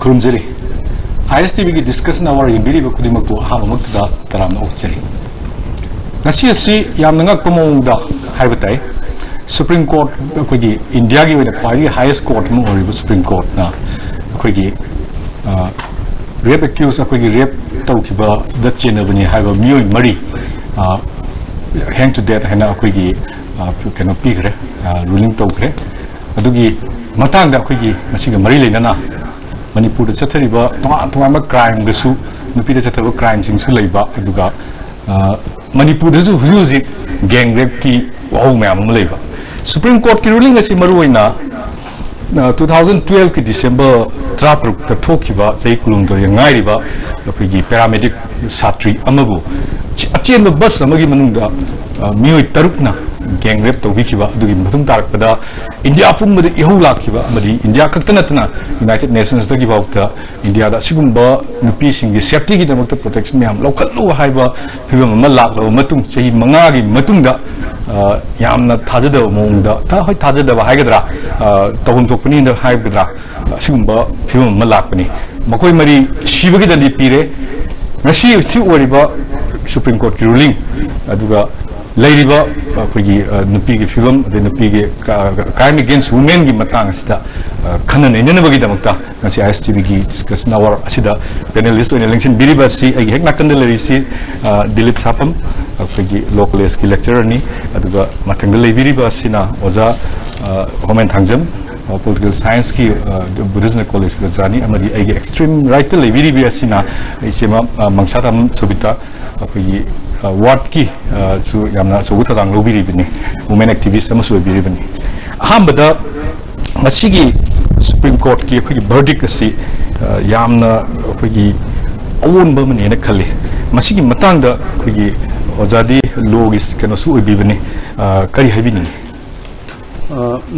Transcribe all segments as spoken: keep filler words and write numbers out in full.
ꯈꯨꯔꯨꯝꯖꯔꯤ꯫ ꯑꯥꯏ ꯑꯦꯁ T ꯚꯤꯒꯤ discussion ꯑꯋꯥꯔ ꯌꯦꯡꯕꯤꯔꯤꯕ ꯈꯨꯗꯤꯡꯃꯛꯄꯨ ꯑꯍꯥꯟꯕꯃꯛꯇꯗ ꯇꯔꯥꯝꯅ ꯑꯣꯛꯆꯔꯤ꯫ ꯉꯁꯤ ꯑꯁꯤ ꯌꯥꯝꯅ ꯉꯛꯄ ꯃꯑꯣꯡꯗ ꯍꯥꯏꯕ ꯇꯥꯏ, ꯁꯨꯄ꯭ꯔꯤꯝ ꯀꯣꯔꯠ, ꯑꯩꯈꯣꯏꯒꯤ ꯏꯟꯗꯤꯌꯥꯒꯤ ꯑꯣꯏꯅ ꯈ꯭ꯋꯥꯏꯗꯒꯤ ꯍꯥꯏꯌꯦꯁ ꯀꯣꯔꯠ ꯑꯃ ꯑꯣꯏꯔꯤꯕ ꯁꯨꯄ꯭ꯔꯤꯝ ꯀꯣꯔꯠꯅ ꯑꯩꯈꯣꯏꯒꯤ ꯔꯦꯞ ꯑꯦꯀ꯭ꯌꯨꯁ, ꯑꯩꯈꯣꯏꯒꯤ ꯔꯦꯞ ꯇꯧꯈꯤꯕꯗ ꯆꯦꯟꯅꯕꯅꯤ ꯍꯥꯏꯕ ꯃꯤꯑꯣꯏ ꯃꯔꯤ ꯍꯦꯡ ꯇꯨ ꯗꯦꯠ ꯍꯥꯏꯅ ꯑꯩꯈꯣꯏꯒꯤ ꯀꯩꯅꯣ ꯄꯤꯈ꯭ꯔꯦ, ꯔꯨꯂꯤꯡ ꯇꯧꯈ꯭ꯔꯦ꯫ ꯑꯗꯨꯒꯤ ꯃꯇꯥꯡꯗ ꯑꯩꯈꯣꯏꯒꯤ ꯃꯁꯤꯒ ꯃꯔꯤ ꯂꯩꯅꯅ ꯃꯅꯤꯄꯨꯔꯗ ꯆꯠꯊꯔꯤꯕ ꯇꯣꯉꯥꯟ ꯇꯣꯉꯥꯟꯕ ꯀ꯭ꯔꯥꯏꯝꯒꯁꯨ, ꯅꯨꯄꯤꯗ ꯆꯠꯊꯕ ꯀ꯭ꯔꯥꯏꯝꯁꯤꯡꯁꯨ ꯂꯩꯕ, ꯑꯗꯨꯒ ꯃꯅꯤꯄꯨꯔꯗꯁꯨ ꯍꯧꯖꯤꯛ ꯍꯧꯖꯤꯛ ꯒꯦꯡ ꯔꯦꯞꯀꯤ ꯋꯥꯍꯧ ꯃꯌꯥꯝ ꯑꯃ ꯂꯩꯕ꯫ ꯁꯨꯄ꯭ꯔꯤꯝ ꯀꯣꯔꯠꯀꯤ ꯔꯨꯂꯤꯡ ꯑꯁꯤ ꯃꯔꯨꯑꯣꯏꯅ ꯇꯨ ꯊꯥꯎꯖꯟ ꯇꯨꯌꯦꯜꯐꯀꯤ ꯗꯤꯁꯦꯝꯕꯔ ꯇꯔꯥꯇꯔꯨꯛꯇ ꯊꯣꯛꯈꯤꯕ, ꯆꯍꯤ ꯀꯨꯟꯍꯨꯝꯗꯣꯏꯗ ꯉꯥꯏꯔꯤꯕ ꯑꯩꯈꯣꯏꯒꯤ ꯄꯦꯔꯥꯃꯦꯗꯤꯛ ꯁꯥꯇ꯭ꯔꯤ ꯑꯃꯕꯨ ꯑꯆꯦꯟꯕ ꯕꯁ ꯑꯃꯒꯤ ꯃꯅꯨꯡꯗ ꯃꯤꯑꯣꯏ ꯇꯔꯨꯛꯅ ꯒꯦꯡ ꯔꯦꯞ ꯇꯧꯕꯤꯈꯤꯕ ꯑꯗꯨꯒꯤ ꯃꯇꯨꯡ ꯇꯥꯔꯛꯄꯗ ꯏꯟꯗꯤꯌꯥ ꯄꯨꯝꯕꯗ ꯏꯍꯧ ꯂꯥꯛꯈꯤꯕ, ꯑꯃꯗꯤ ꯏꯟꯗꯤꯌꯥ ꯈꯛꯇ ꯅꯠꯇꯅ ꯌꯨꯅꯥꯏꯇꯦꯗ ꯅꯦꯁꯟꯁꯇꯒꯤ ꯐꯥꯎꯗ ꯏꯟꯗꯤꯌꯥꯗ ꯑꯁꯤꯒꯨꯝꯕ ꯅꯨꯄꯤꯁꯤꯡꯒꯤ ꯁꯦꯐꯇꯤꯒꯤꯗꯃꯛꯇ ꯄ꯭ꯔꯣꯇꯦꯛꯁꯟ ꯃꯌꯥꯝ ꯂꯧꯈꯠꯂꯨ ꯍꯥꯏꯕ ꯐꯤꯕꯝ ꯑꯃ ꯂꯥꯛꯂꯕ ꯃꯇꯨꯡ, ꯆꯍꯤ ꯃꯉꯥꯒꯤ ꯃꯇꯨꯡꯗ ꯌꯥꯝꯅ ꯊꯥꯖꯗꯕ ꯃꯑꯣꯡꯗ, ꯍꯣꯏ, ꯊꯥꯖꯗꯕ ꯍꯥꯏꯒꯗ꯭ꯔꯥ, ꯇꯧꯐꯝ ꯊꯣꯛꯄꯅꯤꯅ ꯍꯥꯏꯒꯗ꯭ꯔꯥ, ꯑꯁꯤꯒꯨꯝꯕ ꯐꯤꯕꯝ ꯑꯃ ꯂꯥꯛꯄꯅꯤ꯫ ꯃꯈꯣꯏ ꯃꯔꯤ ꯁꯤꯕꯒꯤ ꯗꯟꯗꯤ ꯄꯤꯔꯦ꯫ ꯉꯁꯤ ꯍꯧꯖꯤꯛ ꯑꯣꯏꯔꯤꯕ ꯁꯨꯄ꯭ꯔꯤꯝ ꯀꯣꯔꯠꯀꯤ ꯔꯨꯂꯤꯡ, ꯑꯗꯨꯒ ꯂꯩꯔꯤꯕ ꯑꯩꯈꯣꯏꯒꯤ ꯅꯨꯄꯤꯒꯤ ꯐꯤꯕꯝ, ꯑꯗꯩ ꯅꯨꯄꯤꯒꯤ ꯀ꯭ꯔꯥꯏꯝ ꯑꯦꯒꯦꯟꯁ ꯋꯨꯃꯦꯟꯒꯤ ꯃꯇꯥꯡ ꯑꯁꯤꯗ ꯈꯟꯅ ꯅꯩꯅꯅꯕꯒꯤꯗꯃꯛꯇ ꯉꯁꯤ ꯑꯥꯏ ꯑꯦꯁ ꯇꯤ ꯚꯤꯒꯤ ꯗꯤꯁꯀꯁꯟ ꯑꯋꯥꯔ ꯑꯁꯤꯗ ꯄꯦꯅꯦꯂꯤꯁ ꯑꯣꯏꯅ ꯂꯦꯡꯁꯤꯟꯕꯤꯔꯤꯕ ꯑꯁꯤ ꯑꯩꯒꯤ ꯍꯦꯛ ꯅꯥꯀꯟꯗ ꯂꯩꯔꯤꯁꯤ ꯗꯤꯂꯤꯞ ꯁꯥꯄꯝ, ꯑꯩꯈꯣꯏꯒꯤ ꯂꯣ ꯀꯣꯂꯦꯖꯀꯤ ꯂꯦꯛꯆꯔꯔꯅꯤ꯫ ꯑꯗꯨꯒ ꯃꯊꯪꯗ ꯂꯩꯕꯤꯔꯤꯕ ꯑꯁꯤꯅ ꯑꯣꯖꯥ ꯍꯣꯃꯦꯟ ꯊꯥꯡꯖꯝ, ꯄꯣꯂꯤꯇꯤꯀꯦꯜ ꯁꯥꯏꯟꯁꯀꯤ ꯕꯨꯙꯤꯖꯝ ꯀꯣꯂꯦꯖꯀꯤ ꯑꯣꯖꯥꯅꯤ, ꯑꯃꯗꯤ ꯑꯩꯒꯤ ꯑꯦꯛꯁꯇ꯭ꯔꯤꯝ ꯔꯥꯏꯠꯇ ꯂꯩꯕꯤꯔꯤꯕꯤ ꯑꯁꯤꯅ ꯏꯆꯦꯃ ꯃꯪꯁꯥꯊꯥꯝ ꯁꯣꯕꯤꯇꯥ, ꯑꯩꯈꯣꯏꯒꯤ ꯋꯥꯔꯗꯀꯤ ꯁꯨ ꯌꯥꯝꯅ ꯑꯆꯧꯕ ꯊꯧꯗꯥꯡ ꯂꯧꯕꯤꯔꯤꯕꯅꯤ, ꯋꯨꯃꯦꯟ ꯑꯦꯛꯇꯤꯚꯤꯁ ꯑꯃꯁꯨ ꯑꯣꯏꯕꯤꯔꯤꯕꯅꯤ꯫ ꯑꯍꯥꯟꯕꯗ ꯃꯁꯤꯒꯤ ꯁꯨꯄ꯭ꯔꯤꯝ ꯀꯣꯔꯠꯀꯤ ꯑꯩꯈꯣꯏꯒꯤ ꯚꯔꯗꯤꯛ ꯑꯁꯤ ꯌꯥꯝꯅ ꯑꯩꯈꯣꯏꯒꯤ ꯑꯑꯣꯟꯕ ꯑꯃꯅꯦꯅ ꯈꯜꯂꯤ꯫ ꯃꯁꯤꯒꯤ ꯃꯇꯥꯡꯗ ꯑꯩꯈꯣꯏꯒꯤ ꯑꯣꯖꯥꯗꯤ ꯂꯣꯒꯤ ꯀꯩꯅꯣꯁꯨ ꯑꯣꯏꯕꯤꯕꯅꯤ, ꯀꯔꯤ ꯍꯥꯏꯕꯤꯅꯤꯡꯉꯤ?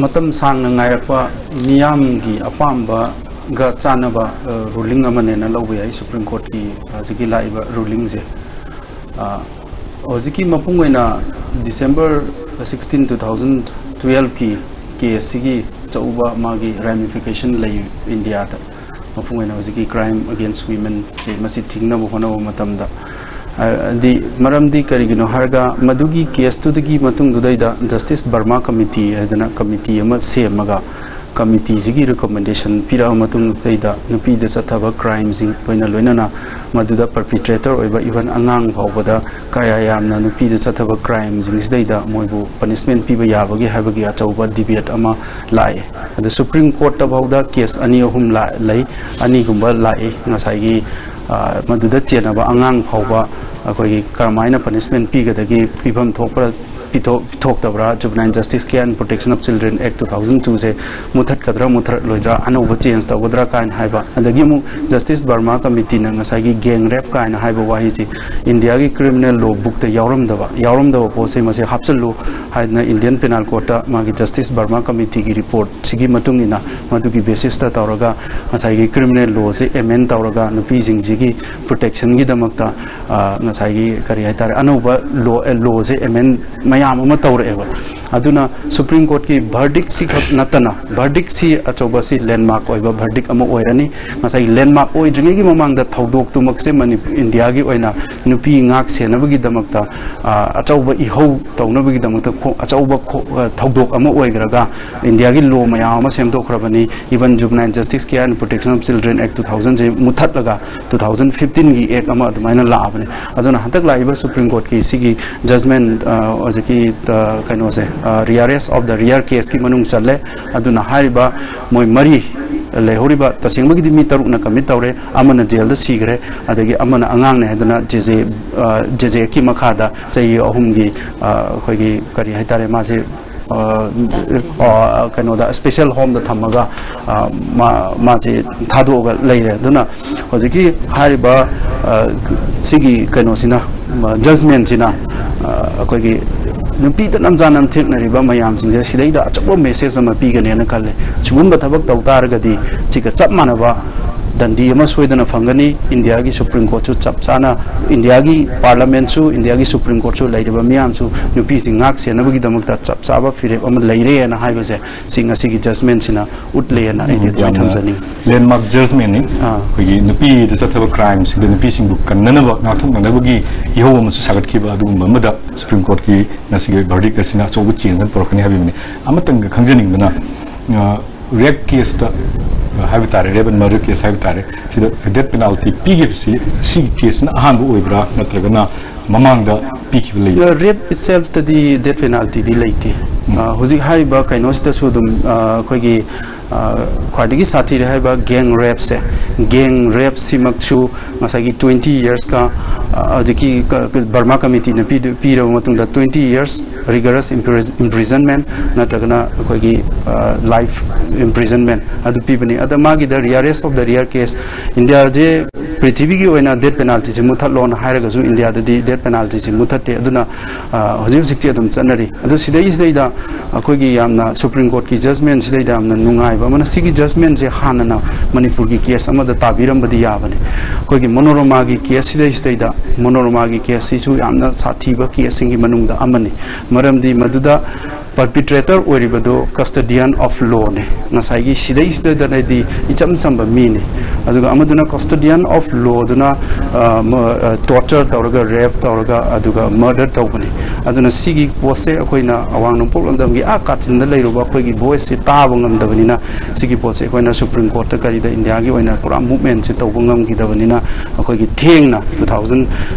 ꯃꯇꯝ ꯁꯥꯡꯅ ꯉꯥꯏꯔꯛꯄ ꯃꯤꯌꯥꯝꯒꯤ ꯑꯄꯥꯝꯕꯒ ꯆꯥꯟꯅꯕ ꯔꯨꯂꯤꯡ ꯑꯃꯅꯦꯅ ꯂꯧꯕ ꯌꯥꯏ ꯁꯨꯄ꯭ꯔꯤꯝ ꯀꯣꯔꯠꯀꯤ ꯍꯧꯖꯤꯛꯀꯤ ꯂꯥꯛꯏꯕ ꯔꯨꯂꯤꯡꯁꯦ꯫ ꯍꯧꯖꯤꯛꯀꯤ ꯃꯄꯨꯡ ꯑꯣꯏꯅ ꯗꯤꯁꯦꯝꯕꯔ ꯁꯤꯛꯁꯇꯤꯟ, ꯇꯨ ꯊꯥꯎꯖꯟ ꯇꯨꯌꯦꯜꯐꯀꯤ ꯀꯦꯁꯁꯤꯒꯤ ꯑꯆꯧꯕ ꯃꯥꯒꯤ ꯔꯦꯃꯤꯐꯤꯀꯦꯁꯟ ꯂꯩ ꯏꯟꯗꯤꯌꯥꯗ꯫ ꯃꯄꯨꯡ ꯑꯣꯏꯅ ꯍꯧꯖꯤꯛꯀꯤ crime against womenꯁꯦ ꯃꯁꯤ ꯊꯤꯡꯅꯕ ꯍꯣꯠꯅꯕ ꯃꯇꯝꯗ, ꯍꯥꯏꯗꯤ, ꯃꯔꯝꯗꯤ ꯀꯔꯤꯒꯤꯅꯣ ꯍꯥꯏꯔꯒ, ꯃꯗꯨꯒꯤ caseꯇꯨꯗꯒꯤ ꯃꯇꯨꯡꯗꯨꯗꯩꯗ Justice Verma Committee ꯍꯥꯏꯗꯅ committee ꯑꯃ ꯁꯦꯝꯃꯒ, committeeꯁꯤꯒꯤ recommendation ꯄꯤꯔꯛꯑ ꯃꯇꯨꯡꯗꯩꯗ ꯅꯨꯄꯤꯗ ꯆꯠꯊꯕ crimeꯁꯤꯡ ꯂꯣꯏꯅ ꯂꯣꯏꯅꯅ ꯃꯗꯨꯗ perpetrator ꯑꯣꯏꯕ even ꯑꯉꯥꯡ ꯐꯥꯎꯕꯗ ꯀꯌꯥ ꯌꯥꯝꯅ ꯅꯨꯄꯤꯗ ꯆꯠꯊꯕ crimeꯁꯤꯡꯁꯤꯗꯩꯗ ꯃꯣꯏꯕꯨ punishment ꯄꯤꯕ ꯌꯥꯕꯒꯦ ꯍꯥꯏꯕꯒꯤ ꯑꯆꯧꯕ debate ꯑꯃ ꯂꯥꯛꯑꯦ꯫ ꯑꯗ Supreme Courtꯇ ꯐꯥꯎꯗ case ꯑꯅꯤ ꯑꯍꯨꯝ ꯂꯥ-, ꯂꯩ, ꯑꯅꯤꯒꯨꯝꯕ ꯂꯥꯛꯏ꯫ ꯉꯁꯥꯏꯒꯤ, ꯑ, ꯃꯗꯨꯗ ꯆꯦꯟꯅꯕ ꯑꯉꯥꯡ ꯐꯥꯎꯕ ꯑꯩꯈꯣꯏꯒꯤ ꯀꯔꯝꯍꯥꯏꯅ punishment ꯄꯤꯒꯗꯒꯦ, ꯄꯤꯐꯝ ꯊꯣꯛꯄ꯭ꯔꯥ, ꯄꯤꯊꯣꯛ-, ꯄꯤꯊꯣꯛꯇꯕ꯭ꯔꯥ, Juvenile Justice Care and Protection of Children Act two thousand twoꯁꯦ ꯃꯨꯊꯠꯀꯗ꯭ꯔꯥ, ꯃꯨꯊꯠꯂꯣꯏꯗ꯭ꯔꯥ, ꯑꯅꯧꯕ change ꯇꯧꯒꯗ꯭ꯔꯥ ꯀꯥꯏꯅ ꯍꯥꯏꯕ꯫ ꯑꯗꯒꯤ ꯑꯃꯨꯛ Justice Verma Committeeꯅ ꯉꯁꯥꯏꯒꯤ gang rape ꯀꯥꯏꯅ ꯍꯥꯏꯕ ꯋꯥꯍꯩꯁꯤ Indiaꯒꯤ criminal law bookꯇ ꯌꯥꯎꯔꯝꯗꯕ, ꯌꯥꯎꯔꯝꯗꯕ ꯄꯣꯠꯁꯦ ꯃꯁꯤ ꯍꯥꯞꯆꯤꯜꯂꯨ ꯍꯥꯏꯗꯅ Indian Penal Courtꯇ ꯃꯥꯒꯤ Justice Verma Committeeꯒꯤ reportꯁꯤꯒꯤ ꯃꯇꯨꯡ ꯏꯟꯅ, ꯃꯗꯨꯒꯤ basisꯇ ꯇꯧꯔꯒ ꯉꯁꯥꯏꯒꯤ criminal lawꯁꯦ amend ꯇꯧꯔꯒ ꯅꯨꯄꯤꯁꯤꯡꯁꯤꯒꯤ protectionꯒꯤꯗꯃꯛꯇ, ꯑ, ꯉꯁꯥꯏꯒꯤ ꯀꯔꯤ ꯍꯥꯏꯇꯥꯔꯦ, ꯑꯅꯧꯕ law, ꯑ, lawꯁꯦ amend ꯃꯌꯥꯝ ꯑꯃ ꯇꯧꯔꯛꯑꯦꯕ꯫ ꯑꯗꯨꯅ Supreme Courtꯀꯤ verdictꯁꯤ ꯈꯛ ꯅꯠꯇꯅ, verdictꯁꯤ ꯑꯆꯧꯕ, ꯁꯤ landmark ꯑꯣꯏꯕ verdict ꯑꯃ ꯑꯣꯏꯔꯅꯤ꯫ ꯉꯁꯥꯏꯒꯤ landmark ꯑꯣꯏꯗ꯭ꯔꯤꯉꯩꯒꯤ ꯃꯃꯥꯡꯗ ꯊꯧꯗꯣꯛꯇꯨꯃꯛꯁꯦ ꯃꯅꯤ-, Indiaꯒꯤ ꯑꯣꯏꯅ ꯅꯨꯄꯤ ꯉꯥꯛ ꯁꯦꯟꯅꯕꯒꯤꯗꯃꯛꯇ, ꯑ, ꯑꯆꯧꯕ ꯏꯍꯧ ꯇꯧꯅꯕꯒꯤꯗꯃꯛꯇ ꯈꯣ-, ꯑꯆꯧꯕ ꯈꯣ-, ꯑ, ꯊꯧꯗꯣꯛ ꯑꯃ ꯑꯣꯏꯈ꯭ꯔꯒ Indiaꯒꯤ law ꯃꯌꯥꯝ ꯑꯃ ꯁꯦꯝꯗꯣꯛꯈ꯭ꯔꯕꯅꯤ꯫ Even Juvenile Justice Care and Protection of Children Act two thousandꯁꯦ ꯃꯨꯊꯠꯂꯒ two thousand fifteenꯒꯤ act ꯑꯃ ꯑꯗꯨꯃꯥꯏꯅ ꯂꯥꯛꯑꯕꯅꯤ꯫ ꯑꯗꯨꯅ ꯍꯟꯗꯛ ꯂꯥꯛꯏꯕ Supreme Courtꯀꯤ ꯁꯤꯒꯤ judgment, ꯑ, ꯍꯧꯖꯤꯛꯀꯤ, ꯑ, ꯀꯩꯅꯣꯁꯦ, ꯑ, rarest of the rare caseꯀꯤ ꯃꯅꯨꯡ ꯆꯜꯂꯦ꯫ ꯑꯗꯨꯅ ꯍꯥꯏꯔꯤꯕ ꯃꯣꯏ ꯃꯔꯤ ꯂꯩꯍꯧꯔꯤꯕ, ꯇꯁꯦꯡꯕꯒꯤꯗꯤ ꯃꯤ ꯇꯔꯨꯛꯅ commit ꯇꯧꯔꯦ, ꯑꯃꯅ jailꯗ ꯁꯤꯈ꯭ꯔꯦ, ꯑꯗꯒꯤ ꯑꯃꯅ ꯑꯉꯥꯡꯅꯦ ꯍꯥꯏꯗꯅ ꯖꯦꯖꯦ, ꯑ, ꯖꯦꯖꯦꯀꯤ ꯃꯈꯥꯗ ꯆꯍꯤ ꯑꯍꯨꯝꯒꯤ, ꯑ, ꯑꯩꯈꯣꯏꯒꯤ ꯀꯔꯤ ꯍꯥꯏꯇꯥꯔꯦ, ꯃꯥꯁꯦ, ꯑ, ꯑ, ꯀꯩꯅꯣꯗ special homeꯗ ꯊꯝꯃꯒ, ꯑ, ꯃꯥ-, ꯃꯥꯁꯦ ꯊꯥꯗꯣꯛꯑꯒ ꯂꯩꯔꯦ꯫ ꯑꯗꯨꯅ ꯍꯧꯖꯤꯛꯀꯤ ꯍꯥꯏꯔꯤꯕ, ꯑ, ꯁꯤꯒꯤ ꯀꯩꯅꯣꯁꯤꯅ, ꯑ, judgmentꯁꯤꯅ, ꯑ, ꯑꯩꯈꯣꯏꯒꯤ ꯅꯨꯄꯤꯗ ꯅꯝꯖꯥ ꯅꯝꯊꯦꯛꯅꯔꯤꯕ ꯃꯌꯥꯝꯁꯤꯡꯁꯦ ꯁꯤꯗꯩꯗ ꯑꯆꯧꯕ message ꯑꯃ ꯄꯤꯒꯅꯦꯅ ꯈꯜꯂꯦ꯫ ꯁꯤꯒꯨꯝꯕ ꯊꯕꯛ ꯇꯧ ꯇꯥꯔꯒꯗꯤ ꯁꯤꯒ ꯆꯞ ꯃꯥꯟꯅꯕ ꯗꯟꯗꯤ ꯑꯃ ꯁꯣꯏꯗꯅ ꯐꯪꯒꯅꯤ꯫ ꯏꯟꯗꯤꯌꯥꯒꯤ ꯁꯨꯄ꯭ꯔꯤꯝ ꯀꯣꯔꯠꯁꯨ ꯆꯞ ꯆꯥꯅ, ꯏꯟꯗꯤꯌꯥꯒꯤ ꯄꯥꯔꯂꯥꯃꯦꯟꯁꯨ, ꯏꯟꯗꯤꯌꯥꯒꯤ ꯁꯨꯄ꯭ꯔꯤꯝ ꯀꯣꯔꯠꯁꯨ, ꯂꯩꯔꯤꯕ ꯃꯤꯌꯥꯝꯁꯨ ꯅꯨꯄꯤꯁꯤꯡ ꯉꯥꯛ ꯁꯦꯟꯅꯕꯒꯤꯗꯃꯛꯇ ꯆꯞ ꯆꯥꯕ ꯐꯤꯔꯦꯞ ꯑꯃ ꯂꯩꯔꯦꯅ ꯍꯥꯏꯕꯁꯦ ꯁꯤ ꯉꯁꯤꯒꯤ ꯖꯁꯃꯦꯟꯁꯤꯅ ꯎꯠꯂꯦꯅ ꯑꯩꯗꯤ ꯑꯗꯨꯃꯥꯏꯅ ꯌꯥꯝꯅ ꯊꯝꯖꯅꯤꯡꯉꯤ꯫ ꯂꯦꯟꯃꯥꯔꯛ ꯖꯁꯃꯦꯟꯅꯤ꯫ ꯑꯥ꯫ ꯑꯩꯈꯣꯏꯒꯤ ꯅꯨꯄꯤꯗ ꯆꯠꯊꯕ ꯀ꯭ꯔꯥꯏꯝꯁꯤꯡꯗ ꯅꯨꯄꯤꯁꯤꯡꯕꯨ ꯀꯟꯅꯅꯕ, ꯉꯥꯛꯊꯣꯛꯅꯅꯕꯒꯤ ꯏꯍꯧ ꯑꯃꯁꯨ ꯁꯥꯒꯠꯈꯤꯕ ꯑꯗꯨꯒꯨꯝꯕ ꯑꯃꯗ ꯁꯨꯄ꯭ꯔꯤꯝ ꯀꯣꯔꯠꯀꯤ ꯉꯁꯤꯒꯤ ꯚꯔꯗꯤꯛ ꯑꯁꯤꯅ ꯑꯆꯧꯕ ꯆꯦꯟꯖ ꯑꯃ ꯄꯨꯔꯛꯀꯅꯤ ꯍꯥꯏꯕꯤꯕꯅꯤ꯫ ꯑꯃꯇꯪꯒ ꯈꯪꯖꯅꯤꯡꯕꯅ, ꯔꯦꯞ ꯀꯦꯁꯇ ꯍꯥꯏꯕ ꯇꯥꯔꯦ, ꯔꯦꯞ ꯑꯦꯟ ꯃꯔꯗꯔ ꯀꯦꯁ ꯍꯥꯏꯕ ꯇꯥꯔꯦ, ꯁꯤꯗ ꯗꯦꯠ ꯄꯦꯅꯥꯜꯇꯤ ꯄꯤꯈꯤꯕꯁꯤ ꯁꯤꯒꯤ ꯀꯦꯁꯁꯤꯅ ꯑꯍꯥꯟꯕ ꯑꯣꯏꯕ꯭ꯔꯥ, ꯅꯠꯇ꯭ꯔꯒꯅ ꯃꯃꯥꯡꯗ ꯄꯤꯈꯤꯕ ꯂꯩꯕ꯭ꯔꯥ? ꯔꯦꯞ ꯏꯠꯁꯦꯜꯐꯇꯗꯤ ꯗꯦꯠ ꯄꯦꯅꯥꯜꯇꯤꯗꯤ ꯂꯩꯇꯦ꯫ ꯑ, ꯍꯧꯖꯤꯛ ꯍꯥꯏꯔꯤꯕ ꯀꯩꯅꯣꯁꯤꯗꯁꯨ ꯑꯗꯨꯝ, ꯑ, ꯑꯩꯈꯣꯏꯒꯤ, ꯑ, ꯈ꯭ꯋꯥꯏꯗꯒꯤ ꯁꯥꯊꯤꯔꯦ ꯍꯥꯏꯕ ꯒꯦꯡ ꯔꯦꯞꯁꯦ, ꯒꯦꯡ ꯔꯦꯞꯁꯤꯃꯛꯁꯨ ꯉꯁꯥꯏꯒꯤ ꯇ꯭ꯋꯦꯟꯇꯤ ꯌꯔꯁꯀ, ꯑ, ꯍꯧꯖꯤꯛꯀꯤ ꯀ-, ꯀ-, ꯕꯔꯃꯥ ꯀꯃꯤꯇꯤꯅ ꯄꯤꯗ-, ꯄꯤꯔꯕ ꯃꯇꯨꯡꯗ ꯇ꯭ꯋꯦꯟꯇꯤ ꯌꯔꯁ ꯔꯤꯒꯔꯁ ꯏꯝꯄ꯭ꯔꯤꯖꯟꯃꯦꯟ ꯅꯠꯇ꯭ꯔꯒꯅ ꯑꯩꯈꯣꯏꯒꯤ ꯂꯥꯏꯐ ꯏꯝꯄ꯭ꯔꯤꯖꯟꯃꯦꯟ ꯑꯗꯨ ꯄꯤꯕꯅꯤ꯫ ꯑꯗ ꯃꯥꯒꯤꯗ ꯔꯤꯌꯔꯦꯁ ꯑꯣꯐ ꯗ ꯔꯤꯌꯔ ꯀꯦꯁ, ꯏꯟꯗꯤꯌꯥꯁꯦ ꯄ꯭ꯔꯤꯊꯤꯕꯤꯒꯤ ꯑꯣꯏꯅ ꯗꯦꯠ ꯄꯦꯅꯥꯜꯇꯤꯁꯦ ꯃꯨꯠꯊꯠꯂꯣꯅ ꯍꯥꯏꯔꯒꯁꯨ ꯏꯟꯗꯤꯌꯥꯗꯗꯤ ꯗꯦꯠ ꯄꯦꯅꯥꯜꯇꯤꯁꯦ ꯃꯨꯠꯊꯠꯇꯦ꯫ ꯑꯗꯨꯅ, ꯑ, ꯍꯧꯖꯤꯛ ꯍꯧꯖꯤꯛꯇꯤ ꯑꯗꯨꯝ ꯆꯠꯅꯔꯤ꯫ ꯑꯗꯨ ꯁꯤꯗꯩꯁꯤꯗꯩꯗ ꯑꯩꯈꯣꯏꯒꯤ ꯌꯥꯝꯅ ꯁꯨꯄ꯭ꯔꯤꯝ ꯀꯣꯔꯠꯀꯤ ꯖꯁꯃꯦꯟꯁꯤꯗꯩꯗ ꯌꯥꯝꯅ ꯅꯨꯡꯉꯥꯏꯕ ꯑꯃꯅ, ꯁꯤꯒꯤ ꯖꯁꯃꯦꯟꯁꯦ ꯍꯥꯟꯅꯅ ꯃꯅꯤꯄꯨꯔꯒꯤ ꯀꯦꯁ ꯑꯃꯗ ꯇꯥꯕꯤꯔꯝꯕꯗꯤ ꯌꯥꯕꯅꯤ꯫ ꯑꯩꯈꯣꯏꯒꯤ ꯃꯣꯅꯣꯔꯃꯥꯒꯤ ꯀꯦꯁ ꯁꯤꯗꯩꯁꯤꯗꯩꯗ, ꯃꯣꯅꯣꯔꯃꯥꯒꯤ ꯀꯦꯁꯁꯤꯁꯨ ꯌꯥꯝꯅ ꯁꯥꯊꯤꯕ ꯀꯦꯁꯁꯤꯡꯒꯤ ꯃꯅꯨꯡꯗ ꯑꯃꯅꯤ꯫ ꯃꯔꯝꯗꯤ ꯃꯗꯨꯗ ꯄꯔꯄꯤꯇ꯭ꯔꯦꯇꯔ ꯑꯣꯏꯔꯤꯕꯗꯨ custodian of lawꯅꯤ꯫ ꯉꯁꯥꯏꯒꯤ ꯁꯤꯗꯩꯁꯤꯗꯗꯅꯗꯤ ꯏꯆꯝ ꯆꯝꯕ ꯃꯤꯅꯤ꯫ ꯑꯗꯨꯒ ꯑꯃꯗꯨꯅ custodian of lawꯗꯨꯅ, ꯑ, ꯃ-, ꯑ, ꯇꯣꯔꯆꯔ ꯇꯧꯔꯒ, ꯔꯦꯞ ꯇꯧꯔꯒ, ꯑꯗꯨꯒ ꯃꯔꯗꯔ ꯇꯧꯕꯅꯤ꯫ ꯑꯗꯨꯅ ꯁꯤꯒꯤ ꯄꯣꯠꯁꯦ ꯑꯩꯈꯣꯏꯅ ꯑꯋꯥꯡ ꯅꯣꯡꯄꯣꯛ ꯂꯝꯗꯝꯒꯤ ꯑꯥ ꯀꯥꯆꯤꯟꯗ ꯂꯩꯔꯨꯕ ꯑꯩꯈꯣꯏꯒꯤ ꯚꯣꯏꯁꯁꯦ ꯇꯥꯕ ꯉꯝꯗꯕꯅꯤꯅ, ꯁꯤꯒꯤ ꯄꯣꯠꯁꯦ ꯑꯩꯈꯣꯏꯅ ꯁꯨꯄ꯭ꯔꯤꯝ ꯀꯣꯔꯠꯇ ꯀꯔꯤꯗ ꯏꯟꯗꯤꯌꯥꯒꯤ ꯑꯣꯏꯅ ꯄꯨꯔꯥ ꯃꯨꯞꯃꯦꯟꯁꯦ ꯇꯧꯕ ꯉꯝꯈꯤꯗꯕꯅꯤꯅ, ꯑꯩꯈꯣꯏꯒꯤ ꯊꯦꯡꯅ ꯇꯨ ꯊꯥꯎꯖꯟ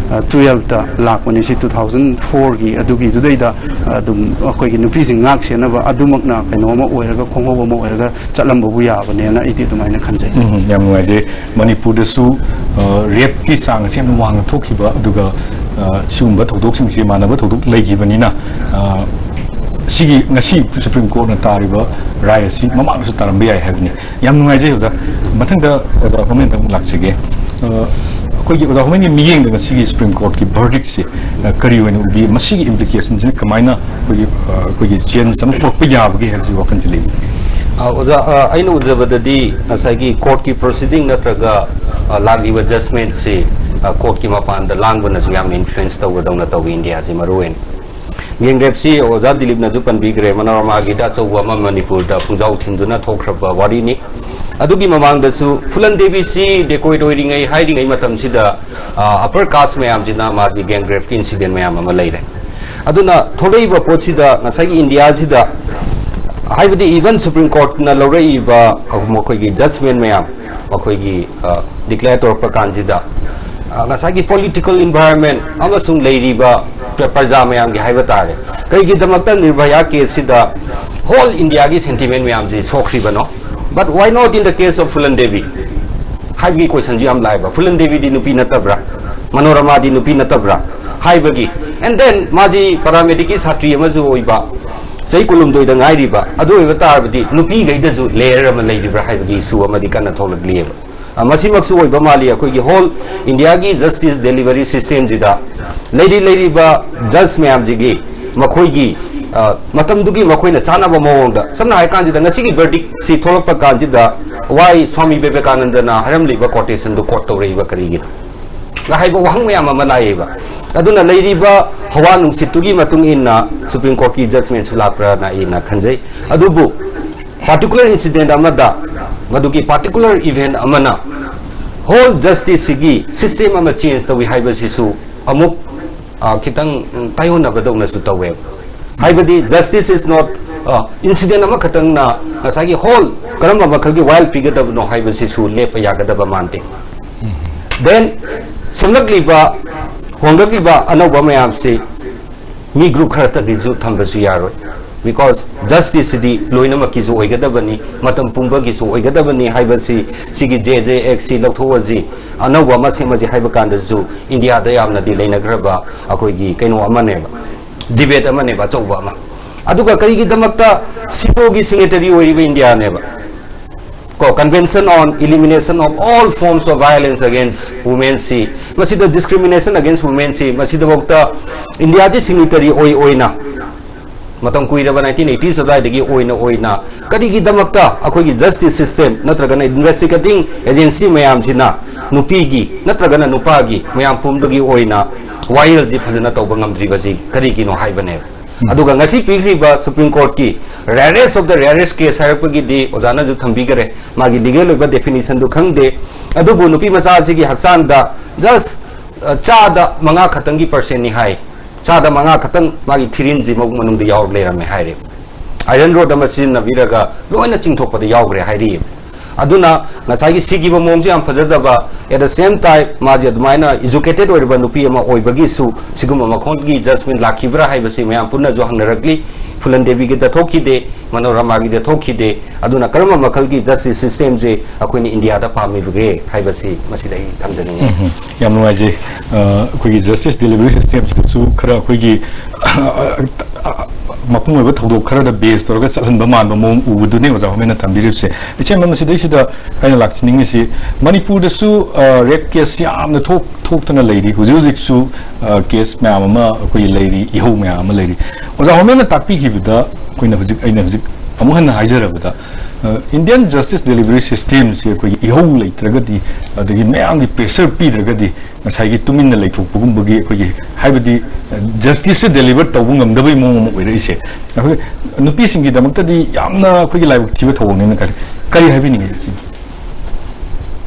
ꯇꯨꯋꯦꯜꯐꯇ ꯂꯥꯛꯄꯅꯤ꯫ ꯁꯤ ꯇꯨ ꯊꯥꯎꯖꯟ ꯐꯣꯔꯒꯤ ꯑꯗꯨꯒꯤꯗꯨꯗꯩꯗ ꯑꯗꯨꯝ ꯑꯩꯈꯣꯏꯒꯤ ꯅꯨꯄꯤꯁꯤꯡ ꯉꯥꯛ ꯁꯦꯟꯅꯕ ꯑꯗꯨꯃꯛꯅ ꯀꯩꯅꯣ ꯑꯃ ꯑꯣꯏꯔꯒ, ꯈꯣꯡꯍꯧꯕ ꯑꯃ ꯑꯣꯏꯔꯒ ꯆꯠꯂꯝꯕꯕꯨ ꯌꯥꯕꯅꯦꯅ ꯑꯩꯗꯤ ꯑꯗꯨꯃꯥꯏꯅ ꯈꯟꯖꯩ꯫ ꯎꯝ, ꯌꯥꯝ ꯅꯨꯡꯉꯥꯏꯖꯩ꯫ ꯃꯅꯤꯄꯨꯔꯗꯁꯨ, ꯑ, ꯔꯦꯞꯀꯤ ꯆꯥꯡ ꯑꯁꯤ ꯌꯥꯝꯅ ꯋꯥꯡꯅ ꯊꯣꯛꯈꯤꯕ, ꯑꯗꯨꯒ, ꯑ, ꯁꯤꯒꯨꯝꯕ ꯊꯧꯗꯣꯛꯁꯤꯡꯁꯤ ꯃꯥꯟꯅꯕ ꯊꯧꯗꯣꯛ ꯂꯩꯈꯤꯕꯅꯤꯅ, ꯑ, ꯁꯤꯒꯤ ꯉꯁꯤ ꯁꯨꯄ꯭ꯔꯤꯝ ꯀꯣꯔꯠꯅ ꯇꯥꯔꯤꯕ ꯔꯥꯏ ꯑꯁꯤ ꯃꯃꯥꯡꯗꯁꯨ ꯇꯥꯔꯝꯕ ꯌꯥꯏ ꯍꯥꯏꯕꯅꯤ꯫ ꯌꯥꯝ ꯅꯨꯡꯉꯥꯏꯖꯩ ꯑꯣꯖꯥ꯫ ꯃꯊꯪꯗ ꯑꯣꯖꯥ ꯍꯣꯃꯦꯟꯗ ꯑꯃꯨꯛ ꯂꯥꯛꯆꯒꯦ꯫ ꯑ, ꯑꯩꯈꯣꯏꯒꯤ ꯑꯣꯖꯥ ꯍꯣꯃꯦꯟꯒꯤ ꯃꯤꯠꯌꯦꯡꯗ ꯉꯁꯤꯒꯤ ꯁꯨꯄ꯭ꯔꯤꯝ ꯀꯣꯔꯠꯀꯤ ꯚꯔꯗꯤꯛꯁꯤ, ꯑ, ꯀꯔꯤ ꯑꯣꯏꯅ ꯎꯕꯤ? ꯃꯁꯤꯒꯤ ꯏꯝꯄ꯭ꯂꯤꯀꯦꯁꯟꯁꯤꯅ ꯀꯃꯥꯏꯅ ꯑꯩꯈꯣꯏꯒꯤ, ꯑ, ꯑꯩꯈꯣꯏꯒꯤ ꯆꯦꯟꯖ ꯑꯃ ꯄꯨꯔꯛꯄ ꯌꯥꯕꯒꯦ ꯍꯥꯏꯕꯁꯤ ꯋꯥꯈꯜꯁꯤ ꯂꯩꯕꯤ? ꯑ, ꯑꯣꯖꯥ, ꯑ, ꯑꯩꯅ ꯎꯖꯕꯗꯗꯤ ꯉꯁꯥꯏꯒꯤ ꯀꯣꯔꯠꯀꯤ ꯄ꯭ꯔꯣꯁꯤꯗꯤꯡ ꯅꯠꯇ꯭ꯔꯒ, ꯑ, ꯂꯥꯛꯂꯤꯕ ꯖꯁꯃꯦꯟꯁꯤ, ꯑ, ꯀꯣꯔꯠꯀꯤ ꯃꯄꯥꯟꯗ ꯂꯥꯡꯕꯅꯁꯨ ꯌꯥꯝꯅ ꯏꯟꯐ꯭ꯂꯨꯌꯦꯟꯁ ꯇꯧꯕꯗꯧꯅ ꯇꯧꯏ ꯏꯟꯗꯤꯌꯥꯁꯤ ꯃꯔꯨ ꯑꯣꯏꯅ꯫ ꯒꯦꯡꯔꯦꯞꯁꯤ ꯑꯣꯖꯥ ꯗꯤꯂꯤꯞꯅꯁꯨ ꯄꯟꯕꯤꯈ꯭ꯔꯦ, ꯃꯅꯣꯔꯃꯥꯒꯤꯗ ꯑꯆꯧꯕ ꯑꯃ ꯃꯅꯤꯄꯨꯔꯗ ꯄꯨꯡꯖꯥꯎ ꯊꯤꯟꯗꯨꯅ ꯊꯣꯛꯈ꯭ꯔꯕ ꯋꯥꯔꯤꯅꯤ꯫ ꯑꯗꯨꯒꯤ ꯃꯃꯥꯡꯗꯁꯨ ꯐꯨꯂꯟ ꯗꯦꯕꯤꯁꯤ ꯗꯦꯀꯣꯏꯠ ꯑꯣꯏꯔꯤꯉꯩ ꯍꯥꯏꯔꯤꯉꯩ ꯃꯇꯝꯁꯤꯗ, ꯑ, ꯑꯄꯔ ꯀꯥꯁ ꯃꯌꯥꯝꯁꯤꯅ ꯃꯥꯒꯤ ꯒꯦꯡꯔꯦꯞꯀꯤ ꯏꯟꯁꯤꯗꯦꯟ ꯃꯌꯥꯝ ꯑꯃ ꯂꯩꯔꯦ꯫ ꯑꯗꯨꯅ ꯊꯣꯛꯂꯛꯏꯕ ꯄꯣꯠꯁꯤꯗ ꯉꯁꯥꯏꯒꯤ ꯏꯟꯗꯤꯌꯥꯁꯤꯗ ꯍꯥꯏꯕꯗꯤ even ꯁꯨꯄ꯭ꯔꯤꯝ ꯀꯣꯔꯠꯅ ꯂꯧꯔꯛꯏꯕ ꯃꯈꯣꯏꯒꯤ ꯖꯁꯃꯦꯟ ꯃꯌꯥꯝ, ꯃꯈꯣꯏꯒꯤ, ꯑ, ꯗꯤꯀ꯭ꯂꯦꯌꯔ ꯇꯧꯔꯛꯄ ꯀꯥꯟꯁꯤꯗ, ꯑ, ꯉꯁꯥꯏꯒꯤ ꯄꯣꯂꯤꯇꯤꯀꯦꯜ ꯏꯟꯚꯥꯏꯔꯟꯃꯦꯟ ꯑꯃꯁꯨꯡ ꯂꯩꯔꯤꯕ ꯄ꯭ꯔ-, ꯄ꯭ꯔꯖꯥ ꯃꯌꯥꯝꯒꯤ ꯍꯥꯏꯕ ꯇꯥꯔꯦ, ꯀꯔꯤꯒꯤꯗꯃꯛꯇ ꯅꯤꯔꯚꯌꯥ ꯀꯦꯁꯁꯤꯗ ꯍꯣꯜ ꯏꯟꯗꯤꯌꯥꯒꯤ ꯁꯦꯟꯇꯤꯃꯦꯟ ꯃꯌꯥꯝꯁꯤ ꯁꯣꯛꯈ꯭ꯔꯤꯕꯅꯣ? But why not in the case of ꯐꯨꯂꯟ Devi? ꯍꯥꯏꯕꯒꯤ ꯀꯣꯏꯁꯟꯁꯨ ꯌꯥꯝ ꯂꯥꯛꯑꯦꯕ꯫ ꯐꯨꯂꯟ ꯗꯦꯕꯤꯗꯤ ꯅꯨꯄꯤ ꯅꯠꯇꯕ꯭ꯔꯥ? ꯃꯅꯣꯔꯃꯥꯗꯤ ꯅꯨꯄꯤ ꯅꯠꯇꯕ꯭ꯔꯥ? ꯍꯥꯏꯕꯒꯤ꯫ And then ꯃꯥꯗꯤ ꯄꯔꯥꯃꯦꯗꯤꯛꯀꯤ ꯁꯥꯇ꯭ꯔꯤ ꯑꯃꯁꯨ ꯑꯣꯏꯕ, ꯆꯍꯤ ꯀꯨꯟꯍꯨꯝꯗꯣꯏꯗ ꯉꯥꯏꯔꯤꯕ꯫ ꯑꯗꯨ ꯑꯣꯏꯕ ꯇꯥꯔꯕꯗꯤ ꯅꯨꯄꯤꯈꯩꯗꯁꯨ ꯂꯦꯌꯔ ꯑꯃ ꯂꯩꯔꯤꯕ꯭ꯔꯥ ꯍꯥꯏꯕꯒꯤ ꯏꯁꯨ ꯑꯃꯗꯤ ꯀꯟꯅ ꯊꯣꯛꯂꯛꯂꯤꯑꯕ꯫ ꯑ, ꯃꯁꯤꯃꯛꯁꯨ ꯑꯣꯏꯕ ꯃꯥꯜꯂꯤ꯫ ꯑꯩꯈꯣꯏꯒꯤ ꯍꯣꯜ ꯏꯟꯗꯤꯌꯥꯒꯤ ꯖꯁꯇꯤꯁ ꯗꯦꯂꯤꯚꯔꯤ ꯁꯤꯁꯇꯦꯝꯁꯤꯗ ꯂꯩꯔꯤ ꯂꯩꯔꯤꯕ ꯖꯁ ꯃꯌꯥꯝꯁꯤꯒꯤ ꯃꯈꯣꯏꯒꯤ, ꯑ, ꯃꯇꯝꯗꯨꯒꯤ ꯃꯈꯣꯏꯅ ꯆꯥꯅꯕ ꯃꯑꯣꯡꯗ, ꯁꯝꯅ ꯍꯥꯏꯔ ꯀꯥꯟꯁꯤꯗ ꯉꯁꯤꯒꯤ ꯕꯔꯗꯤꯛꯁꯤ ꯊꯣꯛꯂꯛꯄ ꯀꯥꯟꯁꯤꯗ ꯋꯥꯏ ꯁ꯭ꯋꯥꯃꯤ ꯕꯤꯕꯦꯀꯥꯅꯟꯗꯅ ꯍꯥꯏꯔꯝꯂꯤꯕ ꯀꯣꯇꯦꯁꯟꯗꯨ ꯀꯣꯠ ꯇꯧꯔꯛꯏꯕ ꯀꯔꯤꯒꯤꯅꯣ ꯍꯥꯏꯕ ꯋꯥꯍꯪ ꯃꯌꯥꯝ ꯑꯃ ꯂꯥꯛꯑꯦꯕ꯫ ꯑꯗꯨꯅ ꯂꯩꯔꯤꯕ ꯍꯋꯥ ꯅꯨꯡꯁꯤꯠꯇꯨꯒꯤ ꯃꯇꯨꯡ ꯏꯟꯅ ꯁꯨꯄ꯭ꯔꯤꯝ ꯀꯣꯔꯠꯀꯤ ꯖꯁꯃꯦꯟꯁꯨ ꯂꯥꯛꯄ꯭ꯔꯥꯅ ꯑꯩꯅ ꯈꯟꯖꯩ꯫ ꯑꯗꯨꯕꯨ ꯄꯥꯔꯇꯤꯀꯨꯂꯔ ꯏꯟꯁꯤꯗꯦꯟ ꯑꯃꯗ ꯃꯗꯨꯒꯤ ꯄꯥꯔꯇꯤꯀꯨꯂꯔ ꯏꯚꯦꯟ ꯑꯃꯅ ꯍꯣꯜ ꯖꯁꯇꯤꯁꯁꯤꯒꯤ ꯁꯤꯁꯇꯦꯝ ꯑꯃ ꯆꯦꯟꯖ ꯇꯧꯏ ꯍꯥꯏꯕꯁꯤꯁꯨ ꯑꯃꯨꯛ, ꯑ, ꯈꯤꯇꯪ, ꯎꯝ, ꯇꯥꯏꯑꯣꯟꯅꯕꯗꯧꯅꯁꯨ ꯇꯧꯋꯦꯕ꯫ ꯍꯥꯏꯕꯗꯤ justice is not, ꯑ, incident ꯑꯃꯈꯛꯇꯪꯅ ꯉꯁꯥꯏꯒꯤ ꯍꯣꯜ ꯀꯔꯝꯕ ꯃꯈꯜꯒꯤ ꯋꯥꯌꯦꯜ ꯄꯤꯒꯗꯕꯅꯣ ꯍꯥꯏꯕꯁꯤꯁꯨ ꯂꯦꯞꯄ ꯌꯥꯒꯗꯕ ꯃꯥꯟꯗꯦ꯫ Then ꯁꯦꯝꯂꯛꯂꯤꯕ, ꯍꯣꯡꯂꯛꯂꯤꯕ ꯑꯅꯧꯕ ꯃꯌꯥꯝꯁꯤ ꯃꯤ ꯒ꯭ꯔꯨꯞ ꯈꯔꯇꯒꯤꯁꯨ ꯊꯝꯕꯁꯨ ꯌꯥꯔꯣꯏ꯫ Because ꯖꯁꯇꯤꯁꯁꯤꯗꯤ ꯂꯣꯏꯅꯃꯛꯀꯤꯁꯨ ꯑꯣꯏꯒꯗꯕꯅꯤ, ꯃꯇꯝ ꯄꯨꯝꯕꯒꯤꯁꯨ ꯑꯣꯏꯒꯗꯕꯅꯤ ꯍꯥꯏꯕꯁꯤ, ꯁꯤꯒꯤ ꯖꯦ ꯖꯦ ꯑꯦꯛꯁꯤ ꯂꯧꯊꯣꯛꯑꯁꯤ, ꯑꯅꯧꯕ ꯑꯃ ꯁꯦꯝꯃꯁꯤ ꯍꯥꯏꯕ ꯀꯥꯟꯗꯁꯨ ꯏꯟꯗꯤꯌꯥꯗ ꯌꯥꯝꯅꯗꯤ ꯂꯩꯅꯈ꯭ꯔꯕ ꯑꯩꯈꯣꯏꯒꯤ ꯀꯩꯅꯣ ꯑꯃꯅꯦꯕ, ꯗꯤꯕꯦꯠ ꯑꯃꯅꯦꯕ ꯑꯆꯧꯕ ꯑꯃ꯫ ꯑꯗꯨꯒ ꯀꯔꯤꯒꯤꯗꯃꯛꯇ ꯁꯤꯗꯣꯒꯤ ꯁꯤꯒꯅꯦꯇꯔꯤ ꯑꯣꯏꯔꯤꯕ ꯏꯟꯗꯤꯌꯥꯅꯦꯕ? ꯀꯣ, Convention on Elimination of All Forms of Violence Against Womenꯁꯤ, ꯃꯁꯤꯗ discrimination against womenꯁꯤ, ꯃꯁꯤꯗꯐꯥꯎꯗ ꯏꯟꯗꯤꯌꯥꯁꯤ ꯁꯤꯒꯅꯦꯇꯔꯤ ꯑꯣꯏ ꯑꯣꯏꯅ ꯃꯇꯝ ꯀꯨꯏꯔꯕ nineteen eighties ꯑꯗꯨꯋꯥꯏꯗꯒꯤ ꯑꯣꯏꯅ ꯑꯣꯏꯅ ꯀꯔꯤꯒꯤꯗꯃꯛꯇ ꯑꯩꯈꯣꯏꯒꯤ justice system ꯅꯠꯇ꯭ꯔꯒꯅ investigating agency ꯃꯌꯥꯝꯁꯤꯅ ꯅꯨꯄꯤꯒꯤ ꯅꯠꯇ꯭ꯔꯒꯅ ꯅꯨꯄꯥꯒꯤ ꯃꯌꯥꯝ ꯄꯨꯝꯕꯒꯤ ꯑꯣꯏꯅ ꯋꯥꯌꯦꯜꯁꯤ ꯐꯖꯅ ꯇꯧꯕ ꯉꯝꯗ꯭ꯔꯤꯕꯁꯤ ꯀꯔꯤꯒꯤꯅꯣ ꯍꯥꯏꯕꯅꯦꯕ꯫ ꯑꯗꯨꯒ ꯉꯁꯤ ꯄꯤꯈ꯭ꯔꯤꯕ Supreme Courtꯀꯤ rarest of the rarest case ꯍꯥꯏꯔꯛꯄꯒꯤꯗꯤ ꯑꯣꯖꯥꯅꯁꯨ ꯊꯝꯕꯤꯈꯔꯦ, ꯃꯥꯒꯤ legal ꯑꯣꯏꯕ definitionꯗꯨ ꯈꯪꯗꯦ꯫ ꯑꯗꯨꯕꯨ ꯅꯨꯄꯤ ꯃꯆꯥ ꯑꯁꯤꯒꯤ ꯍꯛꯆꯥꯡꯗ just, ꯑ, ꯆꯥꯗ ꯃꯉꯥ ꯈꯛꯇꯪꯒꯤ percentꯅꯤ ꯍꯥꯏ꯫ ꯆꯥꯗ ꯃꯉꯥ ꯈꯛꯇꯪ ꯃꯥꯒꯤ ꯊꯤꯔꯤꯟꯁꯤ ꯃꯕꯨꯛ ꯃꯅꯨꯡꯗ ꯌꯥꯎꯔ ꯂꯩꯔꯝꯃꯦ ꯍꯥꯏꯔꯦ꯫ Iron rod ꯑꯃ ꯁꯤꯖꯤꯟꯅꯕꯤꯔꯒ ꯂꯣꯏꯅ ꯆꯤꯡꯊꯣꯛꯄꯗ ꯌꯥꯎꯈ꯭ꯔꯦ ꯍꯥꯏꯔꯤꯑꯕ꯫ ꯑꯗꯨꯅ ꯉꯁꯥꯏꯒꯤ ꯁꯤꯈꯤꯕ ꯃꯑꯣꯡꯁꯦ ꯌꯥꯝ ꯐꯖꯗꯕ, at the same time ꯃꯥꯁꯦ ꯑꯗꯨꯃꯥꯏꯅ educated ꯑꯣꯏꯔꯕ ꯅꯨꯄꯤ ꯑꯃ ꯑꯣꯏꯕꯒꯤꯁꯨ ꯁꯤꯒꯨꯝꯕ ꯃꯈꯜꯒꯤ judgment ꯂꯥꯛꯈꯤꯕ꯭ꯔꯥ ꯍꯥꯏꯕꯁꯤ ꯃꯌꯥꯝ ꯄꯨꯟꯅꯁꯨ ꯍꯪꯅꯔꯛꯂꯤ꯫ ꯐꯨꯂꯟ ꯗꯦꯕꯤꯒꯤꯗ ꯊꯣꯛꯈꯤꯗꯦ, ꯃꯅꯣꯔꯃꯥꯒꯤꯗ ꯊꯣꯛꯈꯤꯗꯦ꯫ ꯑꯗꯨꯅ ꯀꯔꯝꯕ ꯃꯈꯜꯒꯤ justice systemꯁꯦ ꯑꯩꯈꯣꯏꯅ ꯏꯟꯗꯤꯌꯥꯗ ꯄꯥꯝꯃꯤꯕꯒꯦ ꯍꯥꯏꯕꯁꯤ ꯃꯁꯤꯗ ꯑꯩ ꯊꯝꯖꯅꯤꯡꯉꯤ꯫ ꯎꯝ, ꯌꯥꯝ ꯅꯨꯡꯉꯥꯏꯖꯩ꯫ ꯑ, ꯑꯩꯈꯣꯏꯒꯤ justice delivery systemꯁꯤꯗꯁꯨ ꯈꯔ ꯑꯩꯈꯣꯏꯒꯤ, ꯑ, ꯑ, ꯃꯄꯨꯡ ꯑꯣꯏꯕ ꯊꯧꯗꯣꯛ ꯈꯔꯗ base ꯇꯧꯔꯒ ꯆꯠꯍꯟꯕ ꯃꯥꯟꯕ ꯃꯑꯣꯡ ꯎꯕꯗꯨꯅꯤ ꯑꯣꯖꯥ ꯍꯣꯃꯦꯟꯅ ꯊꯝꯕꯤꯔꯤꯕꯁꯦ꯫ ꯏꯆꯦꯃ, ꯃꯁꯤꯗꯩꯁꯤꯗ ꯑꯩꯅ ꯂꯥꯛꯆꯅꯤꯡꯉꯤꯁꯤ, ꯃꯅꯤꯄꯨꯔꯗꯁꯨ, ꯑ, rape case ꯌꯥꯝꯅ ꯊꯣꯛ-, ꯊꯣꯛꯇꯅ ꯂꯩꯔꯤ꯫ ꯍꯧꯖꯤꯛ ꯍꯧꯖꯤꯛꯁꯨ, ꯑ, case ꯃꯌꯥꯝ ꯑꯃ ꯑꯩꯈꯣꯏꯒꯤ ꯂꯩꯔꯤ, ꯏꯍꯧ ꯃꯌꯥꯝ ꯑꯃ ꯂꯩꯔꯤ꯫ ꯑꯣꯖꯥ ꯍꯣꯃꯦꯟꯅ ꯇꯥꯛꯄꯤꯈꯤꯕꯗ ꯑꯩꯈꯣꯏꯅ ꯍꯧꯖꯤꯛ, ꯑꯩꯅ ꯍꯧꯖꯤꯛ ꯑꯃꯨꯛ ꯍꯟꯅ ꯍꯥꯏꯖꯔꯕꯗ, ꯑ, Indian justice delivery systemꯁꯤ ꯑꯩꯈꯣꯏꯒꯤ ꯏꯍꯧ ꯂꯩꯇ꯭ꯔꯒꯗꯤ, ꯑꯗꯒꯤ ꯃꯌꯥꯝꯒꯤ pressure ꯄꯤꯗ꯭ꯔꯒꯗꯤ, ꯉꯁꯥꯏꯒꯤ ꯇꯨꯃꯤꯟꯅ ꯂꯩꯊꯣꯛꯄꯒꯨꯝꯕꯒꯤ ꯑꯩꯈꯣꯏꯒꯤ, ꯍꯥꯏꯕꯗꯤ, ꯑ, justiceꯁꯦ deliver ꯇꯧꯕ ꯉꯝꯗꯕꯒꯤ ꯃꯑꯣꯡ ꯑꯃ ꯑꯣꯏꯔꯛꯏꯁꯦ꯫ ꯑꯩꯈꯣꯏ ꯅꯨꯄꯤꯁꯤꯡꯒꯤꯗꯃꯛꯇꯗꯤ ꯌꯥꯝꯅ ꯑꯩꯈꯣꯏꯒꯤ ꯂꯥꯏꯕꯛ ꯊꯤꯕ ꯊꯧꯑꯣꯡꯅꯦꯅ ꯈꯜꯂꯤ꯫ ꯀꯔꯤ ꯍꯥꯏꯕꯤꯅꯤꯡꯉꯤ ꯁꯤꯒꯤ?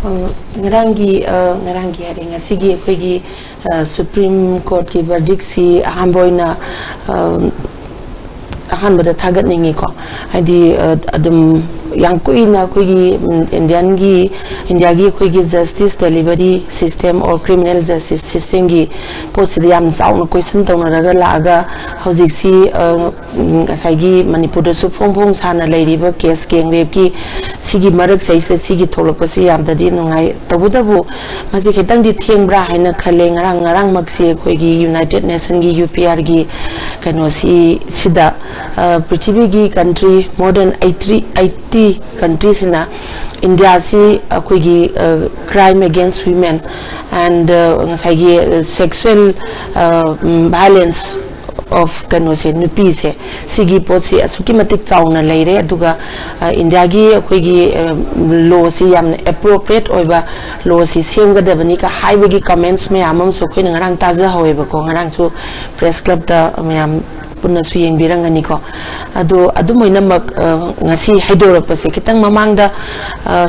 ꯑ, ꯉꯔꯥꯡꯒꯤ, ꯑ, ꯉꯔꯥꯡꯒꯤ ꯍꯥꯏꯔꯦ, ꯉꯁꯤꯒꯤ ꯑꯩꯈꯣꯏꯒꯤ, ꯑ, Supreme Courtꯀꯤ verdictꯁꯤ ꯑꯍꯥꯟꯕ ꯑꯣꯏꯅ, ꯑ, ꯑꯍꯥꯟꯕꯗ ꯊꯥꯒꯠꯅꯤꯡꯉꯤꯀꯣ꯫ ꯍꯥꯏꯗꯤ, ꯑ, ꯑꯗꯨꯝ ꯌꯥꯝ ꯀꯨꯏꯅ ꯑꯩꯈꯣꯏꯒꯤ, ꯎꯝ, Indianꯒꯤ, ꯏꯟꯗꯤꯌꯥꯒꯤ ꯑꯩꯈꯣꯏꯒꯤ justice delivery system or criminal justice systemꯒꯤ ꯄꯣꯠꯁꯤꯗ ꯌꯥꯝ ꯆꯥꯎꯅ question ꯇꯧꯅꯔꯒ ꯂꯥꯛꯑꯒ ꯍꯧꯖꯤꯛꯁꯤ, ꯑ, ꯎꯝ, ꯉꯁꯥꯏꯒꯤ ꯃꯅꯤꯄꯨꯔꯗꯁꯨ ꯐꯣꯡ ꯐꯣꯡ ꯁꯥꯅ ꯂꯩꯔꯤꯕ case gang rapeꯀꯤ ꯁꯤꯒꯤ ꯃꯔꯛꯁꯤꯗꯩꯁꯤꯗ ꯁꯤꯒꯤ ꯊꯣꯛꯂꯛꯄꯁꯤ ꯌꯥꯝꯗꯗꯤ ꯅꯨꯡꯉꯥꯏ꯫ ꯇꯧꯕꯇꯕꯨ ꯃꯁꯤ ꯈꯤꯇꯪꯗꯤ ꯊꯦꯡꯕ꯭ꯔꯥ ꯍꯥꯏꯅ ꯈꯜꯂꯦ꯫ ꯉꯔꯥꯡ, ꯉꯔꯥꯡꯃꯛꯁꯤ ꯑꯩꯈꯣꯏꯒꯤ United Nationꯒꯤ UPRꯒꯤ ꯀꯩꯅꯣꯁꯤ, ꯁꯤꯗ, ꯑ, ꯄ꯭ꯔꯤꯊꯤꯕꯤꯒꯤ country more than eighty, eighty countryꯁꯤꯅ ꯏꯟꯗꯤꯌꯥꯁꯤ ꯑꯩꯈꯣꯏꯒꯤ, ꯑ, crime against women and, ꯑ, ꯉꯁꯥꯏꯒꯤ, ꯑ, sexual, ꯑ, ꯎꯝ, violence of ꯀꯩꯅꯣꯁꯦ, ꯅꯨꯄꯤꯁꯦ, ꯁꯤꯒꯤ ꯄꯣꯠꯁꯤ ꯑꯁꯨꯛꯀꯤ ꯃꯇꯤꯛ ꯆꯥꯎꯅ ꯂꯩꯔꯦ꯫ ꯑꯗꯨꯒ ꯏꯟꯗꯤꯌꯥꯒꯤ ꯑꯩꯈꯣꯏꯒꯤ ꯂꯣꯁꯤ ꯌꯥꯝꯅ ꯑꯦꯄ꯭ꯔꯣꯄ꯭ꯔꯤꯌꯦꯠ ꯑꯣꯏꯕ ꯂꯣꯁꯤ ꯁꯦꯝꯒꯗꯕꯅꯤꯒ ꯍꯥꯏꯕꯒꯤ ꯀꯃꯦꯟꯁ ꯃꯌꯥꯝ ꯑꯃꯁꯨ ꯑꯩꯈꯣꯏꯅ ꯉꯔꯥꯡ ꯇꯥꯖꯍꯧꯋꯦꯕꯀꯣ꯫ ꯉꯔꯥꯡꯁꯨ ꯄ꯭ꯔꯦꯁ ꯀ꯭ꯂꯕꯇ ꯃꯌꯥꯝ ꯄꯨꯟꯅꯁꯨ ꯌꯦꯡꯕꯤꯔꯝꯒꯅꯤꯀꯣ꯫ ꯑꯗꯣ ꯑꯗꯨꯝ ꯑꯣꯏꯅꯃꯛ ꯉꯁꯤ ꯍꯥꯏꯗꯣꯔꯛꯄꯁꯦ ꯈꯤꯇꯪ ꯃꯃꯥꯡꯗ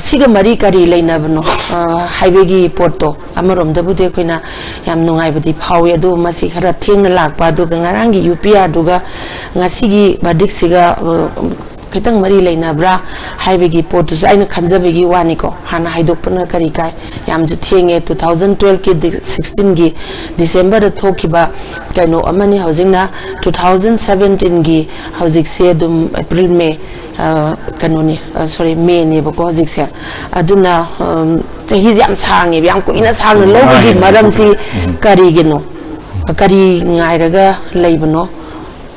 ꯁꯤꯒ ꯃꯔꯤ ꯀꯔꯤ ꯂꯩꯅꯕꯅꯣ ꯍꯥꯏꯕꯒꯤ ꯄꯣꯠꯇꯣ ꯑꯃꯔꯣꯝꯗꯕꯨꯗꯤ ꯑꯩꯈꯣꯏꯅ ꯌꯥꯝ ꯅꯨꯡꯉꯥꯏꯕꯗꯤ ꯐꯥꯎꯏ꯫ ꯑꯗꯨꯕꯨ ꯃꯁꯤ ꯈꯔ ꯊꯦꯡꯅ ꯂꯥꯛꯄ, ꯑꯗꯨꯒ ꯉꯔꯥꯡꯒꯤ ꯌꯨ ꯄꯤ ꯑꯥꯔꯗꯨꯒ ꯉꯁꯤꯒꯤ ꯚꯔꯗꯤꯛꯁꯤꯒ ꯈꯤꯇꯪ ꯃꯔꯤ ꯂꯩꯅꯕ꯭ꯔꯥ ꯍꯥꯏꯕꯒꯤ ꯄꯣꯠꯇꯨꯁꯨ ꯑꯩꯅ ꯈꯟꯖꯕꯒꯤ ꯋꯥꯅꯤꯀꯣ꯫ ꯍꯥꯟꯅ ꯍꯥꯏꯗꯣꯛꯄꯅ ꯀꯔꯤ ꯀꯥꯏ? ꯌꯥꯝꯁꯨ ꯊꯦꯡꯉꯦ꯫ Two thousand twelveꯀꯤ sixteenꯒꯤ Decemberꯗ ꯊꯣꯛꯈꯤꯕ ꯀꯩꯅꯣ ꯑꯃꯅꯤ꯫ ꯍꯧꯖꯤꯛꯅ two thousand seventeenꯒꯤ, ꯍꯧꯖꯤꯛꯁꯦ ꯑꯗꯨꯝ April, May, ꯀꯩꯅꯣꯅꯤ, sorry, Mayꯅꯦꯕꯀꯣ ꯍꯧꯖꯤꯛꯁꯦ꯫ ꯑꯗꯨꯅ ꯆꯍꯤꯁꯦ ꯌꯥꯝ ꯁꯥꯡꯉꯦꯕ, ꯌꯥꯝ ꯀꯨꯏꯅ ꯁꯥꯡꯅ ꯂꯧꯕꯒꯤ ꯃꯔꯝꯁꯤ ꯀꯔꯤꯒꯤꯅꯣ? ꯀꯔꯤ ꯉꯥꯏꯔꯒ ꯂꯩꯕꯅꯣ?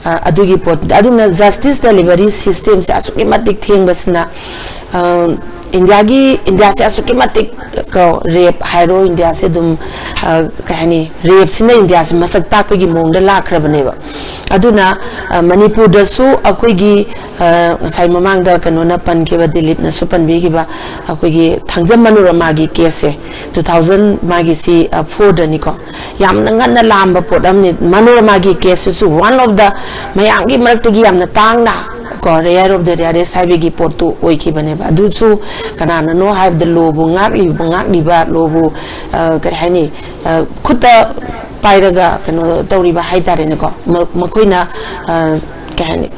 ꯑꯗꯨꯒꯤ ꯄꯣꯠꯇꯨꯗ꯫ ꯑꯗꯨꯅ justice delivery systemꯁꯦ ꯑꯁꯨꯛꯀꯤ ꯃꯇꯤꯛ ꯊꯦꯡꯕꯁꯤꯅ, ꯏꯟꯗꯤꯌꯥꯒꯤ, ꯏꯟꯗꯤꯌꯥꯁꯦ ꯑꯁꯨꯛꯀꯤ ꯃꯇꯤꯛ ꯀꯣ, ꯔꯦꯞ ꯍꯥꯏꯔꯣ, ꯏꯟꯗꯤꯌꯥꯁꯦ ꯑꯗꯨꯝ ꯀꯩ ꯍꯥꯏꯅꯤ, ꯔꯦꯞꯁꯤꯅ ꯏꯟꯗꯤꯌꯥꯁꯦ ꯃꯁꯛ ꯇꯥꯛꯄꯒꯤ ꯃꯑꯣꯡꯗ ꯂꯥꯛꯈ꯭ꯔꯕꯅꯦꯕ꯫ ꯑꯗꯨꯅ ꯃꯅꯤꯄꯨꯔꯗꯁꯨ ꯑꯩꯈꯣꯏꯒꯤ ꯉꯁꯥꯏ ꯃꯃꯥꯡꯗ ꯀꯩꯅꯣꯅ ꯄꯟꯈꯤꯕ, ꯗꯤꯂꯤꯞꯅꯁꯨ ꯄꯟꯕꯤꯈꯤꯕ, ꯑꯩꯈꯣꯏꯒꯤ ꯊꯥꯡꯖꯝ ꯃꯅꯣꯔꯃꯥꯒꯤ ꯀꯦꯁꯁꯦ, two thousand ꯃꯥꯒꯤꯁꯤ fourꯗꯅꯤꯀꯣ꯫ ꯌꯥꯝꯅ ꯉꯟꯅ ꯂꯥꯛꯑꯝꯕ ꯄꯣꯠ ꯑꯃꯅꯤ꯫ ꯃꯅꯣꯔꯃꯥꯒꯤ ꯀꯦꯁꯁꯤꯁꯨ one of the, ꯃꯌꯥꯝꯒꯤ ꯃꯔꯛꯇꯒꯤ ꯌꯥꯝꯅ ꯇꯥꯡꯅ ꯀꯣ, rare of the rarest ꯍꯥꯏꯕꯒꯤ ꯄꯣꯠꯇꯨ ꯑꯣꯏꯈꯤꯕꯅꯦꯕ꯫ ꯑꯗꯨꯁꯨ ꯀꯅꯥꯅꯅꯣ ꯍꯥꯏꯕꯗ ꯂꯣꯕꯨ ꯉꯥꯛꯂꯤꯕ, ꯉꯥꯛꯂꯤꯕ ꯂꯣꯕꯨ ꯀꯔꯤ ꯍꯥꯏꯅꯤ, ꯈꯨꯠꯇ ꯄꯥꯏꯔꯒ ꯀꯩꯅꯣ ꯇꯧꯔꯤꯕ ꯍꯥꯏꯇꯥꯔꯦꯅꯦꯀꯣ꯫ ꯃꯈꯣꯏꯅ ꯀꯩ ꯍꯥꯏꯅꯤ,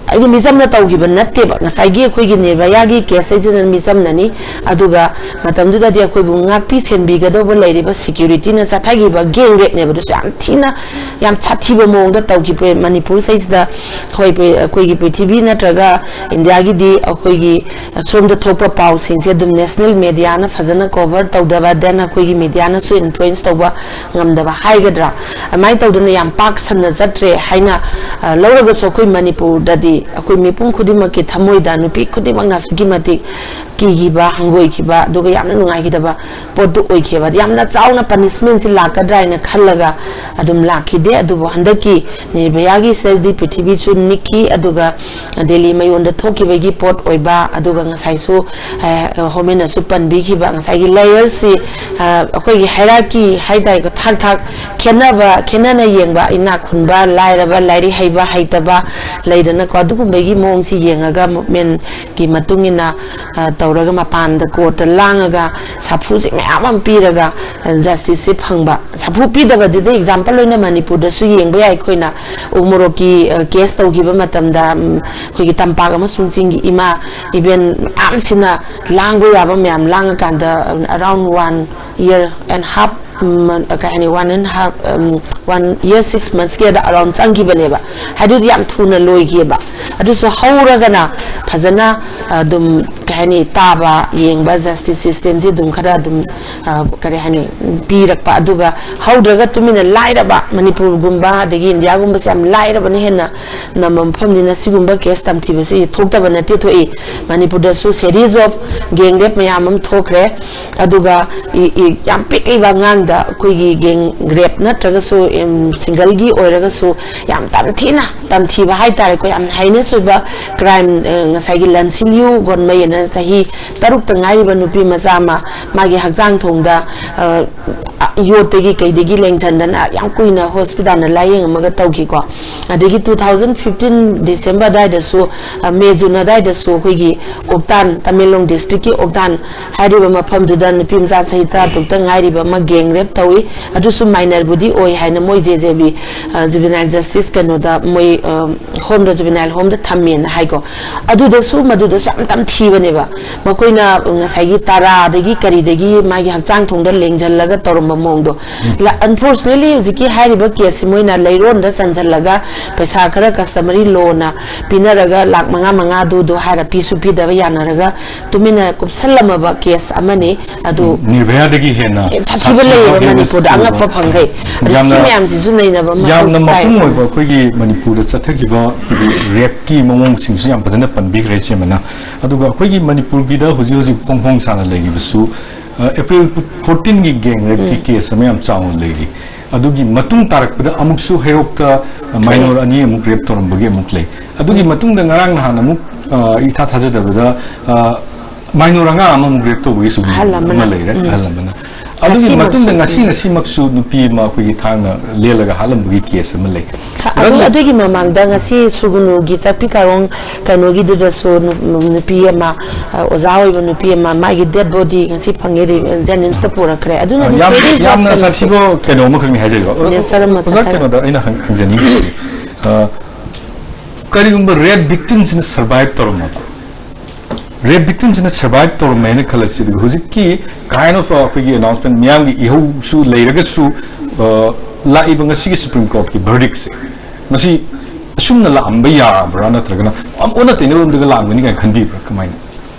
ꯑꯩꯗꯤ ꯃꯤꯆꯝꯅ ꯇꯧꯈꯤꯕ ꯅꯠꯇꯦꯕ꯫ ꯉꯁꯥꯏꯒꯤ ꯑꯩꯈꯣꯏꯒꯤ ꯅꯤꯔꯚꯌꯥꯒꯤ ꯀꯦꯁ ꯍꯥꯏꯁꯤꯅ ꯃꯤꯆꯝꯅꯅꯤ꯫ ꯑꯗꯨꯒ ꯃꯇꯝꯗꯨꯗꯗꯤ ꯑꯩꯈꯣꯏꯕꯨ ꯉꯥꯛꯄꯤ ꯁꯦꯟꯕꯤꯒꯗꯧꯕ ꯂꯩꯔꯤꯕ ꯁꯦꯀ꯭ꯌꯨꯔꯤꯇꯤꯅ ꯆꯠꯊꯈꯤꯕ ꯒꯦꯡ ꯔꯦꯞꯅꯦꯕ꯫ ꯑꯗꯨꯁꯨ ꯌꯥꯝ ꯊꯤꯅ, ꯌꯥꯝ ꯁꯥꯊꯤꯕ ꯃꯑꯣꯡꯗ ꯇꯧꯈꯤꯕ꯫ ꯃꯅꯤꯄꯨꯔꯁꯤꯗꯩꯁꯤꯗ ꯑꯩꯈꯣꯏ, ꯑꯩꯈꯣꯏꯒꯤ ꯄ꯭ꯔꯤꯊꯤꯕꯤ ꯅꯠꯇ꯭ꯔꯒ ꯏꯟꯗꯤꯌꯥꯒꯤꯗꯤ ꯑꯩꯈꯣꯏꯒꯤ ꯁꯣꯝꯗ ꯊꯣꯛꯄ ꯄꯥꯎꯁꯤꯡꯁꯦ ꯑꯗꯨꯝ ꯅꯦꯁꯅꯦꯜ ꯃꯦꯗꯤꯌꯥꯅ ꯐꯖꯅ ꯀꯣꯚꯔ ꯇꯧꯗꯕ, ꯗꯦꯟ ꯑꯩꯈꯣꯏꯒꯤ ꯃꯦꯗꯤꯌꯥꯅꯁꯨ ꯏꯟꯐ꯭ꯂꯨꯌꯦꯟꯁ ꯇꯧꯕ ꯉꯝꯗꯕ ꯍꯥꯏꯒꯗ꯭ꯔꯥ, ꯑꯗꯨꯃꯥꯏꯅ ꯇꯧꯗꯅ ꯌꯥꯝ ꯄꯥꯛ ꯁꯟꯅ ꯆꯠꯇ꯭ꯔꯦ ꯍꯥꯏꯅ ꯂꯧꯔꯒꯁꯨ, ꯑꯩꯈꯣꯏ ꯃꯅꯤꯄꯨꯔꯗꯗꯤ ꯑꯩꯈꯣꯏ ꯃꯤꯄꯨꯝ ꯈꯨꯗꯤꯡꯃꯛꯀꯤ ꯊꯃꯣꯏꯗ, ꯅꯨꯄꯤ ꯈꯨꯗꯤꯡꯃꯛꯅ ꯑꯁꯨꯛꯀꯤ ꯃꯇꯤꯛ ꯀꯤꯈꯤꯕ, ꯍꯪꯒꯣꯏꯈꯤꯕ, ꯑꯗꯨꯒ ꯌꯥꯝꯅ ꯅꯨꯡꯉꯥꯏꯈꯤꯗꯕ ꯄꯣꯠꯇꯨ ꯑꯣꯏꯈꯤꯕ꯫ ꯌꯥꯝꯅ ꯆꯥꯎꯅ ꯄꯅꯤꯁꯃꯦꯟꯁꯤ ꯂꯥꯛꯀꯗ꯭ꯔꯥ ꯍꯥꯏꯅ ꯈꯜꯂꯒ ꯑꯗꯨꯝ ꯂꯥꯛꯈꯤꯗꯦ꯫ ꯑꯗꯨꯕꯨ ꯍꯟꯗꯛꯀꯤ ꯅꯤꯔꯚꯌꯥꯒꯤ ꯁꯦꯜꯗꯤ ꯄ꯭ꯔꯤꯊꯤꯕꯤꯁꯨ ꯅꯤꯛꯈꯤ꯫ ꯑꯗꯨꯒ ꯗꯦꯜꯂꯤ ꯃꯌꯣꯟꯗ ꯊꯣꯛꯈꯤꯕꯒꯤ ꯄꯣꯠ ꯑꯣꯏꯕ, ꯑꯗꯨꯒ ꯉꯁꯥꯏꯁꯨ ꯍꯣꯃꯦꯟꯅꯁꯨ ꯄꯟꯕꯤꯈꯤꯕ ꯉꯁꯥꯏꯒꯤ ꯂꯦꯌꯔꯁꯤ, ꯑꯩꯈꯣꯏꯒꯤ ꯍꯥꯏꯔꯥꯔꯀꯤ ꯍꯥꯏꯇꯥꯔꯦꯀꯣ, ꯊꯥꯛ ꯊꯥꯛ ꯈꯦꯠꯅꯕ, ꯈꯦꯠꯅꯅ ꯌꯦꯡꯕ, ꯏꯅꯥꯛ ꯈꯨꯟꯕ, ꯂꯥꯏꯔꯕ, ꯂꯥꯏꯔꯤꯛ ꯍꯩꯕ, ꯍꯩꯇꯕ ꯂꯩꯗꯅꯀꯣ, ꯑꯗꯨꯒꯨꯝꯕꯒꯤ ꯃꯑꯣꯡꯁꯤ ꯌꯦꯡꯉꯒ ꯃꯨꯞꯃꯦꯟꯒꯤ ꯃꯇꯨꯡ ꯏꯟꯅ ꯇꯧꯔꯒ ꯃꯄꯥꯟꯗ ꯀꯣꯔꯠꯇ ꯂꯥꯡꯉꯒ ꯁꯥꯐꯨꯁꯦ ꯃꯌꯥꯝ ꯑꯃ ꯄꯤꯔꯒ ꯖꯁꯇꯤꯁꯁꯦ ꯐꯪꯕ꯫ ꯁꯥꯐꯨ ꯄꯤꯗꯕꯗꯨꯗꯤ ꯑꯦꯛꯖꯥꯝꯄꯜ ꯑꯣꯏꯅ ꯃꯅꯤꯄꯨꯔꯗꯁꯨ ꯌꯦꯡꯕ ꯌꯥꯏ꯫ ꯑꯩꯈꯣꯏꯅ ꯎꯃꯣꯔꯣꯛꯀꯤ ꯀꯦꯁ ꯇꯧꯈꯤꯕ ꯃꯇꯝꯗ ꯑꯩꯈꯣꯏꯒꯤ ꯇꯝꯄꯥꯛ ꯑꯃꯁꯨꯡ ꯆꯤꯡꯒꯤ ꯏꯃꯥ ꯏꯕꯦꯟ ꯃꯌꯥꯝꯁꯤꯅ ꯂꯥꯡꯕ ꯌꯥꯕ ꯃꯌꯥꯝ ꯂꯥꯡꯉꯀꯥꯟꯗ, around one year and half, ꯀꯩ ꯍꯥꯏꯅꯤ, one and half, one year six monthsꯀꯤ ꯑꯗ around ꯆꯪꯈꯤꯕꯅꯦꯕ꯫ ꯍꯥꯏꯗꯨꯗꯤ ꯌꯥꯝ ꯊꯨꯅ ꯂꯣꯏꯈꯤꯑꯕ꯫ ꯑꯗꯨꯁꯨ ꯍꯧꯔꯒꯅ ꯐꯖꯅ ꯑꯗꯨꯝ, ꯀꯩ ꯍꯥꯏꯅꯤ, ꯇꯥꯕ, ꯌꯦꯡꯕ, ꯖꯁꯇꯤꯁ ꯁꯤꯁꯇꯦꯝꯁꯤ ꯑꯗꯨꯝ ꯈꯔ ꯑꯗꯨꯝ, ꯀꯔꯤ ꯍꯥꯏꯅꯤ, ꯄꯤꯔꯛꯄ꯫ ꯑꯗꯨꯒ ꯍꯧꯗ꯭ꯔꯒ ꯇꯨꯃꯤꯟꯅ ꯂꯥꯏꯔꯕ, ꯃꯅꯤꯄꯨꯔꯒꯨꯝꯕ ꯑꯗꯒꯤ ꯏꯟꯗꯤꯌꯥꯒꯨꯝꯕꯁꯦ ꯌꯥꯝ ꯂꯥꯏꯔꯕꯅ ꯍꯦꯟꯅ ꯅꯝꯕ ꯃꯐꯝꯅꯤꯅ ꯁꯤꯒꯨꯝꯕ ꯀꯦꯁ ꯇꯝꯊꯤꯕꯁꯤ ꯊꯣꯛꯇꯕ ꯅꯠꯇꯦ, ꯊꯣꯛꯏ꯫ ꯃꯅꯤꯄꯨꯔꯗꯁꯨ series of gang rape ꯃꯌꯥꯝ ꯑꯃ ꯊꯣꯛꯈ꯭ꯔꯦ꯫ ꯑꯗꯨꯒ ꯌꯥꯝ ꯄꯤꯛꯂꯤꯕ ꯑꯉꯥꯡꯗ ꯑꯩꯈꯣꯏꯒꯤ gang rape ꯅꯠꯇ꯭ꯔꯒꯁꯨ ꯁꯤꯡꯒꯜꯒꯤ ꯑꯣꯏꯔꯒꯁꯨ ꯌꯥꯝ ꯇꯝꯊꯤꯅ ꯇꯝꯊꯤꯕ ꯍꯥꯏꯇꯥꯔꯦꯀꯣ, ꯌꯥꯝ heinous ꯑꯣꯏꯕ ꯀ꯭ꯔꯥꯏꯝ, ꯉꯁꯥꯏꯒꯤ ꯂꯟꯁꯤꯜꯌꯨ ꯒꯣꯟꯃꯩ ꯑꯅ ꯆꯍꯤ ꯇꯔꯨꯛꯇ ꯉꯥꯏꯔꯤꯕ ꯅꯨꯄꯤ ꯃꯆꯥ ꯑꯃ ꯃꯥꯒꯤ ꯍꯛꯆꯥꯡ ꯊꯣꯡꯗ ꯌꯣꯠꯇꯒꯤ ꯀꯩꯗꯒꯤ ꯂꯦꯡꯁꯟꯗꯅ ꯌꯥꯝ ꯀꯨꯏꯅ ꯍꯣꯁꯄꯤꯇꯥꯜꯗ ꯂꯥꯏꯌꯦꯡꯉꯝꯃꯒ ꯇꯧꯈꯤꯀꯣ꯫ ꯑꯗꯒꯤ two thousand fifteen December ꯑꯗꯨꯋꯥꯏꯗꯁꯨ, ꯃꯦ ꯖꯨꯟ ꯑꯗꯨꯋꯥꯏꯗꯁꯨ ꯑꯩꯈꯣꯏꯒꯤ ꯎꯞꯇꯥꯟ, ꯇꯃꯦꯡꯂꯣꯡ districtꯀꯤ ꯎꯞꯇꯥꯟ ꯍꯥꯏꯔꯤꯕ ꯃꯐꯝꯗꯨꯗ ꯅꯨꯄꯤ ꯃꯆꯥ ꯆꯍꯤ ꯇꯔꯥ ꯇꯔꯨꯛꯇ ꯉꯥꯏꯔꯤꯕ ꯑꯃ gang rape ꯇꯧꯏ꯫ ꯑꯗꯨꯁꯨ minorꯕꯨꯗꯤ ꯑꯣꯏ ꯍꯥꯏꯅ ꯃꯣꯏ J J B, juvenile justice ꯀꯩꯅꯣꯗ, ꯃꯣꯏ homeꯗ, juvenile homeꯗ ꯊꯝꯃꯦꯅ ꯍꯥꯏꯀꯣ꯫ ꯑꯗꯨꯗꯁꯨ, ꯃꯗꯨꯗꯁꯨ ꯌꯥꯝ ꯇꯝꯊꯤꯕꯅꯦꯕ꯫ ꯃꯈꯣꯏꯅ ꯉꯁꯥꯏꯒꯤ ꯇꯔꯥꯗꯒꯤ ꯀꯔꯤꯗꯒꯤ ꯃꯥꯒꯤ ꯍꯛꯆꯥꯡ ꯊꯣꯡꯗ ꯂꯦꯡꯁꯤꯜꯂꯒ ꯇꯧꯔꯝꯕ ꯃꯑꯣꯡꯗꯣ꯫ Unfortunately ꯍꯧꯖꯤꯛꯀꯤ ꯍꯥꯏꯔꯤꯕ caseꯁꯤ ꯃꯣꯏꯅ ꯂꯩꯔꯣꯟꯗ ꯆꯟꯁꯤꯜꯂꯒ ꯄꯩꯁꯥ ꯈꯔ customary lawꯅ ꯄꯤꯅꯔꯒ ꯂꯥꯛ ꯃꯉꯥ ꯃꯉꯥꯗꯨꯗꯣ ꯍꯥꯏꯔ ꯄꯤꯁꯨ ꯄꯤꯗꯕ ꯌꯥꯅꯔꯒ ꯇꯨꯃꯤꯟꯅ ꯀꯨꯞꯁꯜꯂꯝꯃꯕ case ꯑꯃꯅꯤ꯫ ꯑꯗꯨ ꯅꯤꯔꯚꯌꯥꯗꯒꯤ ꯍꯦꯟꯅ ꯁꯥꯊꯤꯕ ꯂꯩꯌꯦꯕ ꯃꯅꯤꯄꯨꯔꯗ ꯑꯉꯛꯄ ꯐꯪꯈꯩ꯫ ꯑꯗꯨ ꯁꯤ ꯃꯌꯥꯝꯁꯤꯁꯨ ꯅꯩꯅꯕ ꯑꯃ ꯌꯥꯝꯅ ꯃꯄꯨꯡ ꯑꯣꯏꯕ ꯑꯩꯈꯣꯏꯒꯤ ꯃꯅꯤꯄꯨꯔꯗ ꯆꯠꯊꯈꯤꯕ ꯑꯩꯈꯣꯏꯒꯤ rapeꯀꯤ ꯃꯑꯣꯡꯁꯤꯡꯁꯨ ꯌꯥꯝ ꯐꯖꯅ ꯄꯟꯕꯤ ꯍꯥꯏꯕꯤꯈ꯭ꯔꯦ ꯏꯆꯦꯃꯅ꯫ ꯑꯗꯨꯒ ꯑꯩꯈꯣꯏꯒꯤ ꯃꯅꯤꯄꯨꯔꯒꯤꯗ ꯍꯧꯖꯤꯛ ꯍꯧꯖꯤꯛ ꯐꯣꯡ ꯐꯣꯡ ꯁꯥꯅ ꯂꯩꯔꯤꯕꯁꯨ, ꯑ, ꯑꯦꯄ꯭ꯔꯤꯜ ꯐꯣꯔꯇꯤꯟꯒꯤ ꯒꯦꯡ ꯔꯦꯞꯀꯤ ꯎꯝ꯫ ꯀꯦꯁ ꯑꯃ ꯌꯥꯝ ꯆꯥꯎꯅ ꯂꯩꯔꯤ꯫ ꯑꯗꯨꯒꯤ ꯃꯇꯨꯡ ꯇꯥꯔꯛꯄꯗ ꯑꯃꯨꯛꯁꯨ ꯍꯩꯔꯣꯛꯇ, ꯑ, ꯃꯥꯏꯅꯣꯔ ꯑꯅꯤ ꯑꯃꯨꯛ ꯔꯦꯞ ꯇꯧꯔꯝꯕꯒꯤ ꯑꯃꯨꯛ ꯂꯩ꯫ ꯑꯗꯨꯒꯤ ꯃꯇꯨꯡꯗ ꯉꯔꯥꯡ ꯅꯍꯥꯟ ꯑꯃꯨꯛ, ꯑ, ꯏꯊꯥ ꯊꯥꯖꯗꯕꯗ, ꯑ, ꯃꯥꯏꯅꯣꯔ ꯑꯉꯥꯡ ꯑꯃꯃꯨꯛ ꯔꯦꯞ ꯇꯧꯕꯒꯤꯁꯨ ꯑꯍꯜ ꯑꯃꯅ꯫ ꯑꯃ ꯂꯩꯔꯦ, ꯎꯝ꯫ ꯑꯍꯜ ꯑꯃꯅ꯫ ꯑꯗꯨꯒꯤ ꯉꯁꯤꯃꯛꯁꯨ, ꯃꯇꯨꯡꯗ ꯉꯁꯤ, ꯎꯝ꯫ ꯉꯁꯤꯃꯛꯁꯨ ꯅꯨꯄꯤ ꯑꯃ ꯑꯩꯈꯣꯏꯒꯤ ꯊꯥꯡꯅ ꯂꯦꯜꯂꯒ ꯍꯥꯠꯂꯝꯕꯒꯤ ꯀꯦꯁ ꯑꯃ ꯂꯩ꯫ ꯊ-, ꯑꯗꯨ, ꯔꯟ- ꯑꯗꯨꯒꯤ ꯃꯃꯥꯡꯗ ꯉꯁꯤ ꯁꯨꯒꯨꯅꯨꯒꯤ ꯆꯥꯛꯄꯤ ꯀꯥꯔꯣꯡ ꯀꯩꯅꯣꯒꯤꯗꯨꯗꯁꯨ ꯅꯨ-, ꯅꯨꯄꯤ ꯑꯃ, ꯑ, ꯑꯣꯖꯥ ꯑꯣꯏꯕ ꯅꯨꯄꯤ ꯑꯃ, ꯃꯥꯒꯤ ꯗꯦꯗ ꯕꯣꯗꯤ ꯉꯁꯤ ꯐꯪꯉꯦ, ꯔꯤ-, ꯖꯦꯅꯤꯝꯁꯇ ꯄꯨꯔꯛꯈ꯭ꯔꯦ꯫ ꯑꯗꯨꯅꯗꯤ ꯑ, ꯌꯥꯝ, ꯁꯦꯔꯤꯌꯁ ꯌꯥꯝꯅ ꯑꯣꯐ ꯁꯥꯊꯤꯕ ꯀꯩꯅꯣ ꯑꯃꯈꯛꯅꯤ ꯍꯥꯏꯖꯔꯤꯀꯣ꯫ ꯑꯣꯖꯥ, ꯅꯦꯆꯔ ꯑꯃ ꯑꯣꯖꯥ, ꯁꯥꯊꯤ-, ꯀꯩꯅꯣꯗ ꯑꯩꯅ ꯍꯪ-, ꯍꯪꯖꯅꯤꯡꯉꯤꯁꯤ, ꯑ, ꯀꯔꯤꯒꯨꯝꯕ ꯔꯦꯞ ꯚꯤꯛꯇꯤꯝꯁꯤꯅ ꯁꯔꯚꯥꯏꯚ ꯇꯧꯔꯝꯃꯕ, ꯔꯦꯞ ꯚꯤꯛꯇꯤꯝꯁꯤꯅ ꯁꯔꯚꯥꯏꯚ ꯇꯧꯔꯝꯃꯦꯅ ꯈꯜꯂꯁꯤ, ꯑꯗꯨꯒ ꯍꯧꯖꯤꯛꯀꯤ kind of, ꯑ, ꯑꯩꯈꯣꯏꯒꯤ ꯑꯦꯅꯥꯎꯟꯁꯃꯦꯟ ꯃꯤꯌꯥꯝꯒꯤ ꯏꯍꯧꯁꯨ ꯂꯩꯔꯒꯁꯨ, ꯑ, ꯂꯥꯛꯏꯕ ꯉꯁꯤꯒꯤ ꯁꯨꯄ꯭ꯔꯤꯝ ꯀꯣꯔꯠꯀꯤ ꯚꯔꯗꯤꯛꯁꯦ ꯃꯁꯤ ꯑꯁꯨꯝꯅ ꯂꯥꯛꯑꯝꯕ ꯌꯥꯕ꯭ꯔꯥ, ꯅꯠꯇ꯭ꯔꯒꯅ ꯑꯣꯟꯅ ꯇꯩꯅꯕ ꯑꯃꯗꯒ ꯂꯥꯛꯑꯝꯒꯅꯤ ꯀꯥꯏꯅ ꯈꯟꯕꯤꯕ꯭ꯔꯥ? ꯀꯃꯥꯏꯅ?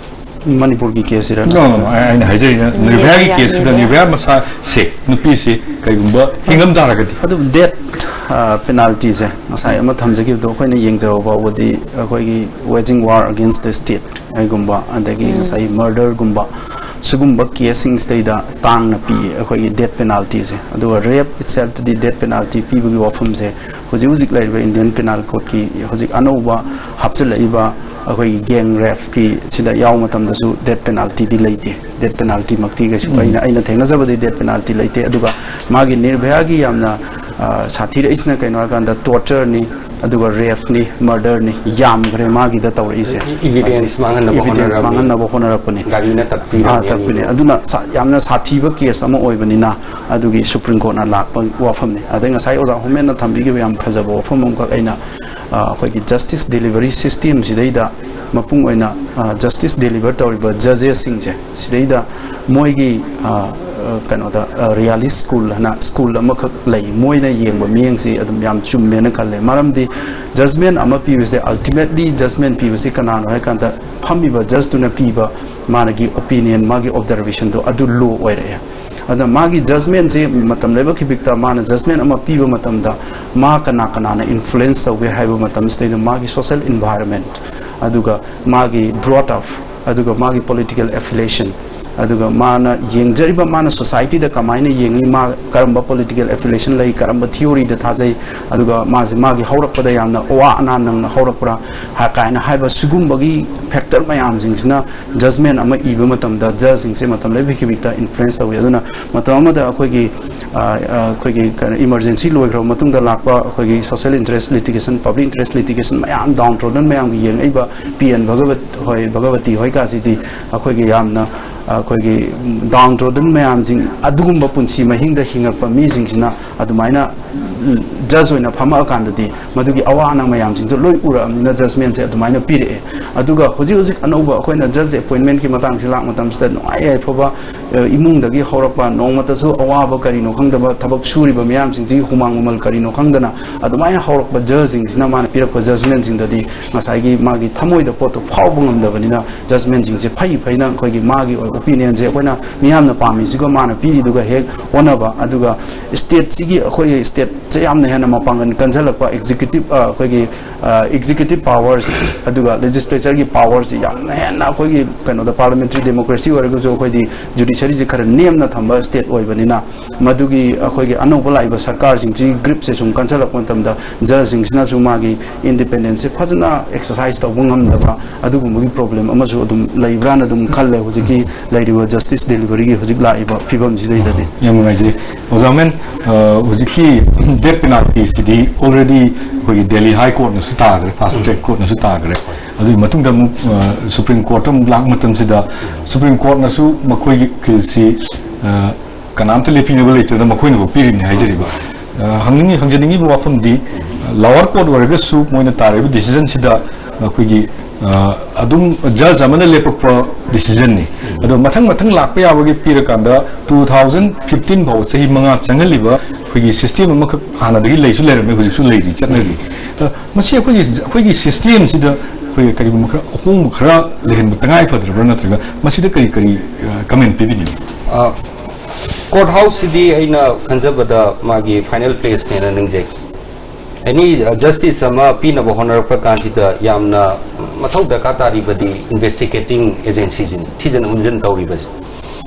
ꯃꯅꯤꯄꯨꯔꯒꯤ ꯀꯦꯁꯁꯤꯔ? No, no, no, ꯑꯩ-, ꯑꯩꯅ ꯍꯥꯏꯖꯔꯤꯅ ꯅꯤꯔꯚꯌꯥꯒꯤ ꯅꯤꯔꯚꯌꯥ, ꯀꯦꯁꯁꯤꯗ ꯅꯤꯔꯚꯌꯥ꯫ ꯅꯤꯔꯚꯌꯥ ꯃꯁꯥꯁꯦ, ꯅꯨꯄꯤꯁꯦ ꯀꯩꯒꯨꯝꯕ ꯍꯤꯡꯉꯝ ꯇꯥꯔꯒꯗꯤ? ꯑꯗꯨ ꯗꯦꯠ, ꯑ, ꯄꯦꯅꯥꯜꯇꯤꯁꯦ ꯉꯁꯥꯏ ꯑꯃ ꯊꯝꯖꯈꯤꯕꯗꯣ ꯑꯩꯈꯣꯏꯅ ꯌꯦꯡꯖꯕ ꯐꯥꯎꯕꯗꯤ ꯑꯩꯈꯣꯏꯒꯤ waging war against the state ꯍꯥꯏꯒꯨꯝꯕ, ꯑꯗꯒꯤ ꯎꯝ꯫ ꯉꯁꯥꯏ ꯃꯔꯗꯔꯒꯨꯝꯕ, ꯁꯤꯒꯨꯝꯕ ꯀꯦꯁꯁꯤꯡꯁꯤꯗꯩꯗ ꯇꯥꯡꯅ ꯄꯤ ꯑꯩꯈꯣꯏꯒꯤ ꯗꯦꯠ ꯄꯦꯅꯥꯜꯇꯤꯁꯦ꯫ ꯑꯗꯨꯒ ꯔꯦꯞ ꯏꯠꯁꯦꯜꯐꯇꯗꯤ ꯗꯦꯠ ꯄꯦꯅꯥꯜꯇꯤ ꯄꯤꯕꯒꯤ ꯋꯥꯐꯝꯁꯦ ꯍꯧꯖꯤꯛ ꯍꯧꯖꯤꯛ ꯂꯩꯔꯤꯕ ꯏꯟꯗꯤꯌꯟ ꯄꯦꯅꯥꯜ ꯀꯣꯗꯀꯤ ꯍꯧꯖꯤꯛ ꯑꯅꯧꯕ ꯍꯥꯞꯆꯤꯜꯂꯛꯏꯕ ꯑꯩꯈꯣꯏꯒꯤ ꯒꯦꯡ ꯔꯦꯞꯀꯤ ꯁꯤꯗ ꯌꯥꯎꯕ ꯃꯇꯝꯗꯁꯨ ꯗꯦꯠ ꯄꯦꯅꯥꯜꯇꯤꯗꯤ ꯂꯩꯇꯦ꯫ ꯗꯦꯠ ꯄꯦꯅꯥꯜꯇꯤ ꯃꯛꯇꯤ ꯀꯩꯁꯨ ꯎꯝ꯫ ꯑꯩꯅ, ꯑꯩꯅ ꯊꯦꯡꯅꯖꯕꯗꯤ ꯗꯦꯠ ꯄꯦꯅꯥꯜꯇꯤ ꯂꯩꯇꯦ꯫ ꯑꯗꯨꯒ ꯃꯥꯒꯤ ꯅꯤꯔꯚꯌꯥꯒꯤ ꯌꯥꯝꯅ, ꯑ, ꯁꯥꯊꯤꯔꯛꯏꯁꯤꯅ ꯀꯩꯅꯣ ꯍꯥꯏꯀꯥꯟꯗ ꯇꯣꯔꯆꯔꯅꯤ, ꯑꯗꯨꯒ ꯔꯦꯞꯅꯤ, ꯃꯔꯗꯔꯅꯤ, ꯌꯥꯝꯈ꯭ꯔꯦ ꯃꯥꯒꯤꯗ ꯇꯧꯔꯛꯏꯁꯦ꯫ E-, evidence ꯃꯥꯡꯍꯟꯅꯕ evidence ꯍꯣꯠꯅꯔꯝꯃꯤ꯫ ꯃꯥꯡꯍꯟꯅꯕ ꯍꯣꯠꯅꯔꯛꯄꯅꯤ꯫ ꯒꯥꯔꯤꯅ ꯇꯛꯄꯤꯔꯝꯃꯤ ꯑꯥ, ꯇꯛꯄꯤꯅꯦ꯫ ꯑꯅꯤꯗꯣ꯫ ꯑꯗꯨꯅ ꯁꯥ-, ꯌꯥꯝꯅ ꯁꯥꯊꯤꯕ ꯀꯦꯁ ꯑꯃ ꯑꯣꯏꯕꯅꯤꯅ ꯑꯗꯨꯒꯤ ꯁꯨꯄ꯭ꯔꯤꯝ ꯀꯣꯔꯠꯅ ꯂꯥꯛꯄ ꯋꯥꯐꯝꯅꯤ꯫ ꯑꯗꯩ ꯉꯁꯥꯏ ꯑꯣꯖꯥ ꯍꯣꯃꯦꯟꯅ ꯊꯝꯕꯤꯈꯤꯕ ꯌꯥꯝ ꯐꯖꯕ ꯋꯥꯐꯝ ꯑꯃꯈꯛ ꯑꯩꯅ, ꯑ, ꯑꯩꯈꯣꯏꯒꯤ ꯖꯁꯇꯤꯁ ꯗꯦꯂꯤꯚꯔꯤ ꯁꯤꯁꯇꯦꯝꯁꯤꯗꯩꯗ ꯃꯄꯨꯡ ꯑꯣꯏꯅ, ꯑ, ꯖꯁꯇꯤꯁ ꯗꯦꯂꯤꯚꯔ ꯇꯧꯔꯤꯕ ꯖꯖꯦꯁꯁꯤꯡꯁꯦ ꯁꯤꯗꯩꯗ ꯃꯣꯏꯒꯤ, ꯑ, ꯑ, ꯀꯩꯅꯣꯗ, ꯑ, ꯔꯤꯌꯥꯂꯤꯁ ꯁ꯭ꯀꯨꯜ ꯍꯥꯏꯅ ꯁ꯭ꯀꯨꯜ ꯑꯃꯈꯛ ꯂꯩ꯫ ꯃꯣꯏꯅ ꯌꯦꯡꯕ ꯃꯤꯠꯌꯦꯡꯁꯤ ꯑꯗꯨꯝ ꯌꯥꯝ ꯆꯨꯝꯃꯦꯅ ꯈꯜꯂꯦ꯫ ꯃꯔꯝꯗꯤ ꯖꯖꯃꯦꯟ ꯑꯃ ꯄꯤꯕꯁꯦ, ꯑꯜꯇꯤꯃꯦꯠꯂꯤ ꯖꯖꯃꯦꯟ ꯄꯤꯕꯁꯤ ꯀꯅꯥꯅꯣ ꯍꯥꯏꯀꯥꯟꯗ ꯐꯝꯃꯤꯕ ꯖꯁꯇꯨꯅ ꯄꯤꯕ ꯃꯥꯅꯒꯤ ꯑꯣꯄꯤꯅꯤꯌꯟ, ꯃꯥꯒꯤ ꯑꯣꯕꯖꯔꯕꯦꯁꯟꯗꯣ ꯑꯗꯨ ꯂꯣ ꯑꯣꯏꯔꯛꯑꯦ꯫ ꯑꯗꯨꯅ ꯃꯥꯒꯤ ꯖꯖꯃꯦꯟꯁꯦ ꯃꯇꯝ ꯂꯥꯏꯕꯛ ꯈꯤꯕꯤꯛꯇ ꯃꯥꯅ ꯖꯖꯃꯦꯟ ꯑꯃ ꯄꯤꯕ ꯃꯇꯝꯗ ꯃꯥ ꯀꯅꯥ ꯀꯅꯥꯅ ꯏꯟꯐ꯭ꯂꯨꯌꯦꯟꯁ ꯇꯧꯒꯦ ꯍꯥꯏꯕ ꯃꯇꯝꯁꯤꯗꯩꯗ ꯃꯥꯒꯤ ꯁꯣꯁꯦꯜ ꯏꯟꯚꯥꯏꯔꯟꯃꯦꯟꯠ, ꯑꯗꯨꯒ ꯃꯥꯒꯤ brought up, ꯑꯗꯨꯒ ꯃꯥꯒꯤ political affiliation, ꯑꯗꯨꯒ ꯃꯥꯅ ꯌꯦꯡꯖꯔꯤꯕ, ꯃꯥꯅ societyꯗ ꯀꯃꯥꯏꯅ ꯌꯦꯡꯉꯤ, ꯃꯥ ꯀꯔꯝꯕ political affiliation ꯂꯩ, ꯀꯔꯝꯕ theoryꯗ ꯊꯥꯖꯩ, ꯑꯗꯨꯒ ꯃꯥꯁꯦ ꯃꯥꯒꯤ ꯍꯧꯔꯛꯄꯗ ꯌꯥꯝꯅ ꯑꯋꯥ ꯑꯅꯥ ꯅꯪꯅ ꯍꯧꯔꯛꯄ꯭ꯔꯥ ꯍꯥ-, ꯀꯥꯏꯅ ꯍꯥꯏꯕ ꯁꯤꯒꯨꯝꯕꯒꯤ factor ꯃꯌꯥꯝꯁꯤꯡꯁꯤꯅ judgment ꯑꯃ ꯏꯕ ꯃꯇꯝꯗ judgeꯁꯤꯡꯁꯦ ꯃꯇꯝ ꯂꯩꯕꯤꯈꯤꯕꯤꯗ influence ꯇꯧꯏ꯫ ꯑꯗꯨꯅ ꯃꯇꯝ ꯑꯃꯗ ꯑꯩꯈꯣꯏꯒꯤ, ꯑ, ꯑ, ꯑꯩꯈꯣꯏꯒꯤ ꯀꯩꯅꯣ, emergency ꯂꯣꯏꯈ꯭ꯔꯕ ꯃꯇꯨꯡꯗ ꯂꯥꯛꯄ ꯑꯩꯈꯣꯏꯒꯤ social interest litigation, public interest litigation ꯃꯌꯥꯝ, downtrodden ꯃꯌꯥꯝꯒꯤ ꯌꯦꯡꯉꯛꯏꯕ ꯄꯤ ꯑꯦꯟ ꯚꯒꯋꯠ ꯍꯣꯏ, ꯚꯒꯋꯇꯤ ꯍꯣꯏ ꯀꯥꯁꯤꯗꯤ ꯑꯩꯈꯣꯏꯒꯤ ꯌꯥꯝꯅ, ꯑꯩꯈꯣꯏꯒꯤ downtrodden ꯃꯌꯥꯝꯁꯤꯡ, ꯑꯗꯨꯒꯨꯝꯕ ꯄꯨꯟꯁꯤ ꯃꯍꯤꯡꯗ ꯍꯤꯡꯉꯛꯄ ꯃꯤꯁꯤꯡꯁꯤꯅ ꯑꯗꯨꯃꯥꯏꯅ judge ꯑꯣꯏꯅ ꯐꯝꯃꯛꯑꯀꯥꯟꯗꯗꯤ ꯃꯗꯨꯒꯤ ꯑꯋꯥ ꯑꯅꯥ ꯃꯌꯥꯝꯁꯤꯡꯗꯣ ꯂꯣꯏ ꯎꯔꯛꯑꯕꯅꯤꯅ judgmentꯁꯦ ꯑꯗꯨꯃꯥꯏꯅ ꯄꯤꯔꯛꯑꯦ꯫ ꯑꯗꯨꯒ ꯍꯧꯖꯤꯛ ꯍꯧꯖꯤꯛ ꯑꯅꯧꯕ ꯑꯩꯈꯣꯏꯅ judge appointmentꯀꯤ ꯃꯇꯥꯡꯁꯤ ꯂꯥꯛꯄ ꯃꯇꯝꯁꯤꯗ ꯅꯨꯡꯉꯥꯏ ꯌꯥꯏꯐꯕ, ꯑ, ꯏꯃꯨꯡꯗꯒꯤ ꯍꯧꯔꯛꯄ, ꯅꯣꯡꯃꯇꯁꯨ ꯑꯋꯥꯕ ꯀꯔꯤꯅꯣ ꯈꯪꯗꯕ, ꯊꯕꯛ ꯁꯨꯔꯤꯕ ꯃꯤꯌꯥꯝꯁꯤꯡꯁꯤꯒꯤ ꯍꯨꯃꯥꯡ ꯃꯃꯜ ꯀꯔꯤꯅꯣ ꯈꯪꯗꯅ ꯑꯗꯨꯃꯥꯏꯅ ꯍꯧꯔꯛꯄ judgeꯁꯤꯡꯁꯤꯅ ꯃꯥꯅ ꯄꯤꯔꯛꯄ judgmentꯁꯤꯡꯗꯗꯤ ꯉꯁꯥꯏꯒꯤ ꯃꯥꯒꯤ ꯊꯃꯣꯏꯗ ꯄꯣꯠꯇꯣ ꯐꯥꯎꯕ ꯉꯝꯗꯕꯅꯤꯅ judgmentꯁꯤꯡꯁꯦ ꯐꯩ ꯐꯩꯅ ꯑꯩꯈꯣꯏꯒꯤ ꯃꯥꯒꯤ ꯑꯣꯏꯕ opinionꯁꯦ ꯑꯩꯈꯣꯏꯅ ꯃꯤꯌꯥꯝꯅ ꯄꯥꯝꯃꯤꯁꯤꯒ ꯃꯥꯅ ꯄꯤꯔꯤꯗꯨꯒ ꯍꯦꯛ ꯑꯣꯟꯅꯕ, ꯑꯗꯨꯒ stateꯁꯤꯒꯤ, ꯑꯩꯈꯣꯏꯒꯤ stateꯁꯦ ꯌꯥꯝꯅ ꯍꯦꯟꯅ ꯃꯄꯥꯡꯒꯜ ꯀꯟꯖꯜꯂꯛꯄ executive, ꯑ, ꯑꯩꯈꯣꯏꯒꯤ, ꯑ, executive powers ꯑꯗꯨꯒ legislatureꯒꯤ powerꯁꯤ ꯌꯥꯝꯅ ꯍꯦꯟꯅ ꯑꯩꯈꯣꯏꯒꯤ ꯀꯩꯅꯣꯗ parliamentary democracy ꯑꯣꯏꯔꯒꯁꯨ ꯑꯩꯈꯣꯏꯗꯤ judiciaryꯁꯤ ꯈꯔ ꯅꯦꯝꯅ ꯊꯝꯕ state ꯑꯣꯏꯕꯅꯤꯅ ꯃꯗꯨꯒꯤ ꯑꯩꯈꯣꯏꯒꯤ ꯑꯅꯧꯕ ꯂꯥꯛꯏꯕ ꯁꯔꯀꯥꯔꯁꯤꯡꯁꯤꯒꯤ groupꯁꯦ ꯁꯨꯝ ꯀꯟꯁꯜꯂꯛꯄ ꯃꯇꯝꯗ judgeꯁꯤꯡꯁꯤꯅꯁꯨ ꯃꯥꯒꯤ independenceꯁꯦ ꯐꯖꯅ exercise ꯇꯧꯕ ꯉꯝꯗꯕ ꯑꯗꯨꯒꯨꯝꯕꯒꯤ problem ꯑꯃꯁꯨ ꯑꯗꯨꯝ ꯂꯩꯕ꯭ꯔꯥꯅ ꯑꯗꯨꯝ ꯈꯜꯂꯦ ꯍꯧꯖꯤꯛꯀꯤ ꯂꯩꯔꯤꯕ justice deliveryꯒꯤ ꯍꯧꯖꯤꯛ ꯂꯥꯛꯏꯕ ꯐꯤꯕꯝꯁꯤꯗꯩꯗꯗꯤ꯫ ꯌꯥꯝ ꯅꯨꯡꯉꯥꯏꯖꯩ꯫ ꯑꯣꯖꯥ ꯃꯦꯟ, ꯑ, ꯍꯧꯖꯤꯛꯀꯤ death penaltyꯁꯤꯗꯤ already ꯑꯩꯈꯣꯏꯒꯤ Delhi High Courtꯅꯁꯨ ꯇꯥꯈ꯭ꯔꯦ, fast track courtꯅꯁꯨ ꯇꯥꯈ꯭ꯔꯦ꯫ ꯑꯗꯨꯒꯤ ꯃꯇꯨꯡꯗ ꯑꯃꯨꯛ, ꯑ, Supreme Court ꯑꯃꯨꯛ ꯂꯥꯛꯄ ꯃꯇꯝꯁꯤꯗ Supreme Courtꯅꯁꯨ ꯃꯈꯣꯏꯒꯤ caseꯁꯤ, ꯑ, ꯀꯅꯥꯝꯇ ꯂꯦꯞꯄꯤꯅꯕ ꯂꯩꯇꯗꯅ ꯃꯈꯣꯏꯅꯐꯥꯎ ꯄꯤꯔꯤꯕꯅꯤ ꯍꯥꯏꯖꯔꯤꯕ꯫ ꯑ, ꯍꯪꯅꯤꯡꯉꯤ-, ꯍꯪꯖꯅꯤꯡꯉꯤꯕ ꯋꯥꯐꯝꯗꯤ, lower court ꯑꯣꯏꯔꯒꯁꯨ ꯃꯣꯏꯅ ꯇꯥꯔꯤꯕ decisionꯁꯤꯗ ꯑꯩꯈꯣꯏꯒꯤ, ꯑ, ꯑꯗꯨꯝ judge ꯑꯃꯅ ꯂꯦꯞꯄꯛꯄ decisionꯅꯤ꯫ ꯑꯗꯣ ꯃꯊꯪ ꯃꯊꯪ ꯂꯥꯛꯄ ꯌꯥꯕꯒꯤ ꯄꯤꯔꯀꯥꯟꯗ two thousand fifteen ꯐꯥꯎꯕ ꯆꯍꯤ ꯃꯉꯥ ꯆꯪꯍꯜꯂꯤꯕ ꯑꯩꯈꯣꯏꯒꯤ system ꯑꯃꯈꯛ ꯍꯥꯟꯅꯗꯒꯤ ꯂꯩꯁꯨ ꯂꯩꯔꯝꯃꯦ, ꯍꯧꯖꯤꯛꯁꯨ ꯂꯩꯔꯤ, ꯆꯠꯅꯔꯤ꯫ ꯑ, ꯃꯁꯤ ꯑꯩꯈꯣꯏꯒꯤ, ꯑꯩꯈꯣꯏꯒꯤ systemꯁꯤꯗ ꯑꯩꯈꯣꯏ ꯀꯔꯤꯒꯨꯝꯕ ꯈꯔ ꯑꯍꯣꯡꯕ ꯈꯔ ꯂꯩꯍꯟꯕ ꯇꯉꯥꯏ ꯐꯗ꯭ꯔꯕ꯭ꯔꯥ, ꯅꯠꯇ꯭ꯔꯒ ꯃꯁꯤꯗ ꯀꯔꯤ ꯀꯔꯤ, ꯑ, comment ꯄꯤꯕꯤꯅꯤꯡꯉꯤ? ꯑ, court houseꯁꯤꯗꯤ ꯑꯩꯅ ꯈꯟꯖꯕꯗ ꯃꯥꯒꯤ final placeꯅꯦꯅ ꯅꯤꯡꯖꯩ꯫ ꯑꯦꯅꯤ ꯖꯁꯇꯤꯁ ꯑꯃ ꯄꯤꯅꯕ ꯍꯣꯠꯅꯔꯛꯄ ꯀꯥꯟꯁꯤꯗ ꯌꯥꯝꯅ ꯃꯊꯧ ꯗꯔꯀꯥꯔ ꯇꯥꯔꯤꯕꯗꯤ ꯏꯟꯚꯦꯁꯇꯤꯒꯦꯇꯤꯡ ꯑꯦꯖꯦꯟꯁꯤꯁꯤꯅꯤ, ꯊꯤꯖꯤꯟ ꯍꯨꯝꯖꯤꯟ ꯇꯧꯔꯤꯕꯁꯤ꯫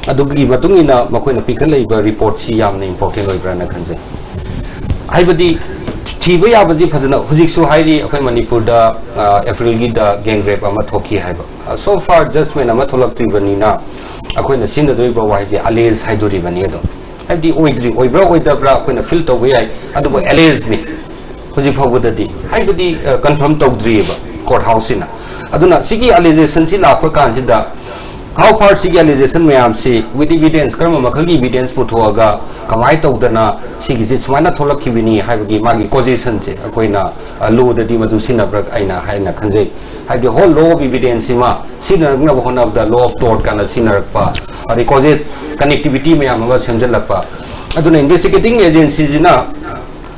ꯑꯗꯨꯒꯤ ꯃꯇꯨꯡ ꯏꯟꯅ ꯃꯈꯣꯏꯅ ꯄꯤꯈꯠꯂꯛꯏꯕ ꯔꯤꯄꯣꯔꯠꯁꯤ ꯌꯥꯝꯅ ꯏꯝꯄꯣꯔꯇꯦꯟ ꯑꯣꯏꯕ꯭ꯔꯥꯅ ꯈꯟꯖꯩ꯫ ꯍꯥꯏꯕꯗꯤ ꯊꯤꯕ ꯌꯥꯕꯁꯤ ꯐꯖꯅ ꯍꯧꯖꯤꯛꯁꯨ ꯍꯥꯏꯔꯤ, ꯑꯩꯈꯣꯏ ꯃꯅꯤꯄꯨꯔꯗ ꯑꯦꯄ꯭ꯔꯤꯜꯒꯤꯗ ꯒꯦꯡ ꯔꯦꯞ ꯑꯃ ꯊꯣꯛꯈꯤ ꯍꯥꯏꯕ꯫ ꯁꯣ ꯐꯥꯔ ꯖꯁꯃꯦꯟ ꯑꯃ ꯊꯣꯛꯂꯛꯇ꯭ꯔꯤꯕꯅꯤꯅ ꯑꯩꯈꯣꯏꯅ ꯁꯤꯖꯤꯟꯅꯗꯣꯔꯤꯕ ꯋꯥꯍꯩꯁꯦ ꯑꯂꯦꯖ ꯍꯥꯏꯗꯣꯔꯤꯕꯅꯤ꯫ ꯑꯗꯣ ꯍꯥꯏꯕꯗꯤ ꯑꯣꯏꯗ꯭ꯔꯤ, ꯑꯣꯏꯕ꯭ꯔꯥ ꯑꯣꯏꯗꯕ꯭ꯔꯥ ꯑꯩꯈꯣꯏꯅ ꯐꯤꯜ ꯇꯧꯕ ꯌꯥꯏ, ꯑꯗꯨꯕꯨ ꯑꯦꯂꯦꯖꯅꯤ꯫ ꯍꯧꯖꯤꯛ ꯐꯥꯎꯕꯗꯗꯤ ꯍꯥꯏꯕꯗꯤ ꯀꯟꯐꯥꯔꯝ ꯇꯧꯗ꯭ꯔꯤꯑꯕ ꯀꯣꯔꯠ ꯍꯥꯎꯁꯁꯤꯅ꯫ ꯑꯗꯨꯅ ꯁꯤꯒꯤ ꯑꯂꯤꯖꯦꯁꯟꯁꯤ ꯂꯥꯛꯄ ꯀꯥꯟꯁꯤꯗ ꯍꯥꯎ ꯐꯥꯔ ꯁꯤꯒꯤ ꯑꯂꯤꯖꯦꯁꯟ ꯃꯌꯥꯝꯁꯤ ꯋꯤꯠ ꯏꯕꯤꯗꯦꯟꯁ, ꯀꯔꯝꯕ ꯃꯈꯜꯒꯤ ꯏꯕꯤꯗꯦꯟꯁ ꯄꯨꯊꯣꯛꯑꯒ ꯀꯃꯥꯏꯅ ꯇꯧꯗꯅ ꯁꯤꯒꯤꯁꯤ ꯁꯨꯃꯥꯏꯅ ꯊꯣꯛꯂꯛꯈꯤꯕꯅꯤ ꯍꯥꯏꯕꯒꯤ ꯃꯥꯒꯤ ꯀꯣꯖꯦꯁꯟꯁꯦ ꯑꯩꯈꯣꯏꯅ ꯂꯣꯗꯗꯤ ꯃꯗꯨ ꯁꯤꯖꯤꯟꯅꯕ꯭ꯔꯥ ꯑꯩꯅ ꯍꯥꯏꯅ ꯈꯟꯖꯩ꯫ ꯍꯥꯏꯕꯗꯤ ꯍꯣꯜ ꯂꯣ ꯑꯣꯐ ꯏꯕꯤꯗꯦꯟꯁꯁꯤꯃ ꯁꯤꯖꯤꯟꯅꯔꯛꯅꯕ ꯍꯣꯠꯅꯕꯗ ꯂꯣ ꯑꯣꯐ ꯇꯣꯔꯠ ꯀꯥꯏꯅ ꯁꯤꯖꯤꯟꯅꯔꯛꯄ, ꯑꯗꯩ ꯀꯣꯖꯦꯁ ꯀꯅꯦꯛꯇꯤꯚꯤꯇꯤ ꯃꯌꯥꯝ ꯑꯃ ꯁꯦꯝꯖꯤꯜꯂꯛꯄ꯫ ꯑꯗꯨꯅ ꯏꯟꯚꯦꯁꯇꯤꯒꯦꯇꯤꯡ ꯑꯦꯖꯦꯟꯁꯤꯁꯤꯅ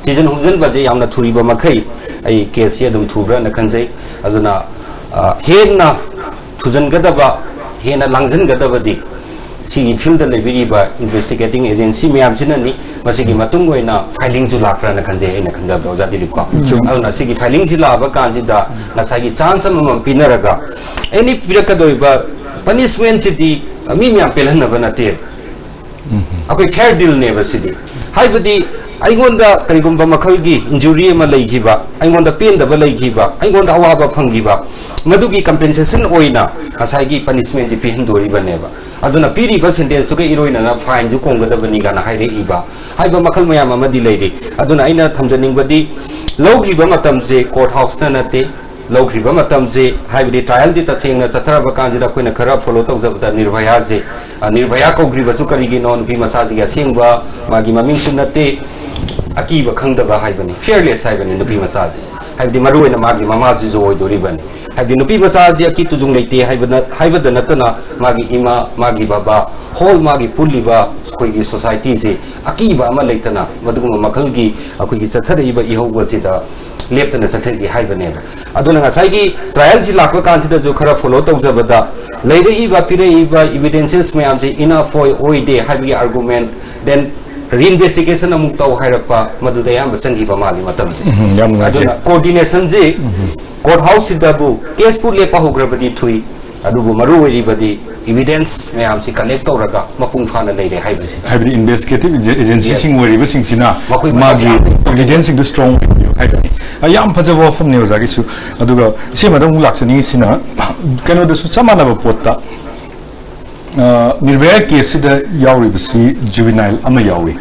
ꯊꯤꯖꯤꯟ ꯍꯨꯝꯖꯤꯟꯕꯁꯦ ꯌꯥꯝꯅ ꯊꯨꯔꯤꯕ ꯃꯈꯩ ꯑꯩ ꯀꯦꯁꯁꯤ ꯑꯗꯨꯝ ꯊꯨꯕ꯭ꯔꯥꯅ ꯈꯟꯖꯩ꯫ ꯑꯗꯨꯅ ꯍꯦꯟꯅ ꯊꯨꯖꯤꯟꯒꯗꯕ, ꯍꯦꯟꯅ ꯂꯥꯡꯁꯤꯟꯒꯗꯕꯗꯤ ꯁꯤꯒꯤ ꯐꯤꯜꯗ ꯂꯩꯕꯤꯔꯤꯕ ꯏꯟꯚꯦꯁꯇꯤꯒꯦꯇꯤꯡ ꯑꯦꯖꯦꯟꯁꯤ ꯃꯌꯥꯝꯁꯤꯅꯅꯤ꯫ ꯃꯁꯤꯒꯤ ꯃꯇꯨꯡ ꯑꯣꯏꯅ ꯐꯥꯏꯂꯤꯡꯁꯨ ꯂꯥꯛꯄ꯭ꯔꯥꯅ ꯈꯟꯖꯩ, ꯑꯩꯅ ꯈꯟꯖꯕꯗ, ꯑꯣꯖꯥ ꯗꯤꯂꯤꯞꯀꯣ꯫ ꯑꯗꯨꯅ ꯁꯤꯒꯤ ꯐꯥꯏꯂꯤꯡꯁꯤ ꯂꯥꯛꯑꯕ ꯀꯥꯟꯁꯤꯗ ꯉꯁꯥꯏꯒꯤ ꯆꯥꯟꯁ ꯑꯃꯃꯝ ꯄꯤꯅꯔꯒ ꯑꯦꯅꯤ ꯄꯤꯔꯛꯀꯗꯧꯔꯤꯕ ꯄꯅꯤꯁꯃꯦꯟꯁꯤꯗꯤ ꯃꯤ ꯃꯌꯥꯝ ꯄꯦꯜꯍꯟꯅꯕ ꯅꯠꯇꯦ꯫ ꯑꯩꯈꯣꯏ ꯐꯦꯌꯔ ꯗꯤꯜꯅꯦꯕ ꯁꯤꯗꯤ꯫ ꯍꯥꯏꯕꯗꯤ ꯑꯩꯉꯣꯟꯗ ꯀꯔꯤꯒꯨꯝꯕ ꯃꯈꯜꯒꯤ ꯏꯟꯖꯨꯔꯤ ꯑꯃ ꯂꯩꯈꯤꯕ, ꯑꯩꯉꯣꯟꯗ ꯄꯦꯟꯗꯕ ꯂꯩꯈꯤꯕ, ꯑꯩꯉꯣꯟꯗ ꯑꯋꯥꯕ ꯐꯪꯈꯤꯕ, ꯃꯗꯨꯒꯤ ꯀꯝꯄꯦꯟꯁꯦꯁꯟ ꯑꯣꯏꯅ ꯉꯁꯥꯏꯒꯤ ꯄꯅꯤꯁꯃꯦꯟꯁꯤ ꯄꯤꯍꯟꯗꯣꯔꯤꯕꯅꯦꯕ꯫ ꯑꯗꯨꯅ ꯄꯤꯔꯤꯕ ꯁꯦꯟꯇꯦꯟꯁꯇꯨꯒ ꯏꯔꯣꯏꯅꯅ ꯐꯥꯏꯟꯁꯨ ꯀꯣꯡꯒꯗꯕꯅꯤ ꯀꯥꯏꯅ ꯍꯥꯏꯔꯛꯏꯕ ꯍꯥꯏꯕ ꯃꯈꯜ ꯃꯌꯥꯝ ꯑꯃꯗꯤ ꯂꯩꯔꯤ꯫ ꯑꯗꯨꯅ ꯑꯩꯅ ꯊꯝꯖꯅꯤꯡꯕꯗꯤ ꯂꯧꯈ꯭ꯔꯤꯕ ꯃꯇꯝꯁꯦ ꯀꯣꯔꯠ ꯍꯥꯎꯁꯅ ꯅꯠꯇꯦ, ꯂꯧꯈ꯭ꯔꯤꯕ ꯃꯇꯝꯁꯦ, ꯍꯥꯏꯕꯗꯤ ꯇ꯭ꯔꯥꯏꯌꯦꯜꯁꯦ ꯇꯁꯦꯡꯅ ꯆꯠꯊꯔꯕ ꯀꯥꯟꯁꯤꯗ ꯑꯩꯈꯣꯏꯅ ꯈꯔ ꯐꯣꯂꯣ ꯇꯧꯖꯕꯗ ꯅꯤꯔꯚꯌꯥꯁꯦ, ꯑ, ꯅꯤꯔꯚꯌꯥ ꯀꯧꯈ꯭ꯔꯤꯕꯁꯨ ꯀꯔꯤꯒꯤꯅꯣ? ꯅꯨꯄꯤ ꯃꯆꯥꯁꯤꯒꯤ ꯑꯁꯦꯡꯕ ꯃꯥꯒꯤ ꯃꯃꯤꯡꯁꯨ ꯅꯠꯇꯦ, ꯑꯀꯤꯕ ꯈꯪꯗꯕ ꯍꯥꯏꯕꯅꯤ, ꯐꯤꯌꯔꯂꯦꯁ ꯍꯥꯏꯕꯅꯤ ꯅꯨꯄꯤ ꯃꯆꯥꯁꯦ꯫ ꯍꯥꯏꯕꯗꯤ ꯃꯔꯨꯑꯣꯏꯅ ꯃꯥꯒꯤ ꯃꯃꯥꯁꯤꯁꯨ ꯑꯣꯏꯗꯣꯔꯤꯕꯅꯤ꯫ ꯍꯥꯏꯕꯗꯤ ꯅꯨꯄꯤ ꯃꯆꯥꯁꯤ ꯑꯀꯤ ꯇꯨꯖꯨꯡ ꯂꯩꯇꯦ ꯍꯥꯏꯕ ꯅꯠ-, ꯍꯥꯏꯕꯗ ꯅꯠꯇꯅ ꯃꯥꯒꯤ ꯏꯃꯥ, ꯃꯥꯒꯤ ꯕꯕꯥ, ꯍꯣꯜ ꯃꯥꯒꯤ ꯄꯨꯜꯂꯤꯕ ꯑꯩꯈꯣꯏꯒꯤ ꯁꯣꯁꯥꯏꯇꯤꯁꯤ ꯑꯀꯤꯕ ꯑꯃ ꯂꯩꯇꯅ ꯃꯗꯨꯒꯨꯝꯕ ꯃꯈꯜꯒꯤ ꯑꯩꯈꯣꯏꯒꯤ ꯆꯠꯊꯔꯛꯏꯕ ꯏꯍꯧ ꯑꯁꯤꯗ ꯂꯦꯞꯇꯅ ꯆꯠꯊꯒꯦ ꯍꯥꯏꯕꯅꯦꯕ꯫ ꯑꯗꯨꯅ ꯉꯁꯥꯏꯒꯤ ꯇ꯭ꯔꯥꯏꯌꯦꯜꯁꯤ ꯂꯥꯛꯄ ꯀꯥꯟꯁꯤꯗꯁꯨ ꯈꯔ ꯐꯣꯂꯣ ꯇꯧꯖꯕꯗ ꯂꯩꯔꯛꯏꯕ, ꯄꯤꯔꯛꯏꯕ ꯏꯕꯤꯗꯦꯟꯁꯦꯁ ꯃꯌꯥꯝꯁꯦ ꯏꯅꯐ ꯑꯣꯏ, ꯑꯣꯏꯗꯦ ꯍꯥꯏꯕꯒꯤ ꯑꯥꯔꯒꯨꯃꯦꯟ, ꯗꯦꯟ ꯔꯤꯏꯟꯚꯦꯁꯇꯤꯒꯦꯁꯟ ꯑꯃꯨꯛ ꯇꯧ ꯍꯥꯏꯔꯛꯄ, ꯃꯗꯨꯗ ꯑꯌꯥꯝꯕ ꯆꯪꯈꯤꯕ ꯃꯥꯜꯂꯤ ꯃꯇꯝꯁꯦ꯫ ꯎꯝ, ꯌꯥꯝ ꯅꯨꯡꯉꯥꯏꯖꯩ꯫ ꯑꯗꯨꯅ ꯀꯣꯑꯣꯔꯗꯤꯅꯦꯁꯟꯁꯤ ꯀꯣꯔꯠ ꯍꯥꯎꯁꯁꯤꯗꯕꯨ ꯀꯦꯁꯄꯨ ꯂꯦꯞꯄ ꯍꯧꯈ꯭ꯔꯕꯗꯤ ꯊꯨꯏ, ꯑꯗꯨꯕꯨ ꯃꯔꯨ ꯑꯣꯏꯔꯤꯕꯗꯤ ꯏꯕꯤꯗꯦꯟꯁ ꯃꯌꯥꯝꯁꯤ ꯀꯂꯦꯛ ꯇꯧꯔꯒ ꯃꯄꯨꯡ ꯐꯥꯅ ꯂꯩꯔꯦ ꯍꯥꯏꯕꯁꯤ꯫ ꯍꯥꯏꯕꯗꯤ ꯏꯟꯚꯦꯁꯇꯤꯒꯦꯇꯤꯚ ꯑꯦꯖꯦꯟꯁꯤꯁꯤꯡ ꯑꯣꯏꯔꯤꯕꯁꯤꯡꯁꯤꯅ ꯃꯈꯣꯏ ꯃꯥꯒꯤ ꯌꯥꯝ ꯏꯕꯤꯗꯦꯟꯁꯁꯤꯡꯗꯨ ꯁ꯭ꯇ꯭ꯔꯣꯡ ꯑꯣꯏꯕꯤꯌꯨ ꯍꯥꯏꯕꯅꯤ꯫ ꯑ, ꯌꯥꯝ ꯐꯖꯕ ꯋꯥꯐꯝꯅꯤ ꯑꯣꯖꯥꯒꯤꯁꯨ꯫ ꯑꯗꯨꯒ ꯏꯆꯦ ꯃꯗ ꯑꯃꯨꯛ ꯂꯥꯛꯆꯅꯤꯡꯉꯤꯁꯤꯅ ꯀꯩꯅꯣꯗꯁꯨ ꯆꯞ ꯃꯥꯟꯅꯕ ꯄꯣꯠꯇ, ꯑ, ꯅꯤꯔꯚꯌꯥ ꯀꯦꯁꯁꯤꯗ ꯌꯥꯎꯔꯤꯕꯁꯤ ꯖꯨꯕꯤꯅꯥꯏꯜ ꯑꯃ ꯌꯥꯎꯏ꯫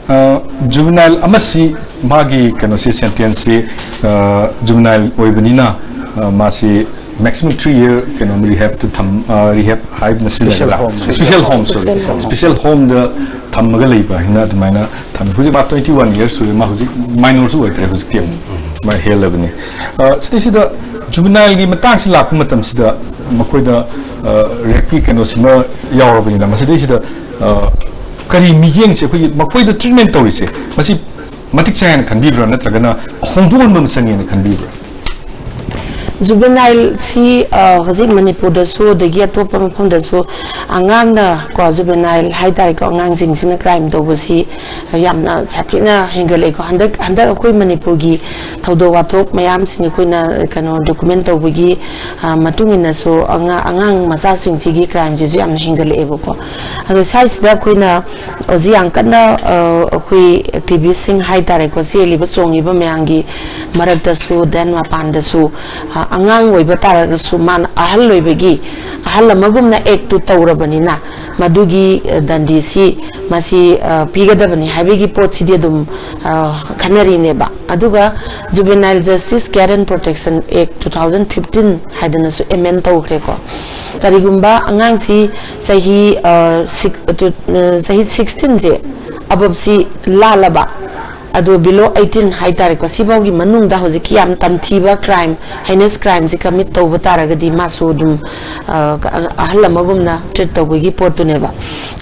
ꯑ, ꯖꯨꯕꯤꯅꯥꯏꯜ ꯑꯃꯁꯤ ꯃꯥꯒꯤ ꯀꯩꯅꯣꯁꯤ, ꯁꯦꯟꯇꯦꯟꯁꯁꯤ, ꯑ, ꯖꯨꯕꯤꯅꯥꯏꯜ ꯑꯣꯏꯕꯅꯤꯅ, ꯑ, ꯃꯥꯁꯤ ꯃꯦꯛꯁꯤꯃꯝ ꯊ꯭ꯔꯤ ꯌꯔ ꯀꯩꯅꯣ ꯔꯤꯍꯦꯞꯇ ꯊꯝ, ꯑ, ꯔꯤꯍꯦꯞ ꯍꯥꯏꯕꯅ ꯁꯤꯖꯤꯟꯅꯒꯗ꯭ꯔꯥ? ꯍꯣꯝ꯫ Special home, sorry. Special home. Special ꯍꯣꯝꯗ ꯊꯝꯃꯒ ꯂꯩꯕ ꯍꯥꯏꯅ ꯑꯗꯨꯃꯥꯏꯅ ꯊꯝꯃꯤ꯫ ꯍꯧꯖꯤꯛ ꯃꯥ ꯇ꯭ꯋꯦꯟꯇꯤ ꯋꯥꯟ ꯌꯔꯁ ꯁꯨꯔꯦ, ꯃꯥ ꯍꯧꯖꯤꯛ ꯃꯥꯏꯅꯣꯔꯁꯨ ꯑꯣꯏꯗ꯭ꯔꯦ ꯍꯧꯖꯤꯛꯇꯤ ꯑꯃꯨꯛ꯫ ꯃꯥ ꯍꯦꯜꯂꯕꯅꯤ꯫ ꯑ, ꯁꯤꯗꯩꯁꯤꯗ ꯖꯨꯕꯤꯅꯥꯏꯜꯒꯤ ꯃꯇꯥꯡꯁꯤ ꯂꯥꯛꯄ ꯃꯇꯝꯁꯤꯗ ꯃꯈꯣꯏꯗ, ꯑ, ꯔꯦꯞꯀꯤ ꯀꯩꯅꯣꯁꯤꯃ ꯌꯥꯎꯔꯕꯅꯤꯅ ꯃꯁꯤꯗꯩꯁꯤꯗ, ꯑ, ꯀꯔꯤ ꯃꯤꯠꯌꯦꯡꯁꯦ ꯑꯩꯈꯣꯏꯒꯤ ꯃꯈꯣꯏꯗ ꯇ꯭ꯔꯤꯠꯃꯦꯟ ꯇꯧꯔꯤꯁꯦ ꯃꯁꯤ ꯃꯇꯤꯛ ꯆꯥꯏ ꯍꯥꯏꯅ ꯈꯟꯕꯤꯕ꯭ꯔꯥ ꯅꯠꯇ꯭ꯔꯒꯅ ꯍꯣꯡꯗꯣꯛꯍꯟꯕ ꯑꯃ ꯆꯪꯉꯦꯅ ꯈꯟꯕꯤꯕ꯭ꯔꯥ? ꯖꯨꯕꯦꯅꯥꯏꯜꯁꯤ ꯑ, ꯍꯧꯖꯤꯛ ꯃꯅꯤꯄꯨꯔꯗꯁꯨ ꯑꯗꯒꯤ ꯑꯇꯣꯞꯄ ꯃꯐꯝꯗꯁꯨ ꯑꯉꯥꯡꯅ ꯀꯣ, ꯖꯨꯕꯦꯅꯥꯏꯜ ꯍꯥꯏꯇꯥꯔꯦꯀꯣ, ꯑꯉꯥꯡꯁꯤꯡꯁꯤꯅ ꯀ꯭ꯔꯥꯏꯝ ꯇꯧꯕꯁꯤ ꯌꯥꯝꯅ ꯁꯥꯊꯤꯅ ꯍꯦꯟꯒꯠꯂꯛꯑꯦꯀꯣ꯫ ꯍꯟꯗꯛ ꯍꯟꯗꯛ ꯑꯩꯈꯣꯏ ꯃꯅꯤꯄꯨꯔꯒꯤ ꯊꯧꯗꯣꯛ ꯋꯥꯊꯣꯛ ꯃꯌꯥꯝꯁꯤꯡ ꯑꯩꯈꯣꯏꯅ ꯀꯩꯅꯣ ꯗꯣꯀꯨꯃꯦꯟ ꯇꯧꯕꯒꯤ ꯑ, ꯃꯇꯨꯡ ꯏꯟꯅꯁꯨ ꯑꯉꯥꯡ ꯑꯉꯥꯡ ꯃꯆꯥꯁꯤꯡꯁꯤꯒꯤ ꯀ꯭ꯔꯥꯏꯝꯁꯤꯁꯨ ꯌꯥꯝꯅ ꯍꯦꯟꯒꯠꯂꯛꯑꯦꯕꯀꯣ꯫ ꯑꯗꯣ ꯁ꯭ꯋꯥꯏꯁꯤꯗ ꯑꯩꯈꯣꯏꯅ ꯍꯧꯖꯤꯛ ꯌꯥꯝ ꯀꯟꯅ ꯑ, ꯑꯩꯈꯣꯏ ꯑꯦꯛꯇꯤꯚꯤꯁꯁꯤꯡ ꯍꯥꯏꯇꯥꯔꯦꯀꯣ, ꯆꯦꯜꯂꯤꯕ ꯆꯣꯡꯉꯤꯕ ꯃꯌꯥꯝꯒꯤ ꯃꯔꯛꯇꯁꯨ, then ꯃꯄꯥꯟꯗꯁꯨ, ꯑ, ꯑꯉꯥꯡ ꯑꯣꯏꯕ ꯇꯥꯔꯒꯁꯨ ꯃꯥꯅ ꯑꯍꯜ ꯑꯣꯏꯕꯒꯤ, ꯑꯍꯜ ꯑꯃꯒꯨꯝꯅ ꯑꯦꯛꯇꯨ ꯇꯧꯔꯕꯅꯤꯅ ꯃꯗꯨꯒꯤ, ꯑ, ꯗꯟꯗꯤꯁꯤ ꯃꯁꯤ, ꯑ, ꯄꯤꯒꯗꯕꯅꯤ ꯍꯥꯏꯕꯒꯤ ꯄꯣꯠꯁꯤꯗꯤ ꯑꯗꯨꯝ, ꯑ, ꯈꯟꯅꯔꯤꯅꯦꯕ꯫ ꯑꯗꯨꯒ Juvenile Justice Care and Protection Act two thousand fifteen ꯍꯥꯏꯗꯅꯁꯨ ꯑꯦꯃꯦꯟ ꯇꯧꯈ꯭ꯔꯦꯀꯣ꯫ ꯀꯔꯤꯒꯨꯝꯕ ꯑꯉꯥꯡꯁꯤ ꯆꯍꯤ, ꯑ, ꯁꯤꯛ-, ꯑ, ꯇꯨ-, ꯑ, ꯆꯍꯤ ꯁꯤꯛꯁꯇꯤꯟꯁꯦ ꯑꯕꯞꯁꯤ ꯂꯥꯜꯂꯕ, ꯑꯗꯣ below eighteen ꯍꯥꯏꯇꯥꯔꯦꯀꯣ, ꯁꯤꯐꯥꯎꯒꯤ ꯃꯅꯨꯡꯗ ꯍꯧꯖꯤꯛꯀꯤ ꯌꯥꯝ ꯇꯝꯊꯤꯕ crime, heinous crimeꯁꯤ commit ꯇꯧꯕ ꯇꯥꯔꯒꯗꯤ ꯃꯥꯁꯨ ꯑꯗꯨꯝ ꯑ, ꯑꯍꯜ ꯑꯃꯒꯨꯝꯅ treat ꯇꯧꯕꯒꯤ ꯄꯣꯠꯇꯨꯅꯦꯕ꯫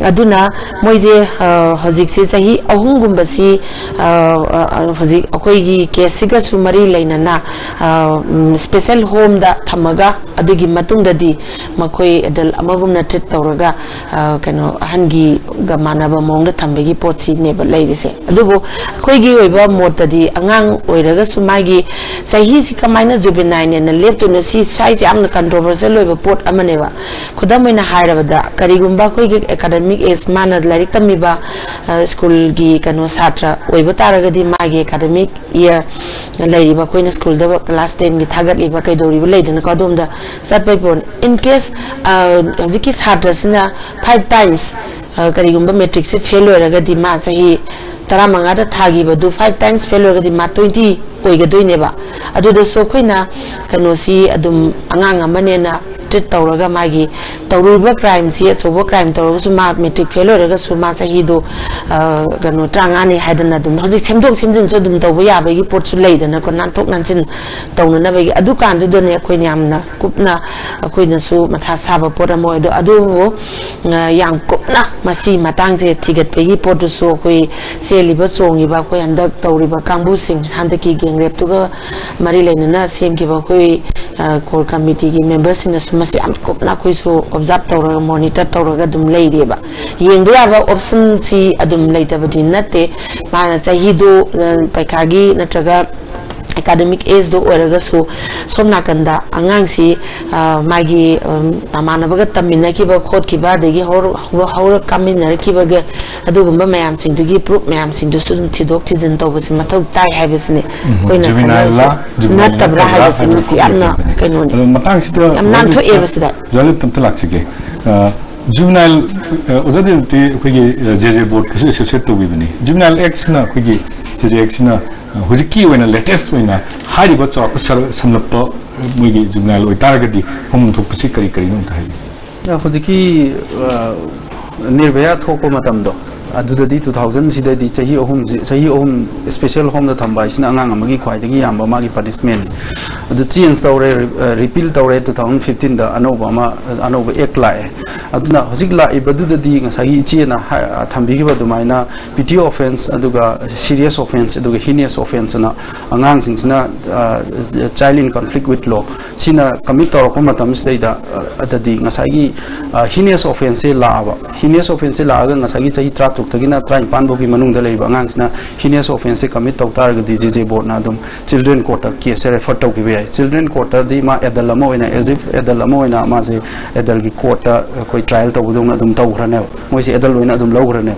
ꯑꯗꯨꯅ ꯃꯣꯏꯁꯦ ꯑ, ꯍꯧꯖꯤꯛꯁꯦ ꯆꯍꯤ ꯑꯍꯨꯝꯒꯨꯝꯕꯁꯤ ꯑ, ꯑ, ꯑ, ꯍꯧꯖꯤꯛ ꯑꯩꯈꯣꯏꯒꯤ caseꯁꯤꯒꯁꯨ ꯃꯔꯤ ꯂꯩꯅꯅ ꯑ, ꯎꯝ, special homeꯗ ꯊꯝꯃꯒ ꯑꯗꯨꯒꯤ ꯃꯇꯨꯡꯗꯗꯤ ꯃꯈꯣꯏ adult ꯑꯃꯒꯨꯝꯅ treat ꯇꯧꯔꯒ ꯑ, ꯀꯩꯅꯣ ꯑꯍꯟꯒꯤꯒ ꯃꯥꯟꯅꯕ ꯃꯑꯣꯡꯗ ꯊꯝꯕꯒꯤ ꯄꯣꯠꯁꯤꯅꯦꯕ ꯂꯩꯔꯤꯁꯦ꯫ ꯑꯗꯨꯕꯨ ꯑꯩꯈꯣꯏꯒꯤ ꯑꯣꯏꯕ ꯃꯣꯠꯇꯗꯤ ꯑꯉꯥꯡ ꯑꯣꯏꯔꯒꯁꯨ ꯃꯥꯒꯤ ꯆꯍꯤꯁꯤ ꯀꯃꯥꯏꯅ juvenileꯅꯦꯅ ꯂꯦꯞꯇꯣꯏꯅꯣ? ꯁꯤ ꯁ꯭ꯋꯥꯏꯁꯦ ꯌꯥꯝꯅ controversial ꯑꯣꯏꯕ ꯄꯣꯠ ꯑꯃꯅꯦꯕ꯫ ꯈꯨꯗꯝ ꯑꯣꯏꯅ ꯍꯥꯏꯔꯕꯗ, ꯀꯔꯤꯒꯨꯝꯕ ꯑꯩꯈꯣꯏꯒꯤ academic age ꯃꯥꯅ ꯂꯥꯏꯔꯤꯛ ꯇꯝꯃꯤꯕ ꯑ, ꯁ꯭ꯀꯨꯜꯒꯤ ꯀꯩꯅꯣ ꯁꯥꯇ꯭ꯔ ꯑꯣꯏꯕ ꯇꯥꯔꯒꯗꯤ ꯃꯥꯒꯤ academic year ꯂꯩꯔꯤꯕ ꯑꯩꯈꯣꯏꯅ ꯁ꯭ꯀꯨꯜꯗ class tenꯒꯤ ꯊꯥꯒꯠꯂꯤꯕ ꯀꯩꯗꯧꯔꯤꯕ ꯂꯩꯗꯅꯀꯣ, ꯑꯗꯣꯝꯗ ꯆꯠꯄꯩ ꯄꯣꯠ꯫ In case ꯑ, ꯍꯧꯖꯤꯛꯀꯤ ꯁꯥꯇ꯭ꯔꯁꯤꯅ five times ꯑ, ꯀꯔꯤꯒꯨꯝꯕ matricꯁꯦ fail ꯑꯣꯏꯔꯒꯗꯤ ꯃꯥ ꯆꯍꯤ ꯇꯔꯥꯃꯉꯥꯗ ꯊꯥꯈꯤꯕꯗꯨ five times fail ꯑꯣꯏꯔꯒꯗꯤ ꯃꯥ twenty ꯑꯣꯏꯒꯗꯣꯏꯅꯦꯕ꯫ ꯑꯗꯨꯗꯁꯨ ꯑꯩꯈꯣꯏꯅ ꯀꯩꯅꯣꯁꯤ ꯑꯗꯨꯝ ꯑꯉꯥꯡ ꯑꯃꯅꯦꯅ treat ꯇꯧꯔꯒ ꯃꯥꯒꯤ ꯇꯧꯔꯨꯔꯤꯕ crimeꯁꯤ, ꯑꯆꯧꯕ crime ꯇꯧꯔꯒꯁꯨ ꯃꯥ matric fail ꯑꯣꯏꯔꯒꯁꯨ ꯃꯥ ꯆꯍꯤꯗꯣ ꯑ, ꯀꯩꯅꯣ ꯇꯔꯥꯃꯉꯥꯅꯤ ꯍꯥꯏꯗꯅ ꯑꯗꯨꯝ ꯍꯧꯖꯤꯛ ꯁꯦꯝꯗꯣꯛ ꯁꯦꯝꯖꯤꯟꯁꯨ ꯑꯗꯨꯝ ꯇꯧꯕ ꯌꯥꯕꯒꯤ ꯄꯣꯠꯁꯨ ꯂꯩꯗꯅꯀꯣ, ꯅꯥꯟꯊꯣꯛ ꯅꯥꯟꯁꯤꯟ ꯇꯧꯅꯅꯕꯒꯤ꯫ ꯑꯗꯨꯀꯥꯟꯗꯨꯗꯅꯦ ꯑꯩꯈꯣꯏꯅ ꯌꯥꯝꯅ ꯀꯨꯞꯅ ꯑꯩꯈꯣꯏꯅꯁꯨ ꯃꯊꯥ ꯁꯥꯕ ꯄꯣꯠ ꯑꯃ ꯑꯣꯏ꯫ ꯑꯗꯣ ꯑꯗꯨꯕꯨ ꯑ, ꯌꯥꯝ ꯀꯨꯞꯅ ꯃꯁꯤ ꯃꯇꯥꯡꯁꯦ ꯊꯤꯒꯠꯄꯒꯤ ꯄꯣꯠꯇꯨꯁꯨ ꯑꯩꯈꯣꯏ ꯆꯦꯜꯂꯤꯕ ꯆꯣꯡꯉꯤꯕ ꯑꯩꯈꯣꯏ ꯍꯟꯗꯛ ꯇꯧꯔꯤꯕ ꯀꯥꯡꯕꯨꯁꯤꯡ, ꯍꯟꯗꯛꯀꯤ gang rapeꯇꯨꯒ ꯃꯔꯤ ꯂꯩꯅꯅ ꯁꯦꯝꯈꯤꯕ ꯑꯩꯈꯣꯏ ꯑ, core committeeꯒꯤ memberꯁꯤꯡꯅꯁꯨ ꯃꯁꯤ ꯌꯥꯝ ꯀꯨꯞꯅ ꯑꯩꯈꯣꯏꯁꯨ observe ꯇꯧꯔꯒ, monitor ꯇꯧꯔꯒ ꯑꯗꯨꯝ ꯂꯩꯔꯤꯑꯕ꯫ ꯌꯦꯡꯕ ꯌꯥꯕ optionꯁꯤ ꯑꯗꯨꯝ ꯂꯩꯇꯕꯗꯤ ꯅꯠꯇꯦ꯫ ꯃꯥꯅ ꯆꯍꯤꯗꯨ ꯑ, ꯄꯩꯈꯥꯒꯤ ꯅꯠꯇ꯭ꯔꯒ academic ageꯗꯨ ꯑꯣꯏꯔꯒꯁꯨ ꯁꯣꯝ ꯅꯥꯀꯟꯗ ꯑꯉꯥꯡꯁꯤ ꯑ, ꯃꯥꯒꯤ ꯎꯝ, ꯃꯃꯥꯟꯅꯕꯒ ꯇꯝꯃꯤꯟꯅꯈꯤꯕ ꯈꯣꯠꯈꯤꯕ, ꯑꯗꯒꯤ ꯍꯧꯔ- ꯍꯧꯔ- ꯍꯧꯔ ꯀꯥꯃꯤꯟꯅꯔꯛꯈꯤꯕꯒ ꯑꯗꯨꯒꯨꯝꯕ ꯃꯌꯥꯝꯁꯤꯡꯗꯨꯒꯤ proof ꯃꯌꯥꯝꯁꯤꯡꯗꯨꯁꯨ ꯑꯗꯨꯝ ꯊꯤꯗꯣꯛ ꯊꯤꯖꯤꯟ ꯇꯧꯕꯁꯤ ꯃꯊꯧ ꯇꯥꯏ ꯍꯥꯏꯕꯁꯤꯅꯦ ꯑꯩꯈꯣꯏꯅ ꯈꯟꯅꯔꯤꯁꯦ꯫ Juvenile ꯅꯠꯇꯕ꯭ꯔꯥ ꯍꯥꯏꯕꯁꯤ ꯃꯁꯤ ꯌꯥꯝꯅ ꯀꯩꯅꯣꯅꯤ꯫ ꯑꯗꯣ ꯃꯇꯥꯡꯁꯤꯗ ꯌꯥꯝ ꯅꯥꯟꯊꯣꯛꯑꯦꯕ ꯁꯤꯗ꯫ ꯖꯣꯂꯤꯞ ꯑꯝꯇ ꯂꯥꯛꯆꯒꯦ꯫ ꯑ, juvenile, ꯑ, ꯑꯣꯖꯥ ꯗꯦꯕꯇꯤ ꯑꯩꯈꯣꯏꯒꯤ, ꯑ, J J boardꯀꯁꯨ associate ꯇꯧꯕꯤꯕꯅꯤ꯫ Juvenile Actꯁꯤꯅ ꯑꯩꯈꯣꯏꯒꯤ J J Actꯁꯤꯅ, ꯑ, ꯍꯧꯖꯤꯛꯀꯤ ꯑꯣꯏꯅ latest ꯑꯣꯏꯅ ꯍꯥꯏꯔꯤꯕ ꯆꯥꯎꯔꯥꯛꯄ ꯁꯔ- ꯁꯝꯂꯞꯄ, ꯑ, ꯃꯣꯏꯒꯤ juvenile ꯑꯣꯏꯇꯥꯔꯒꯗꯤ ꯐꯪꯐꯝ ꯊꯣꯛꯄꯁꯤ ꯀꯔꯤ ꯀꯔꯤꯅꯣ ꯑꯝꯇ ꯍꯥꯏꯕꯤꯌꯨ꯫ ꯍꯧꯖꯤꯛꯀꯤ, ꯑ, ꯅꯤꯔꯚꯌꯥ ꯊꯣꯛꯄ ꯃꯇꯝꯗꯣ, ꯑꯗꯨꯗꯗꯤ two thousand ꯁꯤꯗꯗꯤ ꯆꯍꯤ ꯑꯍꯨꯝꯁꯤ, ꯆꯍꯤ ꯑꯍꯨꯝ special home ꯗ ꯊꯝꯕ ꯍꯥꯏꯁꯤꯅ ꯑꯉꯥꯡ ꯑꯃꯒꯤ ꯈ꯭ꯋꯥꯏꯗꯒꯤ ꯌꯥꯝꯕ ꯃꯥꯒꯤ punishment ꯅꯤ꯫ ꯑꯗꯨ change ꯇꯧꯔꯦ, ꯔꯤ-, ꯑ, repeal ꯇꯧꯔꯦ, two thousand fifteen ꯗ ꯑꯅꯧꯕ ꯑꯃ, ꯑꯅꯧꯕ act ꯂꯥꯛꯑꯦ꯫ ꯑꯗꯨꯅ ꯍꯧꯖꯤꯛ ꯂꯥꯛꯏꯕꯗꯨꯗꯗꯤ ꯉꯁꯥꯏꯒꯤ ꯏꯆꯦꯅ ꯍꯥꯏ-, ꯊꯝꯕꯤꯈꯤꯕ ꯑꯗꯨꯃꯥꯏꯅ petty offence, ꯑꯗꯨꯒ serious offence, ꯑꯗꯨꯒ heinous offence ꯑꯅ ꯑꯉꯥꯡꯁꯤꯡꯁꯤꯅ, ꯑ, child in conflict with law ꯁꯤꯅ commit ꯇꯧꯔꯛꯄ ꯃꯇꯝꯁꯤꯗꯩꯗ, ꯑ, ꯑꯗꯗꯤ ꯉꯁꯥꯏꯒꯤ, ꯑ, heinous offence ꯁꯦ ꯂꯥꯛꯑꯕ, heinous offence ꯁꯦ ꯂꯥꯛꯑꯒ ꯉꯁꯥꯏꯒꯤ ꯆꯍꯤ ꯇꯔꯥꯇꯔꯨꯛꯇꯒꯤꯅ ꯇꯔꯥꯅꯤꯄꯥꯟ ꯐꯥꯎꯒꯤ ꯃꯅꯨꯡꯗ ꯂꯩꯕ ꯑꯉꯥꯡꯁꯤꯅ heinous offence ꯁꯦ commit ꯇꯧ ꯇꯥꯔꯒꯗꯤ J J board ꯅ ꯑꯗꯨꯝ children court ꯇ case ꯁꯦ refer ꯇꯧꯈꯤꯕ ꯌꯥꯏ꯫ Children court ꯇꯗꯤ ꯃꯥ adult ꯑꯃ ꯑꯣꯏꯅ, as if adult ꯑꯃ ꯑꯣꯏꯅ ꯃꯥꯁꯦ adult ꯀꯤ court ꯇ ꯑꯩꯈꯣꯏ trial ꯇꯧꯕꯗꯧꯅ ꯑꯗꯨꯝ ꯇꯧꯈ꯭ꯔꯅꯦꯕ꯫ ꯃꯣꯏꯁꯦ adult ꯑꯣꯏꯅ ꯑꯗꯨꯝ ꯂꯧꯈ꯭ꯔꯅꯦꯕ꯫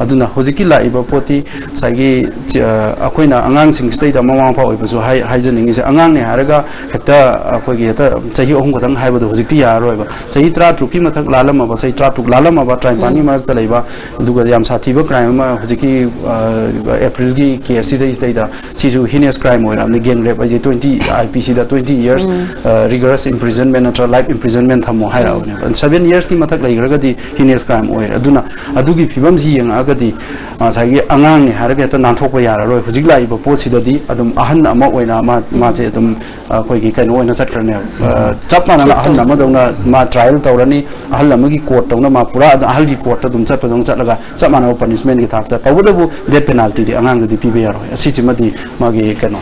ꯑꯗꯨꯅ ꯍꯧꯖꯤꯛꯀꯤ ꯂꯥꯛꯏꯕ ꯄꯣꯠꯇꯤ ꯉꯁꯥꯏꯒꯤ, ꯑ, ꯑꯩꯈꯣꯏꯅ ꯑꯉꯥꯡꯁꯤꯡꯁꯤꯗꯩꯗ ꯃꯃꯥ ꯃꯄꯥ ꯑꯣꯏꯕꯁꯨ ꯍꯥꯏ-, ꯍꯥꯏꯖꯅꯤꯡꯉꯤꯁꯦ, ꯑꯉꯥꯡꯅꯦ ꯍꯥꯏꯔꯒ ꯍꯦꯛꯇ ꯑꯩꯈꯣꯏꯒꯤ ꯍꯦꯛꯇ ꯆꯍꯤ ꯑꯍꯨꯝ ꯈꯛꯇꯪ ꯍꯥꯏꯕꯗꯣ ꯍꯧꯖꯤꯛꯇꯤ ꯌꯥꯔꯔꯣꯏꯕ꯫ ꯆꯍꯤ ꯇꯔꯥꯇꯔꯨꯛꯀꯤ ꯃꯊꯛ ꯂꯥꯜꯂꯝꯃꯕ, ꯆꯍꯤ ꯇꯔꯥꯇꯔꯨꯛ ꯂꯥꯜꯂꯝꯃꯕ ꯇꯔꯥꯅꯤꯄꯥꯟꯒꯤ ꯎꯝ꯫ ꯃꯔꯛꯇ ꯂꯩꯕ, ꯑꯗꯨꯒ ꯌꯥꯝ ꯁꯥꯊꯤꯕ crime ꯑꯃ ꯍꯧꯖꯤꯛꯀꯤ, ꯑ, April ꯒꯤ case ꯁꯤꯗꯩꯗꯩꯗ ꯁꯤꯁꯨ heinous crime ꯑꯣꯏꯔꯛꯑꯕꯅꯤ꯫ Gang rape ꯍꯥꯏꯁꯦ twenty, I P C the twenty years, ꯎꯝ꯫ ꯑ, rigorous imprisonment ꯅꯠꯇ꯭ꯔꯒ life imprisonment ꯊꯝꯃꯣ ꯍꯥꯏꯔꯛꯑꯕꯅꯦꯕ꯫ Seven years ꯀꯤ ꯃꯊꯛ ꯂꯩꯈ꯭ꯔꯒꯗꯤ heinous crime ꯑꯣꯏꯔꯦ꯫ ꯑꯗꯨꯅ ꯑꯗꯨꯒꯤ ꯐꯤꯕꯝꯁꯤ ꯌꯦꯡꯉꯛꯑꯒꯗꯤ ꯉꯁꯥꯏꯒꯤ ꯑꯉꯥꯡꯅꯦ ꯍꯥꯏꯔꯒ ꯍꯦꯛꯇ ꯅꯥꯟꯊꯣꯛꯄ ꯌꯥꯔꯔꯣꯏ꯫ ꯍꯧꯖꯤꯛ ꯂꯥꯛꯏꯕ ꯄꯣꯠꯁꯤꯗꯗꯤ ꯑꯗꯨꯝ ꯑꯍꯟ ꯑꯃ ꯑꯣꯏꯅ ꯃꯥ-, ꯃꯥꯁꯦ ꯑꯗꯨꯝ ꯑꯩꯈꯣꯏꯒꯤ ꯀꯩꯅꯣ ꯑꯣꯏꯅ ꯆꯠꯈ꯭ꯔꯅꯦꯕ꯫ ꯑ, ꯆꯞ ꯃꯥꯟꯅꯅ ꯑꯍꯜ ꯑꯃꯗꯧꯅ ꯃꯥ trial ꯇꯧꯔꯅꯤ, ꯑꯍꯜ ꯑꯃꯒꯤ court ꯇꯧꯅ ꯃꯥ ꯄꯨꯔꯥ ꯑꯗꯨꯝ ꯑꯍꯜꯒꯤ court ꯇ ꯑꯗꯨꯝ ꯆꯠꯄꯗꯧꯅ ꯆꯠꯂꯒ ꯆꯞ ꯃꯥꯟꯅꯕ punishment ꯀꯤ ꯊꯥꯛꯇ꯫ ꯇꯧꯕꯇꯕꯨ death penalty ꯗꯤ ꯑꯉꯥꯡꯗꯗꯤ ꯄꯤꯕ ꯌꯥꯔꯣꯏ꯫ ꯑꯁꯤꯁꯤꯃꯗꯤ ꯃꯥꯒꯤ ꯀꯩꯅꯣ꯫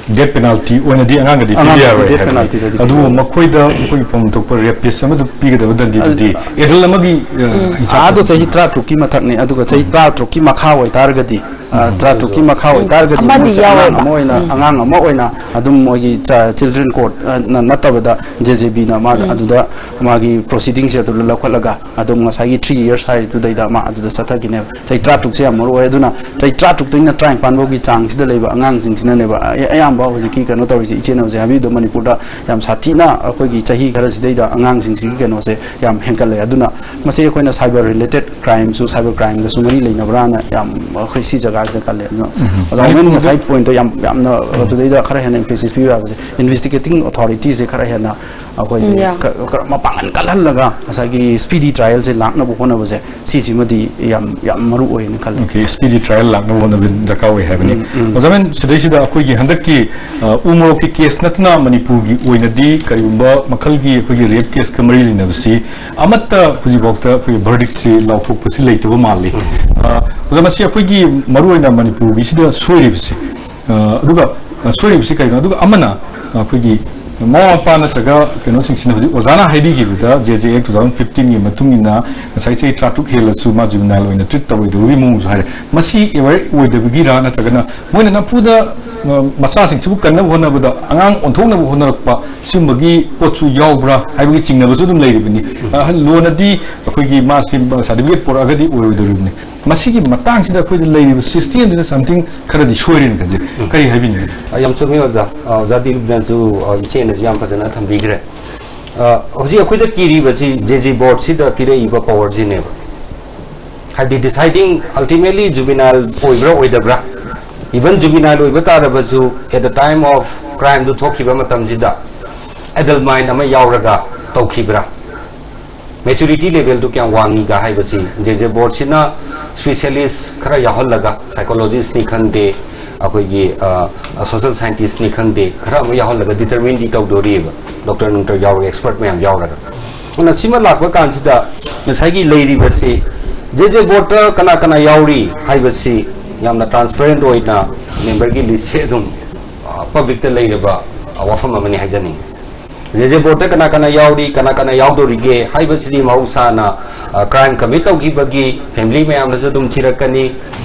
Death penalty ꯑꯣꯏꯅꯗꯤ ꯑꯉꯥꯡꯗꯗꯤ ꯄꯤꯕ ꯑꯉꯥꯡꯗꯗꯤ ꯌꯥꯔꯣꯏ death ꯍꯥꯏꯕꯅꯤ꯫ Penalty ꯗꯗꯤ ꯑꯗꯨꯕꯨ ꯄꯤꯕ ꯌꯥꯔꯣꯏ꯫ ꯃꯈꯣꯏꯗ ꯑꯩꯈꯣꯏꯒꯤ ꯐꯪꯐꯝ ꯊꯣꯛꯄ rapist ꯑꯃꯗ ꯄꯤꯒꯗꯕ ꯗꯟꯗꯤꯗꯨꯗꯤ ꯑꯗꯨ adult ꯑꯃꯒꯤ, ꯑ, ꯎꯝ꯫ ꯍꯤꯡꯁꯥꯞ ꯑꯗꯣ ꯆꯍꯤ ꯇꯔꯥꯇꯔꯨꯛꯀꯤ ꯃꯊꯛꯅꯤ, ꯑꯗꯨꯒ ꯆꯍꯤ ꯎꯝ꯫ ꯇꯔꯥꯇꯔꯨꯛꯀꯤ ꯃꯈꯥ ꯑꯣꯏꯇꯥꯔꯒꯗꯤ, ꯑ, ꯎꯝ꯫ ꯇꯔꯥꯇꯔꯨꯛꯀꯤ ꯃꯈꯥ ꯑꯣꯏꯇꯥꯔꯒꯗꯤ ꯑꯃꯗꯤ ꯃꯣꯏꯁꯦ ꯑꯉꯥꯡ ꯌꯥꯎꯋꯦꯕ꯫ ꯑꯃ ꯑꯣꯏꯅ, ꯎꯝ꯫ ꯑꯉꯥꯡ ꯑꯃ ꯑꯣꯏꯅ ꯑꯗꯨꯝ ꯃꯣꯏꯒꯤ ꯆ-, children court, ꯑ, ꯅ-, ꯅꯠꯇꯕꯗ J J B ꯅ ꯃꯥ ꯎꯝ꯫ ꯑꯗꯨꯗ ꯃꯥꯒꯤ proceeding ꯁꯦ ꯑꯗꯨꯗ ꯂꯧꯈꯠꯂꯒ ꯑꯗꯨꯝ ꯉꯁꯥꯏꯒꯤ three years ꯍꯥꯏꯔꯤꯗꯨꯗꯩꯗ ꯃꯥ ꯑꯗꯨꯗ ꯆꯠꯊꯈꯤꯅꯦꯕ꯫ ꯆꯍꯤ ꯇꯔꯥꯇꯔꯨꯛꯁꯦ ꯌꯥꯝ ꯃꯔꯨ ꯑꯣꯏ꯫ ꯑꯗꯨꯅ ꯆꯍꯤ ꯇꯔꯥꯇꯔꯨꯛꯇꯩꯅ ꯇꯔꯥꯅꯤꯄꯥꯟ ꯐꯥꯎꯒꯤ ꯆꯥꯡꯁꯤꯗ ꯂꯩꯕ ꯑꯉꯥꯡꯁꯤꯡꯁꯤꯅꯅꯦꯕ ꯑꯌꯥ-, ꯑꯌꯥꯝꯕ ꯍꯧꯖꯤꯛꯀꯤ ꯀꯩꯅꯣ ꯇꯧꯔꯤꯁꯦ꯫ ꯏꯆꯦꯅ ꯍꯧꯖꯤꯛ ꯍꯥꯏꯕꯤꯕꯗꯣ ꯃꯅꯤꯄꯨꯔꯗ ꯌꯥꯝ ꯁꯥꯊꯤꯅ ꯑꯩꯈꯣꯏꯒꯤ ꯆꯍꯤ ꯈꯔꯁꯤꯗꯩꯗ ꯑꯉꯥꯡꯁꯤꯡꯁꯤꯒꯤ ꯀꯩꯅꯣꯁꯦ ꯌꯥꯝ ꯍꯦꯟꯒꯠꯂꯦ꯫ ꯑꯗꯨꯅ ꯃꯁꯤ ꯑꯩꯈꯣꯏꯅ cyber related crime ꯁꯨ, cyber crime ꯒꯁꯨ ꯃꯔꯤ ꯂꯩꯅꯕ꯭ꯔꯥꯅ ꯌꯥꯝ ꯑꯩꯈꯣꯏ ꯁꯤ ꯖꯒꯥ ꯍꯥꯏꯁꯦ ꯈꯜꯂꯦ꯫ ꯑꯗꯨꯅ ꯑꯣꯖꯥ ꯍꯣꯏꯅ ꯉꯁꯥꯏ ꯄꯣꯏꯟꯠꯇꯣ ꯌꯥꯝ ꯌꯥꯝꯅ ꯑꯗꯨꯗꯩꯗ ꯈꯔ ꯍꯦꯟꯅ ꯏꯝꯐꯦꯁꯤꯁ ꯄꯤꯕ ꯌꯥꯕꯁꯦ, ꯏꯟꯚꯦꯁꯇꯤꯒꯦꯇꯤꯡ ꯑꯣꯊꯣꯔꯤꯇꯤꯁꯦ ꯈꯔ ꯍꯦꯟꯅ ꯑꯩꯈꯣꯏꯁꯦ ꯈꯔ ꯃꯄꯥꯡꯒꯜ ꯀꯜꯍꯜꯂꯒ ꯉꯁꯥꯏꯒꯤ ꯁ꯭ꯄꯤꯗꯤ ꯇ꯭ꯔꯥꯏꯌꯦꯜꯁꯦ ꯂꯥꯛꯅꯕ ꯍꯣꯠꯅꯕꯁꯦ, ꯁꯤꯁꯤꯃꯗꯤ ꯌꯥꯝ ꯌꯥꯝ ꯃꯔꯨ ꯑꯣꯏꯅ ꯈꯜꯂꯦ꯫ ꯑꯣꯀꯦ, ꯁ꯭ꯄꯤꯗꯤ ꯇ꯭ꯔꯥꯏꯌꯦꯜ ꯂꯥꯛꯅꯕ ꯍꯣꯠꯅꯕ ꯗꯔꯀꯥꯔ ꯑꯣꯏ ꯍꯥꯏꯕꯅꯤ꯫ ꯎꯝ, ꯎꯝ꯫ ꯑꯣꯖꯥ ꯃꯦꯟ, ꯁꯤꯗꯩꯁꯤꯗ ꯑꯩꯈꯣꯏꯒꯤ ꯍꯟꯗꯛꯀꯤ, ꯑ, ꯎ ꯃꯣꯔꯣꯛꯀꯤ ꯀꯦꯁ ꯅꯠꯇꯅ ꯃꯅꯤꯄꯨꯔꯒꯤ ꯑꯣꯏꯅꯗꯤ ꯀꯔꯤꯒꯨꯝꯕ ꯃꯈꯜꯒꯤ ꯑꯩꯈꯣꯏꯒꯤ ꯔꯦꯞ ꯀꯦꯁꯀ ꯃꯔꯤ ꯂꯩꯅꯕꯁꯤ ꯑꯃꯠꯇ ꯍꯧꯖꯤꯛꯐꯥꯎꯗ ꯑꯩꯈꯣꯏꯒꯤ ꯚꯔꯗꯤꯛꯁꯤ ꯂꯥꯎꯊꯣꯛꯄꯁꯤ ꯂꯩꯇꯕ ꯃꯥꯜꯂꯤ꯫ ꯑ, ꯑꯣꯖꯥ, ꯃꯁꯤ ꯑꯩꯈꯣꯏꯒꯤ ꯃꯔꯨꯑꯣꯏꯅ ꯃꯅꯤꯄꯨꯔꯒꯤꯁꯤꯗ ꯁꯣꯏꯔꯤꯕꯁꯤ, ꯑ, ꯑꯗꯨꯒ, ꯑ, ꯁꯣꯏꯔꯤꯕꯁꯤ ꯀꯔꯤꯅꯣ? ꯑꯗꯨꯒ ꯑꯃꯅ ꯑꯩꯈꯣꯏꯒꯤ ꯃꯃꯥ ꯃꯄꯥ ꯅꯠꯇ꯭ꯔꯒ ꯀꯩꯅꯣꯁꯤꯡꯁꯤꯅ ꯍꯧꯖꯤꯛ ꯑꯣꯖꯥꯅ ꯍꯥꯏꯕꯤꯈꯤꯕꯗ, J J Act two thousand fifteen ꯒꯤ ꯃꯇꯨꯡ ꯏꯟꯅ ꯉꯁꯥꯏ ꯆꯍꯤ ꯇꯔꯥꯇꯔꯨꯛ ꯍꯦꯜꯂꯁꯨ ꯃꯥ ꯖꯨꯕꯤꯅꯥꯏꯜ ꯑꯣꯏꯅ ꯇ꯭ꯔꯤꯠ ꯇꯧꯔꯣꯏꯗꯕꯒꯤ ꯃꯑꯣꯡꯁꯨ ꯍꯥꯏꯔꯦ꯫ ꯃꯁꯤ ꯑꯦꯋꯦꯌꯔ ꯑꯣꯏꯗꯕꯒꯤꯔꯥ, ꯅꯠꯇ꯭ꯔꯒꯅ ꯃꯣꯏꯅ ꯅꯝꯐꯨꯗ, ꯑ, ꯃꯆꯥꯁꯤꯡꯁꯤꯕꯨ ꯀꯟꯅꯕ ꯍꯣꯠꯅꯕꯗ ꯑꯉꯥꯡ ꯑꯣꯟꯊꯣꯛꯅꯕ ꯍꯣꯠꯅꯔꯛꯄ, ꯁꯤꯒꯨꯝꯕꯒꯤ ꯄꯣꯠꯁꯨ ꯌꯥꯎꯕ꯭ꯔꯥ ꯍꯥꯏꯕꯒꯤ ꯆꯤꯡꯅꯕꯁꯨ ꯑꯗꯨꯝ ꯂꯩꯔꯤꯕꯅꯤ꯫ ꯑ, ꯂꯣꯟꯅꯗꯤ ꯑꯩꯈꯣꯏꯒꯤ ꯃꯥꯁꯤ ꯁꯥꯔꯇꯤꯐꯤꯀꯦꯠ ꯄꯣꯔꯛꯑꯒꯗꯤ ꯑꯣꯏꯔꯣꯏꯗꯧꯔꯤꯕꯅꯤ꯫ ꯃꯁꯤꯒꯤ ꯃꯇꯥꯡꯁꯤꯗ ꯑꯩꯈꯣꯏꯗ ꯂꯩꯔꯤꯕ ꯁꯤꯁꯇꯦꯝꯁꯤꯗ something ꯈꯔꯗꯤ ꯁꯣꯏꯔꯦꯅ ꯈꯟꯖꯩ꯫ ꯎꯝ꯫ ꯀꯔꯤ ꯍꯥꯏꯕꯤꯅꯤꯡꯉꯤ? ꯑ, ꯌꯥꯝ ꯆꯨꯝꯃꯤ ꯑꯣꯖꯥ꯫ ꯑ, ꯑꯣꯖꯥ ꯗꯤꯂꯤꯞꯅꯁꯨ, ꯑ, ꯏꯆꯦꯅꯁꯨ ꯌꯥꯝ ꯐꯖꯅ ꯊꯝꯕꯤꯈ꯭ꯔꯦ꯫ ꯑ, ꯍꯧꯖꯤꯛ ꯑꯩꯈꯣꯏꯗ ꯀꯤꯔꯤꯕꯁꯤ J J ꯕꯣꯔꯗꯁꯤꯗ ꯄꯤꯔꯛꯏꯕ ꯄꯋꯥꯔꯁꯤꯅꯦꯕ꯫ ꯍꯥꯏꯕꯗꯤ ꯗꯤꯁꯥꯏꯗꯤꯡ ꯑꯜꯇꯤꯃꯦꯠꯂꯤ ꯖꯨꯕꯤꯅꯥꯏꯜ ꯑꯣꯏꯕ꯭ꯔꯥ ꯑꯣꯏꯗꯕ꯭ꯔꯥ, ꯏꯚꯟ ꯖꯨꯕꯤꯅꯥꯏꯜ ꯑꯣꯏꯕ ꯇꯥꯔꯕꯁꯨ at the time of crime ꯗꯨ ꯊꯣꯛꯈꯤꯕ ꯃꯇꯝꯁꯤꯗ ꯑꯦꯗꯜ ꯃꯥꯏꯟ ꯑꯃ ꯌꯥꯎꯔꯒ ꯇꯧꯈꯤꯕ꯭ꯔꯥ, ꯃꯦꯆꯨꯔꯤꯇꯤ ꯂꯦꯚꯦꯜꯗꯨ ꯀꯌꯥꯝ ꯋꯥꯡꯉꯤꯒ ꯍꯥꯏꯕꯁꯤ J J ꯕꯣꯔꯗꯁꯤꯅ ꯁ꯭ꯄꯦꯁꯤꯌꯦꯂꯤꯁ ꯈꯔ ꯌꯥꯎꯍꯜꯂꯒ, ꯁꯥꯏꯀꯣꯂꯣꯖꯤꯁꯅꯤ ꯈꯪꯗꯦ, ꯑꯩꯈꯣꯏꯒꯤ, ꯑ, ꯁꯣꯁꯤꯌꯦꯜ ꯁꯥꯏꯟꯇꯤꯁꯅꯤ ꯈꯪꯗꯦ, ꯈꯔ ꯑꯃ ꯌꯥꯎꯍꯜꯂꯒ ꯗꯤꯇꯔꯃꯤꯟꯗꯤ ꯇꯧꯗꯣꯔꯤꯕ, ꯗꯣꯛꯇꯔ ꯅꯨꯡꯇꯔ ꯌꯥꯎꯔꯒ, ꯑꯦꯛꯁꯄꯔꯠ ꯃꯌꯥꯝ ꯌꯥꯎꯔꯒ꯫ ꯑꯗꯨꯅ ꯁꯤꯃ ꯂꯥꯛꯄ ꯀꯥꯟꯁꯤꯗ ꯉꯁꯥꯏꯒꯤ ꯂꯩꯔꯤꯕꯁꯤ J J ꯕꯣꯔꯗꯇ ꯀꯅꯥ ꯀꯅꯥ ꯌꯥꯎꯔꯤ ꯍꯥꯏꯕꯁꯤ ꯌꯥꯝꯅ ꯇ꯭ꯔꯥꯟꯁꯄꯦꯔꯦꯟꯠ ꯑꯣꯏꯅ ꯃꯦꯝꯕꯔꯒꯤ ꯂꯤꯁꯁꯦ ꯑꯗꯨꯝ, ꯑ, ꯄꯕ꯭ꯂꯤꯛꯇ ꯂꯩꯔꯕ, ꯑ, ꯋꯥꯐꯝ ꯑꯃꯅꯤ ꯍꯥꯏꯖꯅꯤꯡꯉꯤ꯫ J J ꯕꯣꯔꯗꯇ ꯀꯅꯥ ꯀꯅꯥ ꯌꯥꯎꯔꯤ, ꯀꯅꯥ ꯀꯅꯥ ꯌꯥꯎꯗꯣꯔꯤꯒꯦ ꯍꯥꯏꯕꯁꯤꯗꯤ ꯃꯍꯧꯁꯥꯅ, ꯑ, ꯀ꯭ꯔꯥꯏꯝ ꯀꯃꯤꯠ ꯇꯧꯈꯤꯕꯒꯤ ꯐꯦꯃꯤꯂꯤ ꯃꯌꯥꯝꯅꯁꯨ ꯑꯗꯨꯝ ꯊꯤꯔꯛꯀꯅꯤ,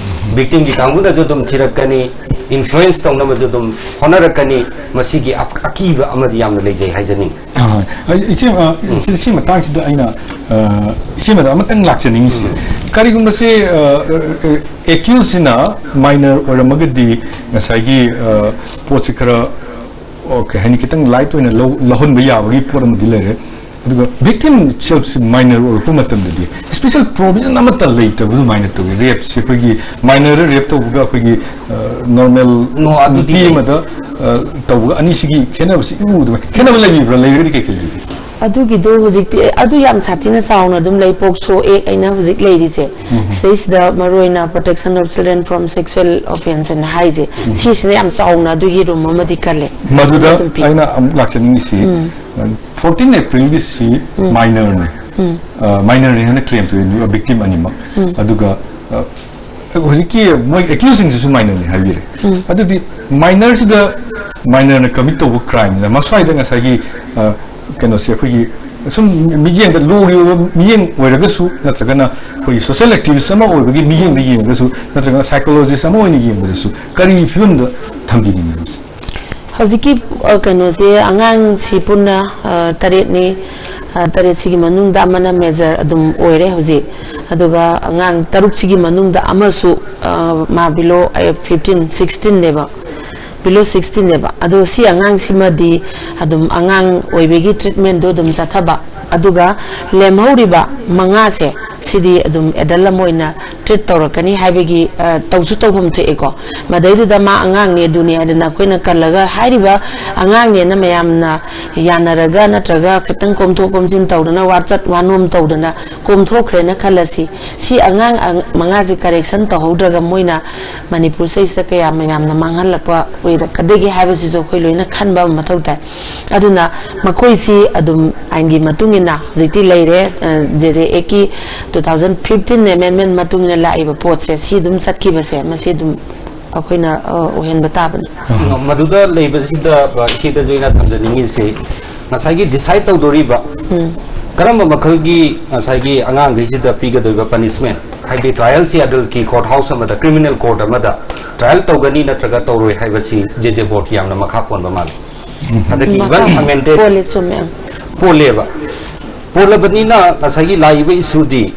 ꯚꯤꯛꯇꯤꯝꯒꯤ ꯀꯥꯡꯕꯨꯅꯁꯨ ꯑꯗꯨꯝ ꯊꯤꯔꯛꯀꯅꯤ, ꯏꯟꯐ꯭ꯂꯨꯌꯦꯟꯁ ꯇꯧꯅꯕꯁꯨ ꯑꯗꯨꯝ ꯍꯣꯠꯅꯔꯛꯀꯅꯤ꯫ ꯃꯁꯤꯒꯤ ꯑ-, ꯑꯀꯤꯕ ꯑꯃꯗꯤ ꯌꯥꯝꯅ ꯂꯩꯖꯩ ꯍꯥꯏꯖꯅꯤꯡꯉꯤ꯫ ꯑ, ꯍꯣꯏ꯫ ꯑꯩ, ꯏꯆꯦ, ꯑ, ꯎꯝ꯫ ꯁꯤ, ꯁꯤ ꯃꯇꯥꯡꯁꯤꯗ ꯑꯩꯅ, ꯑ, ꯏꯆꯦ ꯃꯦꯗꯥꯝ ꯑꯃꯇꯪ ꯂꯥꯛꯆꯅꯤꯡꯉꯤꯁꯤ, ꯎꯝ꯫ ꯀꯔꯤꯒꯨꯝꯕꯁꯦ, ꯑ, ꯑ, ꯑ, ꯑꯦꯀ꯭ꯌꯨꯁꯁꯤꯅ ꯃꯥꯏꯅꯔ ꯑꯣꯏꯔꯝꯃꯒꯗꯤ ꯉꯁꯥꯏꯒꯤ, ꯑ, ꯄꯣꯠꯁꯤ ꯈꯔ, ꯑꯣ, ꯀꯩ ꯍꯥꯏꯅꯤ, ꯈꯤꯇꯪ ꯂꯥꯏꯠ ꯑꯣꯏꯅ ꯂꯧ-, ꯂꯧꯍꯟꯕ ꯌꯥꯕꯒꯤ ꯄꯣꯠ ꯑꯃꯗꯤ ꯂꯩꯔꯦ꯫ ꯑꯗꯨꯒ ꯚꯤꯛꯇꯤꯝ ꯏꯠꯁꯦꯜꯐꯁꯤ ꯃꯥꯏꯅꯔ ꯑꯣꯏꯔꯛꯄ ꯃꯇꯝꯗꯗꯤ ꯁ꯭ꯄꯦꯁꯦꯜ ꯄ꯭ꯔꯣꯚꯤꯖꯟ ꯑꯃꯠꯇ ꯂꯩꯇꯕ ꯑꯗꯨꯃꯥꯏꯅ ꯇꯧꯋꯤ꯫ ꯔꯦꯞꯁꯦ ꯑꯩꯈꯣꯏꯒꯤ ꯃꯥꯏꯅꯔ ꯔꯦꯞ ꯇꯧꯕꯒ ꯑꯩꯈꯣꯏꯒꯤ ꯅꯣꯔꯃꯦꯜ No, ꯑꯗꯨꯗꯤ ꯅꯨꯄꯤ ꯂꯩ꯫ ꯑꯃꯗ ꯑ, ꯇꯧꯕꯒ ꯑꯅꯤꯁꯤꯒꯤ ꯈꯦꯠꯅꯕꯁꯤ ꯏꯎ ꯎꯗꯕ ꯈꯦꯠꯅꯕ ꯂꯩꯕꯤꯕ꯭ꯔꯥ? ꯂꯩꯔꯒꯗꯤ ꯀꯩ ꯀꯩ ꯂꯩꯒꯦ? ꯑꯗꯨꯒꯤꯗꯣ ꯍꯧꯖꯤꯛꯇꯤ ꯑꯗꯨ ꯌꯥꯝ ꯁꯥꯊꯤꯅ ꯆꯥꯎꯅ ꯑꯗꯨꯝ ꯂꯩ꯫ ꯄꯣꯛꯁꯣ ꯑꯦꯛ ꯑꯩꯅ ꯍꯧꯖꯤꯛ ꯂꯩꯔꯤꯁꯦ, ꯁꯤꯗꯩꯁꯤꯗ ꯃꯔꯨ ꯑꯣꯏꯅ Protection of Children from Sexual Offence ꯍꯥꯏꯅ ꯍꯥꯏꯁꯦ, ꯁꯤꯁꯤꯅ ꯌꯥꯝ ꯆꯥꯎꯅ ꯑꯗꯨꯒꯤ ꯔꯨꯝ ꯑꯃꯗꯤ ꯀꯜꯂꯦ꯫ ꯃꯗꯨꯗ ꯑꯗꯨꯝ ꯄꯤ꯫ ꯑꯩꯅ ꯑꯃꯨꯛ ꯂꯥꯛꯆꯅꯤꯡꯉꯤꯁꯤ, ꯐꯣꯔꯇꯤꯟ ꯑꯦꯄ꯭ꯔꯤꯜꯒꯤꯁꯤ ꯃꯥꯏꯅꯔꯅꯤ꯫ ꯃꯥꯏꯅꯔꯅꯤ ꯍꯥꯏꯅ ꯀ꯭ꯂꯦꯝ ꯇꯧꯏ ꯚꯤꯛꯇꯤꯝ ꯑꯅꯤꯃꯛ꯫ ꯑꯗꯨꯒ ꯑ, ꯍꯧꯖꯤꯛꯀꯤ ꯃꯣꯏ ꯑꯦꯀ꯭ꯌꯨꯁꯁꯤꯡꯁꯤꯁꯨ ꯃꯥꯏꯅꯔꯅꯤ ꯍꯥꯏꯕꯤꯔꯦ꯫ ꯑꯗꯨꯗꯤ ꯃꯥꯏꯅꯔꯁꯤꯗ ꯃꯥꯏꯅꯔꯅ ꯀꯃꯤꯠ ꯇꯧꯕ ꯀ꯭ꯔꯥꯏꯝꯁꯤꯗ ꯃꯁ꯭ꯋꯥꯏꯗ ꯉꯁꯥꯏꯒꯤ ꯑ, ꯀꯩꯅꯣꯁꯦ ꯑꯩꯈꯣꯏꯒꯤ ꯁꯨꯝ ꯃꯤꯠꯌꯦꯡꯗ ꯂꯣꯒꯤ ꯑꯣꯏꯕ ꯃꯤꯠꯌꯦꯡ ꯑꯣꯏꯔꯒꯁꯨ, ꯅꯠꯇ꯭ꯔꯒꯅ ꯑꯩꯈꯣꯏꯒꯤ ꯁꯣꯁꯤꯌꯦꯜ ꯑꯦꯛꯇꯤꯚꯤꯁ ꯑꯃ ꯑꯣꯏꯕꯒꯤ ꯃꯤꯠꯌꯦꯡꯗ ꯌꯦꯡꯉꯒꯁꯨ, ꯅꯠꯇ꯭ꯔꯒꯅ ꯁꯥꯏꯀꯣꯂꯣꯖꯤꯁ ꯑꯃ ꯑꯣꯏꯅ ꯌꯦꯡꯕꯗꯁꯨ ꯀꯔꯤ ꯐꯤꯕꯝꯗ ꯊꯝꯕꯤꯅꯤꯡꯉꯤ ꯃꯁꯤ? ꯍꯧꯖꯤꯛꯀꯤ ꯑ, ꯀꯩꯅꯣꯁꯦ, ꯑꯉꯥꯡꯁꯤ ꯄꯨꯟꯅ ꯑ, ꯇꯔꯦꯠꯅꯤ꯫ ꯑ, ꯇꯔꯦꯠꯁꯤꯒꯤ ꯃꯅꯨꯡꯗ ꯑꯃꯅ ꯃꯦꯖꯔ ꯑꯗꯨꯝ ꯑꯣꯏꯔꯦ ꯍꯧꯖꯤꯛ꯫ ꯑꯗꯨꯒ ꯑꯉꯥꯡ ꯇꯔꯨꯛꯁꯤꯒꯤ ꯃꯅꯨꯡꯗ ꯑꯃꯁꯨ ꯑ, ꯃꯥ ꯕꯤꯂꯣ ꯐꯤꯐꯇꯤꯟ ꯁꯤꯛꯁꯇꯤꯟꯅꯦꯕ, ꯕꯤꯂꯣ ꯁꯤꯛꯁꯇꯤꯟꯅꯦꯕ꯫ ꯑꯗꯣ ꯁꯤ ꯑꯉꯥꯡꯁꯤꯃꯗꯤ ꯑꯗꯨꯝ ꯑꯉꯥꯡ ꯑꯣꯏꯕꯒꯤ ꯇ꯭ꯔꯤꯠꯃꯦꯟꯗꯣ ꯑꯗꯨꯝ ꯆꯠꯊꯕ, ꯑꯗꯨꯒ ꯂꯦꯝꯍꯧꯔꯤꯕ ꯃꯉꯥꯁꯦ ꯁꯤꯗꯤ ꯑꯗꯨꯝ ꯑꯦꯗꯜ ꯑꯃ ꯑꯣꯏꯅ ꯇ꯭ꯔꯤꯠ ꯇꯧꯔꯛꯀꯅꯤ ꯍꯥꯏꯕꯒꯤ ꯑ, ꯇꯧꯁꯨ ꯇꯧꯐꯝ ꯊꯣꯛꯑꯦꯀꯣ꯫ ꯃꯗꯩꯗꯨꯗ ꯃꯥ ꯑꯉꯥꯡꯅꯦ ꯑꯗꯨꯅꯦ ꯍꯥꯏꯗꯅ ꯑꯩꯈꯣꯏꯅ ꯀꯜꯂꯒ ꯍꯥꯏꯔꯤꯕ ꯑꯉꯥꯡꯅꯦꯅ ꯃꯌꯥꯝꯅ ꯌꯥꯅꯔꯒ ꯅꯠꯇ꯭ꯔꯒ ꯈꯤꯇꯪ ꯀꯣꯝꯊꯣꯛ ꯀꯣꯝꯁꯤꯟ ꯇꯧꯗꯅ ꯋꯥꯆꯠ ꯋꯥꯅꯣꯝ ꯇꯧꯗꯅ ꯀꯣꯝꯊꯣꯛꯈ꯭ꯔꯦꯅ ꯈꯜꯂꯁꯤ꯫ ꯁꯤ ꯑꯉꯥꯡ ꯑ, ꯃꯉꯥꯁꯦ ꯀꯔꯦꯛꯁꯟ ꯇꯧꯍꯧꯗ꯭ꯔꯒ ꯃꯣꯏꯅ ꯃꯅꯤꯄꯨꯔ ꯁꯤꯗꯩꯁꯤꯗ ꯀꯌꯥ ꯃꯌꯥꯝꯅ ꯃꯥꯡꯍꯜꯂꯛꯄ ꯑꯣꯏꯔꯛꯀꯗꯒꯦ ꯍꯥꯏꯕꯁꯤꯁꯨ ꯑꯩꯈꯣꯏ ꯂꯣꯏꯅ ꯈꯟꯕ ꯑꯃ ꯃꯊꯧ ꯇꯥꯏ꯫ ꯑꯗꯨꯅ ꯃꯈꯣꯏꯁꯤ ꯑꯗꯨꯝ ꯑꯥꯏꯟꯒꯤ ꯃꯇꯨꯡ ꯏꯟꯅ ꯍꯧꯖꯤꯛꯇꯤ ꯂꯩꯔꯦ꯫ ꯑ, ꯖꯦ ꯖꯦ ꯑꯦꯛꯀꯤ ꯇꯨ ꯊꯥꯎꯖꯟ ꯐꯤꯐꯇꯤꯟ ꯑꯦꯃꯦꯟꯃꯦꯟ ꯃꯇꯨꯡ ꯏꯟꯅ ꯂꯥꯛꯏꯕ ꯄꯣꯠꯁꯦ ꯁꯤ ꯑꯗꯨꯝ ꯆꯠꯈꯤꯕꯁꯦ ꯃꯁꯤ ꯑꯗꯨꯝ ꯑꯩꯈꯣꯏꯅ ꯑ, ꯑꯣꯏꯍꯟꯕ ꯇꯥꯕꯅꯤ꯫ ꯃꯗꯨꯗ ꯂꯩꯕꯁꯤꯗ ꯑ, ꯏꯆꯦꯗꯁꯨ ꯑꯩꯅ ꯊꯝꯖꯅꯤꯡꯉꯤꯁꯤ, ꯉꯁꯥꯏꯒꯤ ꯗꯤꯁꯥꯏꯠ ꯇꯧꯗꯣꯔꯤꯕ ꯀꯔꯝꯕ ꯃꯈꯜꯒꯤ ꯉꯁꯥꯏꯒꯤ ꯑꯉꯥꯡꯈꯩꯁꯤꯗ ꯄꯤꯒꯗꯣꯏꯕ ꯄꯅꯤꯁꯃꯦꯟ, ꯍꯥꯏꯗꯤ ꯇ꯭ꯔꯥꯏꯌꯦꯜꯁꯤ ꯑꯗꯨꯜꯀꯤ ꯀꯣꯔꯠ ꯍꯥꯎꯁ ꯑꯃꯗ, ꯀ꯭ꯔꯤꯃꯤꯅꯦꯜ ꯀꯣꯔꯠ ꯑꯃꯗ ꯇ꯭ꯔꯥꯏꯌꯦꯜ ꯇꯧꯒꯅꯤ ꯅꯠꯇ꯭ꯔꯒ ꯇꯧꯔꯣꯏ ꯍꯥꯏꯕꯁꯤ ꯖꯦ ꯖꯦ ꯕꯣꯔꯗꯀꯤ ꯌꯥꯝꯅ ꯃꯈꯥ ꯄꯣꯟꯕ ꯃꯥꯜꯂꯤ꯫ ꯑꯗꯒꯤ ꯏꯚꯟ ꯑꯃꯦꯟꯗꯦꯠ ꯄꯣꯜꯂꯦ, ꯆꯨꯝꯃꯦ꯫ ꯄꯣꯜꯂꯦꯕ꯫ ꯄꯣꯜꯂꯕꯅꯤꯅ ꯉꯁꯥꯏꯒꯤ ꯂꯥꯛꯏꯕ ꯏꯁꯨꯗꯤ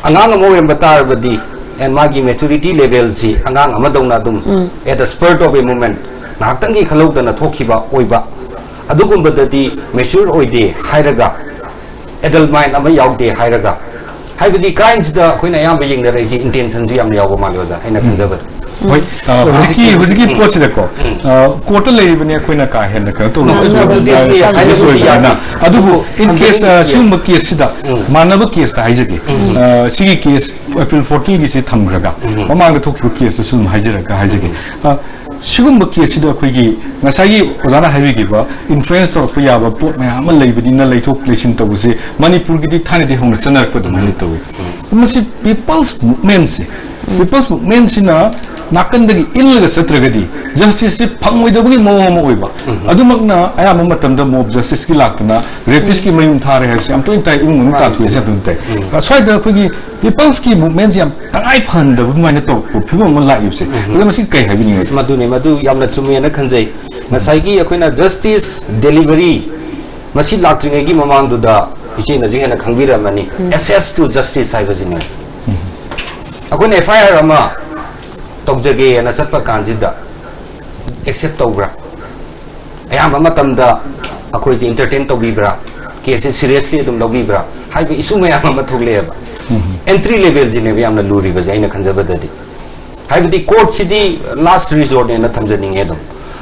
ꯑꯉꯥꯡ ꯑꯃ ꯑꯣꯏꯔꯝꯕ ꯇꯥꯔꯕꯗꯤ, and ꯃꯥꯒꯤ ꯃꯦꯆꯨꯔꯤꯇꯤ ꯂꯦꯚꯦꯜꯁꯤ ꯑꯉꯥꯡ ꯑꯃꯗꯧꯅ ꯑꯗꯨꯝ at the spurt of a moment, ꯉꯥꯏꯍꯥꯛꯇꯪꯒꯤ ꯈꯜꯍꯧꯗꯅ ꯊꯣꯛꯈꯤꯕ ꯑꯣꯏꯕ꯫ ꯑꯗꯨꯒꯨꯝꯕꯗꯗꯤ ꯃꯦꯆ꯭ꯌꯨꯔ ꯑꯣꯏꯗꯦ ꯍꯥꯏꯔꯒ, ꯑꯦꯗꯜ ꯃꯥꯏꯟ ꯑꯃ ꯌꯥꯎꯗꯦ ꯍꯥꯏꯔꯒ, ꯍꯥꯏꯕꯗꯤ ꯀ꯭ꯔꯥꯏꯝꯁꯤꯗ ꯑꯩꯈꯣꯏꯅ ꯑꯌꯥꯝꯕ ꯌꯦꯡꯅꯔꯛꯏꯁꯦ ꯏꯟꯇꯦꯟꯁꯟꯁꯨ ꯌꯥꯝꯅ ꯌꯥꯎꯕ ꯃꯥꯜꯂꯦ ꯑꯣꯖꯥ, ꯑꯩꯅ ꯈꯟꯖꯕꯗ꯫ ꯍꯣꯏ, ꯑ, ꯍꯧꯖꯤꯛꯀꯤ ꯍꯧꯖꯤꯛꯀꯤ ꯄꯣꯠꯁꯤꯗꯀꯣ, ꯑ, ꯀꯣꯔꯠꯇ ꯂꯩꯔꯤꯕꯅꯤ, ꯑꯩꯈꯣꯏꯅ ꯀꯥ ꯍꯦꯟꯅ ꯀꯩꯅꯣ ꯇꯧꯅ ꯎꯝ, ꯁꯕ ꯖꯨꯗꯤꯁꯅꯦ ꯍꯥꯏꯕꯁꯨ ꯑꯣꯏꯕꯅꯤꯅ꯫ ꯌꯥꯗꯦ꯫ ꯑꯗꯨꯕꯨ in case, ꯑ, ꯎꯝ꯫ ꯁꯤꯒꯨꯝꯕ ꯀꯦꯁꯁꯤꯗ, ꯎꯝ꯫ ꯃꯥꯟꯅꯕ ꯀꯦꯁꯇ ꯍꯥꯏꯖꯒꯦ꯫ ꯑ, ꯁꯤꯒꯤ ꯀꯦꯁ ꯑꯦꯄ꯭ꯔꯤꯜ ꯐꯣꯔꯇꯤꯟꯒꯤꯁꯤ ꯊꯝꯈ꯭ꯔꯒ, ꯃꯃꯥꯡꯗ ꯊꯣꯛꯈꯤꯕ ꯀꯦꯁꯇꯁꯨ ꯑꯗꯨꯝ ꯍꯥꯏꯖꯔꯒ ꯍꯥꯏꯖꯒꯦ꯫ ꯑ, ꯁꯤꯒꯨꯝꯕ ꯀꯦꯁꯁꯤꯗ ꯑꯩꯈꯣꯏꯒꯤ ꯉꯁꯥꯏꯒꯤ ꯑꯣꯖꯥꯅ ꯍꯥꯏꯕꯤꯈꯤꯕ ꯏꯟꯐ꯭ꯂꯨꯌꯦꯟꯁ ꯇꯧꯔꯛꯄ ꯌꯥꯕ ꯄꯣꯠ ꯃꯌꯥꯝ ꯑꯃ ꯂꯩꯕꯅꯤꯅ, ꯂꯩꯊꯣꯛ ꯂꯩꯁꯤꯟ ꯇꯧꯕꯁꯦ ꯃꯅꯤꯄꯨꯔꯒꯤꯗꯤ ꯊꯥꯏꯅꯗꯤ ꯍꯧꯅ ꯆꯠꯅꯔꯛꯄ ꯑꯗꯨꯃꯥꯏꯅ ꯇꯧꯋꯤ꯫ ꯃꯁꯤ ꯄꯤꯄꯜꯁ ꯃꯨꯚꯃꯦꯟꯁꯦ, ꯄꯤꯄꯜꯁ ꯃꯨꯚꯃꯦꯟꯁꯤꯅ ꯅꯥꯀꯟꯗꯒꯤ ꯏꯜꯂꯒ ꯆꯠꯇ꯭ꯔꯒꯗꯤ ꯖꯁꯇꯤꯁꯁꯦ ꯐꯪꯉꯣꯏꯗꯕꯒꯤ ꯃꯑꯣꯡ ꯑꯃ ꯑꯣꯏꯕ꯫ ꯑꯗꯨꯃꯛꯅ ꯑꯌꯥꯝꯕ ꯃꯇꯝꯗ ꯃꯣꯕ ꯖꯁꯇꯤꯁꯀꯤ ꯂꯥꯛꯇꯅ ꯔꯦꯄꯤꯁꯀꯤ ꯃꯌꯨꯝ ꯊꯥꯔꯦ ꯍꯥꯏꯕꯁꯦ ꯌꯥꯝ ꯇꯣꯏꯅ ꯇꯥꯏ, ꯏꯃꯨꯡ ꯃꯅꯨꯡ ꯇꯥꯟꯊꯣꯛꯑꯦ ꯍꯥꯏꯕ ꯑꯗꯨꯝ ꯇꯥꯏ꯫ ꯑ, ꯁ꯭ꯋꯥꯏꯗ ꯑꯩꯈꯣꯏꯒꯤ ꯄꯤꯄꯜꯁꯀꯤ ꯃꯨꯚꯃꯦꯟꯁꯦ ꯌꯥꯝ ꯇꯉꯥꯏ ꯐꯍꯟꯗꯕ ꯑꯗꯨꯃꯥꯏꯅ ꯇꯧꯔꯛꯄ ꯐꯤꯕꯝ ꯑꯃ ꯂꯥꯛꯏꯕꯁꯦ, ꯑꯗ ꯃꯁꯤ ꯀꯩ ꯍꯥꯏꯕꯤꯅꯤꯡꯉꯤ? ꯃꯗꯨꯅꯦ, ꯃꯗꯨ ꯌꯥꯝꯅ ꯆꯨꯝꯃꯦꯅ ꯈꯟꯖꯩ꯫ ꯉꯁꯥꯏꯒꯤ ꯑꯩꯈꯣꯏꯅ ꯖꯁꯇꯤꯁ ꯗꯦꯂꯤꯚꯔꯤ ꯃꯁꯤ ꯂꯥꯛꯇ꯭ꯔꯤꯉꯩꯒꯤ ꯃꯃꯥꯡꯗꯨꯗ ꯏꯆꯦꯅꯁꯨ ꯍꯦꯟꯅ ꯈꯪꯕꯤꯔꯝꯃꯅꯤ, ꯑꯦꯛꯁꯦꯁ ꯇꯨ ꯖꯁꯇꯤꯁ ꯍꯥꯏꯕꯁꯤꯅꯦ꯫ ꯑꯩꯈꯣꯏꯅ ꯑꯦꯐ ꯑꯥꯏ ꯑꯥꯔ ꯑꯃ ꯇꯧꯖꯒꯦꯅ ꯆꯠꯄ ꯀꯥꯟꯁꯤꯗ ꯑꯦꯛꯁꯦꯞ ꯇꯧꯕ꯭ꯔꯥ? ꯑꯌꯥꯝꯕ ꯃꯇꯝꯗ ꯑꯩꯈꯣꯏꯁꯦ ꯏꯟꯇꯔꯇꯦꯟ ꯇꯧꯕꯤꯕ꯭ꯔꯥ? ꯀꯦꯁꯁꯦ ꯁꯤꯔꯤꯌꯁꯂꯤ ꯑꯗꯨꯝ ꯂꯧꯕꯤꯕ꯭ꯔꯥ? ꯍꯥꯏꯕ ꯏꯁꯨ ꯃꯌꯥꯝ ꯑꯃ ꯊꯣꯛꯂꯛꯑꯦꯕ꯫ ꯑꯦꯟꯇ꯭ꯔꯤ ꯂꯦꯚꯦꯜꯁꯤꯅꯦꯕ ꯌꯥꯝꯅ ꯂꯨꯔꯤꯕꯁꯦ, ꯑꯩꯅ ꯈꯟꯖꯕꯗꯗꯤ꯫ ꯍꯥꯏꯕꯗꯤ ꯀꯣꯔꯠꯁꯤꯗꯤ ꯂꯥꯁ ꯔꯤꯖꯣꯔꯠꯅꯦꯅ ꯊꯝꯖꯅꯤꯡꯉꯦ ꯑꯗꯨꯝ꯫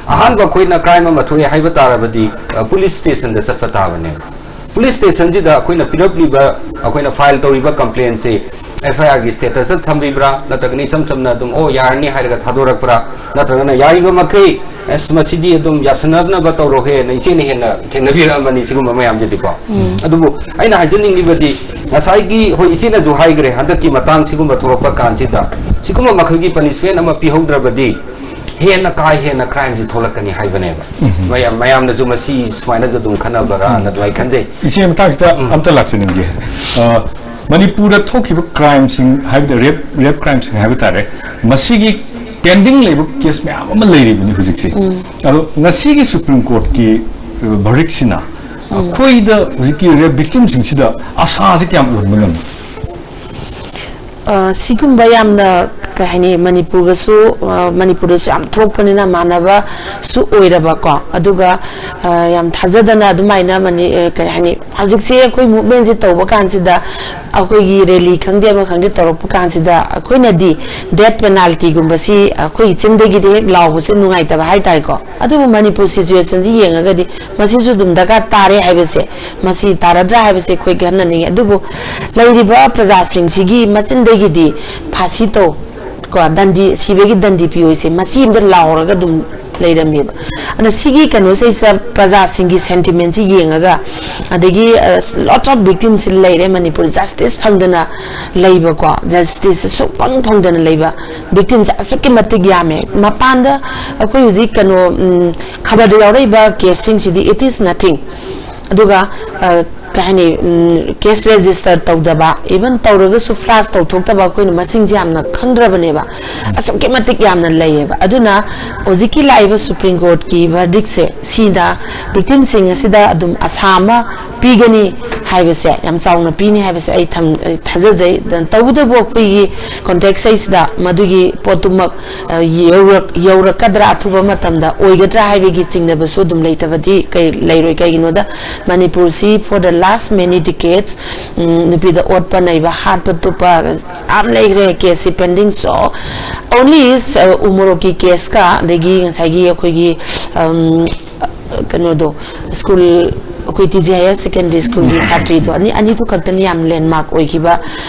ꯑꯍꯥꯟꯕ ꯑꯩꯈꯣꯏꯅ ꯀ꯭ꯔꯥꯏꯝ ꯑꯃ ꯊꯣꯛꯑꯦ ꯍꯥꯏꯕ ꯇꯥꯔꯕꯗꯤ, ꯑ, ꯄꯨꯂꯤꯁ ꯁ꯭ꯇꯦꯁꯟꯗ ꯆꯠꯄ ꯇꯥꯕꯅꯦꯕ꯫ ꯄꯨꯂꯤꯁ ꯁ꯭ꯇꯦꯁꯟꯁꯤꯗ ꯑꯩꯈꯣꯏꯅ ꯄꯤꯔꯛꯂꯤꯕ, ꯑꯩꯈꯣꯏꯅ ꯐꯥꯏꯜ ꯇꯧꯔꯤꯕ ꯀꯝꯄ꯭ꯂꯦꯟꯁꯦ ꯑꯦꯐ ꯑꯥꯏ ꯑꯥꯔꯒꯤ ꯁ꯭ꯇꯦꯇꯁꯇ ꯊꯝꯕꯤꯕ꯭ꯔꯥ, ꯅꯠꯇ꯭ꯔꯒꯅ ꯏꯆꯝ ꯆꯝꯅ ꯑꯗꯨꯝ, "ꯑꯣ, ꯌꯥꯔꯅꯤ" ꯍꯥꯏꯔꯒ ꯊꯥꯗꯣꯔꯛꯄ꯭ꯔꯥ, ꯅꯠꯇ꯭ꯔꯒꯅ ꯌꯥꯔꯤꯕ ꯃꯈꯩ, "ꯑꯁ, ꯃꯁꯤꯗꯤ ꯑꯗꯨꯝ ꯌꯥꯁꯟꯅꯅꯕ ꯇꯧꯔꯣꯍꯦꯅ" ꯏꯆꯦꯅ ꯍꯦꯟꯅ ꯊꯦꯡꯅꯕꯤꯔꯛꯑꯃꯅꯤ ꯁꯤꯒꯨꯝꯕ ꯃꯌꯥꯝꯁꯤꯗꯤꯀꯣ꯫ ꯑꯗꯨꯕꯨ ꯑꯩꯅ ꯍꯥꯏꯖꯅꯤꯡꯂꯤꯕꯗꯤ, ꯉꯁꯥꯏꯒꯤ, ꯍꯣꯏ, ꯏꯆꯦꯅꯁꯨ ꯍꯥꯏꯈ꯭ꯔꯦ, ꯍꯟꯗꯛꯀꯤ ꯃꯇꯥꯡ ꯁꯤꯒꯨꯝꯕ ꯊꯣꯛꯂꯛꯄ ꯀꯥꯟꯁꯤꯗ ꯁꯤꯒꯨꯝꯕ ꯃꯈꯜꯒꯤ ꯄꯅꯤꯁꯃꯦꯟ ꯑꯃ ꯄꯤꯍꯧꯗ꯭ꯔꯕꯗꯤ ꯍꯦꯟꯅ ꯀꯥ ꯍꯦꯟꯅ ꯀ꯭ꯔꯥꯏꯝꯁꯤ ꯊꯣꯛꯂꯛꯀꯅꯤ ꯍꯥꯏꯕꯅꯦꯕ꯫ ꯃꯌꯥꯝ, ꯃꯌꯥꯝꯅꯁꯨ ꯃꯁꯤ ꯁꯨꯃꯥꯏꯅꯁꯨ ꯑꯗꯨꯝ ꯈꯟꯅꯕ꯭ꯔꯥꯅ ꯑꯗꯨꯃꯥꯏꯅ ꯈꯟꯖꯩ꯫ ꯏꯆꯦ, ꯃꯇꯥꯡꯁꯤꯗ ꯑꯝꯇ ꯂꯥꯛꯆꯅꯤꯡꯒꯦ꯫ ꯑ, ꯃꯅꯤꯄꯨꯔꯗ ꯊꯣꯛꯈꯤꯕ ꯀ꯭ꯔꯥꯏꯝꯁꯤꯡ, ꯍꯥꯏꯕꯗꯤ ꯔꯦꯞ, ꯔꯦꯞ ꯀ꯭ꯔꯥꯏꯝꯁꯤꯡ ꯍꯥꯏꯕ ꯇꯥꯔꯦ, ꯃꯁꯤꯒꯤ ꯄꯦꯟꯗꯤꯡ ꯂꯩꯕ ꯀꯦꯁ ꯃꯌꯥꯝ ꯑꯃ ꯂꯩꯔꯤꯕꯅꯤ ꯍꯧꯖꯤꯛꯁꯦ꯫ ꯑꯗꯣ ꯉꯁꯤꯒꯤ ꯁꯨꯄ꯭ꯔꯤꯝ ꯀꯣꯔꯠꯀꯤ, ꯑ, ꯚꯔꯤꯛꯁꯤꯅ ꯑꯩꯈꯣꯏꯗ ꯍꯧꯖꯤꯛꯀꯤ ꯔꯦꯞ ꯚꯤꯛꯇꯤꯝꯁꯤꯡꯁꯤꯗ ꯑꯁꯥꯁꯦ ꯀꯌꯥꯝ ꯎꯍꯟꯕ ꯉꯝꯃꯤ? ꯑ, ꯁꯤꯒꯨꯝꯕ ꯌꯥꯝꯅ ꯀꯩ ꯍꯥꯏꯅꯤ, ꯃꯅꯤꯄꯨꯔꯒꯁꯨ, ꯑ, ꯃꯅꯤꯄꯨꯔꯗꯁꯨ ꯌꯥꯝ ꯊꯣꯛꯄꯅꯤꯅ ꯃꯥꯟꯅꯕꯁꯨ ꯑꯣꯏꯔꯕꯀꯣ꯫ ꯑꯗꯨꯒ, ꯑ, ꯌꯥꯝ ꯊꯥꯖꯗꯅ ꯑꯗꯨꯃꯥꯏꯅ ꯃꯅꯤ-, ꯑ, ꯀꯩ ꯍꯥꯏꯅꯤ, ꯍꯧꯖꯤꯛꯁꯦ ꯑꯩꯈꯣꯏ movementꯁꯦ ꯇꯧꯕ ꯀꯥꯟꯁꯤꯗ, ꯑꯩꯈꯣꯏꯒꯤ rally ꯈꯪꯗꯦ, ꯑꯃ ꯈꯪꯗꯦ ꯇꯧꯔꯛꯄ ꯀꯥꯟꯁꯤꯗ, ꯑꯩꯈꯣꯏꯅꯗꯤ death penaltyꯒꯨꯝꯕꯁꯤ ꯑꯩꯈꯣꯏꯒꯤ ꯆꯤꯟꯗꯒꯤꯗꯤ ꯍꯦꯛ ꯂꯥꯎꯕꯁꯦ ꯅꯨꯡꯉꯥꯏꯇꯕ ꯍꯥꯏꯇꯥꯔꯦꯀꯣ꯫ ꯑꯗꯨꯕꯨ ꯃꯅꯤꯄꯨꯔ situationꯁꯤ ꯌꯦꯡꯉꯒꯗꯤ ꯃꯁꯤꯁꯨ ꯑꯗꯨꯝ ꯗꯔꯀꯥꯔ ꯇꯥꯔꯦ ꯍꯥꯏꯕꯁꯦ, ꯃꯁꯤ ꯇꯥꯔꯗ꯭ꯔꯥ ꯍꯥꯏꯕꯁꯦ ꯑꯩꯈꯣꯏ ꯈꯟꯅꯅꯤꯡꯉꯤ꯫ ꯑꯗꯨꯕꯨ ꯂꯩꯔꯤꯕ ꯄ꯭ꯔꯖꯥꯁꯤꯡꯁꯤꯒꯤ ꯃꯆꯤꯟꯗꯒꯤꯗꯤ ꯐꯥꯁꯤ ꯇꯧ, ꯀꯣ, ꯗꯟꯗꯤ, ꯁꯤꯕꯒꯤ ꯗꯟꯗꯤ ꯄꯤꯌꯣꯏꯁꯦ ꯃꯆꯤ ꯑꯃꯗ ꯂꯥꯎꯔꯒ ꯑꯗꯨꯝ ꯂꯩꯔꯝꯃꯦꯕ꯫ ꯑꯗꯨꯅ ꯁꯤꯒꯤ ꯀꯩꯅꯣꯁꯤꯗꯩꯁꯤꯗ ꯄ꯭ꯔꯖꯥꯁꯤꯡꯒꯤ sentimentꯁꯤ ꯌꯦꯡꯉꯒ, ꯑꯗꯒꯤ, ꯑ, lot of victimꯁꯤ ꯂꯩꯔꯦ ꯃꯅꯤꯄꯨꯔ, justice ꯐꯪꯗꯅ ꯂꯩꯕꯀꯣ, justice ꯁꯨꯛꯐꯪ ꯐꯪꯗꯅ ꯂꯩꯕ victimꯁꯦ ꯑꯁꯨꯛꯀꯤ ꯃꯇꯤꯛ ꯌꯥꯝꯃꯦ꯫ ꯃꯄꯥꯟꯗ ꯑꯩꯈꯣꯏ ꯍꯧꯖꯤꯛ ꯀꯩꯅꯣ, ꯎꯝ, ꯈꯕꯔꯗ ꯌꯥꯎꯔꯛꯏꯕ caseꯁꯤꯡꯁꯤꯗꯤ it is nothing꯫ ꯑꯗꯨꯒ, ꯑ, ꯀꯩ ꯍꯥꯏꯅꯤ, ꯎꯝ, case register ꯇꯧꯗꯕ, even ꯇꯧꯔꯒꯁꯨ flash ꯇꯧꯊꯣꯛꯇꯕ, ꯑꯩꯈꯣꯏꯅ ꯃꯁꯤꯡꯁꯦ ꯌꯥꯝꯅ ꯈꯪꯗ꯭ꯔꯕꯅꯦꯕ, ꯑꯁꯨꯛꯀꯤ ꯃꯇꯤꯛ ꯌꯥꯝꯅ ꯂꯩꯌꯦꯕ꯫ ꯑꯗꯨꯅ ꯍꯧꯖꯤꯛꯀꯤ ꯂꯥꯛꯏꯕ Supreme Courtꯀꯤ verdictꯁꯦ ꯁꯤꯗ victimꯁꯤꯡ ꯑꯁꯤꯗ ꯑꯗꯨꯝ ꯑꯁꯥ ꯑꯃ ꯄꯤꯒꯅꯤ ꯍꯥꯏꯕꯁꯦ, ꯌꯥꯝ ꯆꯥꯎꯅ ꯄꯤꯅꯤ ꯍꯥꯏꯕꯁꯦ ꯑꯩ ꯊꯝ-, ꯑꯩ ꯊꯥꯖꯖꯩ꯫ ꯇꯧꯕꯇꯕꯨ ꯑꯩꯈꯣꯏꯒꯤ context ꯑꯁꯤꯗ ꯃꯗꯨꯒꯤ ꯄꯣꯠꯇꯨꯃꯛ, ꯑ, ꯌꯧꯔꯛ-, ꯌꯧꯔꯛꯀꯗ꯭ꯔꯥ, ꯑꯊꯨꯕ ꯃꯇꯝꯗ ꯑꯣꯏꯒꯗ꯭ꯔꯥ ꯍꯥꯏꯕꯒꯤ ꯆꯤꯡꯅꯕꯁꯨ ꯑꯗꯨꯝ ꯂꯩꯇꯕꯗꯤ ꯀꯩ ꯂꯩꯔꯣꯏ꯫ ꯀꯩꯒꯤꯅꯣꯗ ꯃꯅꯤꯄꯨꯔꯁꯤ for the last many decades, ꯎꯝ, ꯅꯨꯄꯤꯗ ꯑꯣꯠꯄ ꯅꯩꯕ, ꯍꯥꯠꯄ ꯇꯨꯞꯄ ꯌꯥꯝ ꯂꯩꯈ꯭ꯔꯦ caseꯁꯤ pending꯫ So only, ꯑ, ꯎꯃꯣꯔꯣꯛꯀꯤ caseꯀ ꯑꯗꯒꯤ ꯉꯁꯥꯏꯒꯤ ꯑꯩꯈꯣꯏꯒꯤ, ꯎꯝ, ꯀꯩꯅꯣꯗꯣ, school, ꯑꯩꯈꯣꯏ T J Higher Secondary Schoolꯒꯤ ꯁꯥꯇ꯭ꯔꯤꯗꯣ, ꯑꯅꯤ, ꯑꯅꯤꯗꯨ ꯈꯛꯇꯅꯤ ꯌꯥꯝ landmark ꯑꯣꯏꯈꯤꯕ,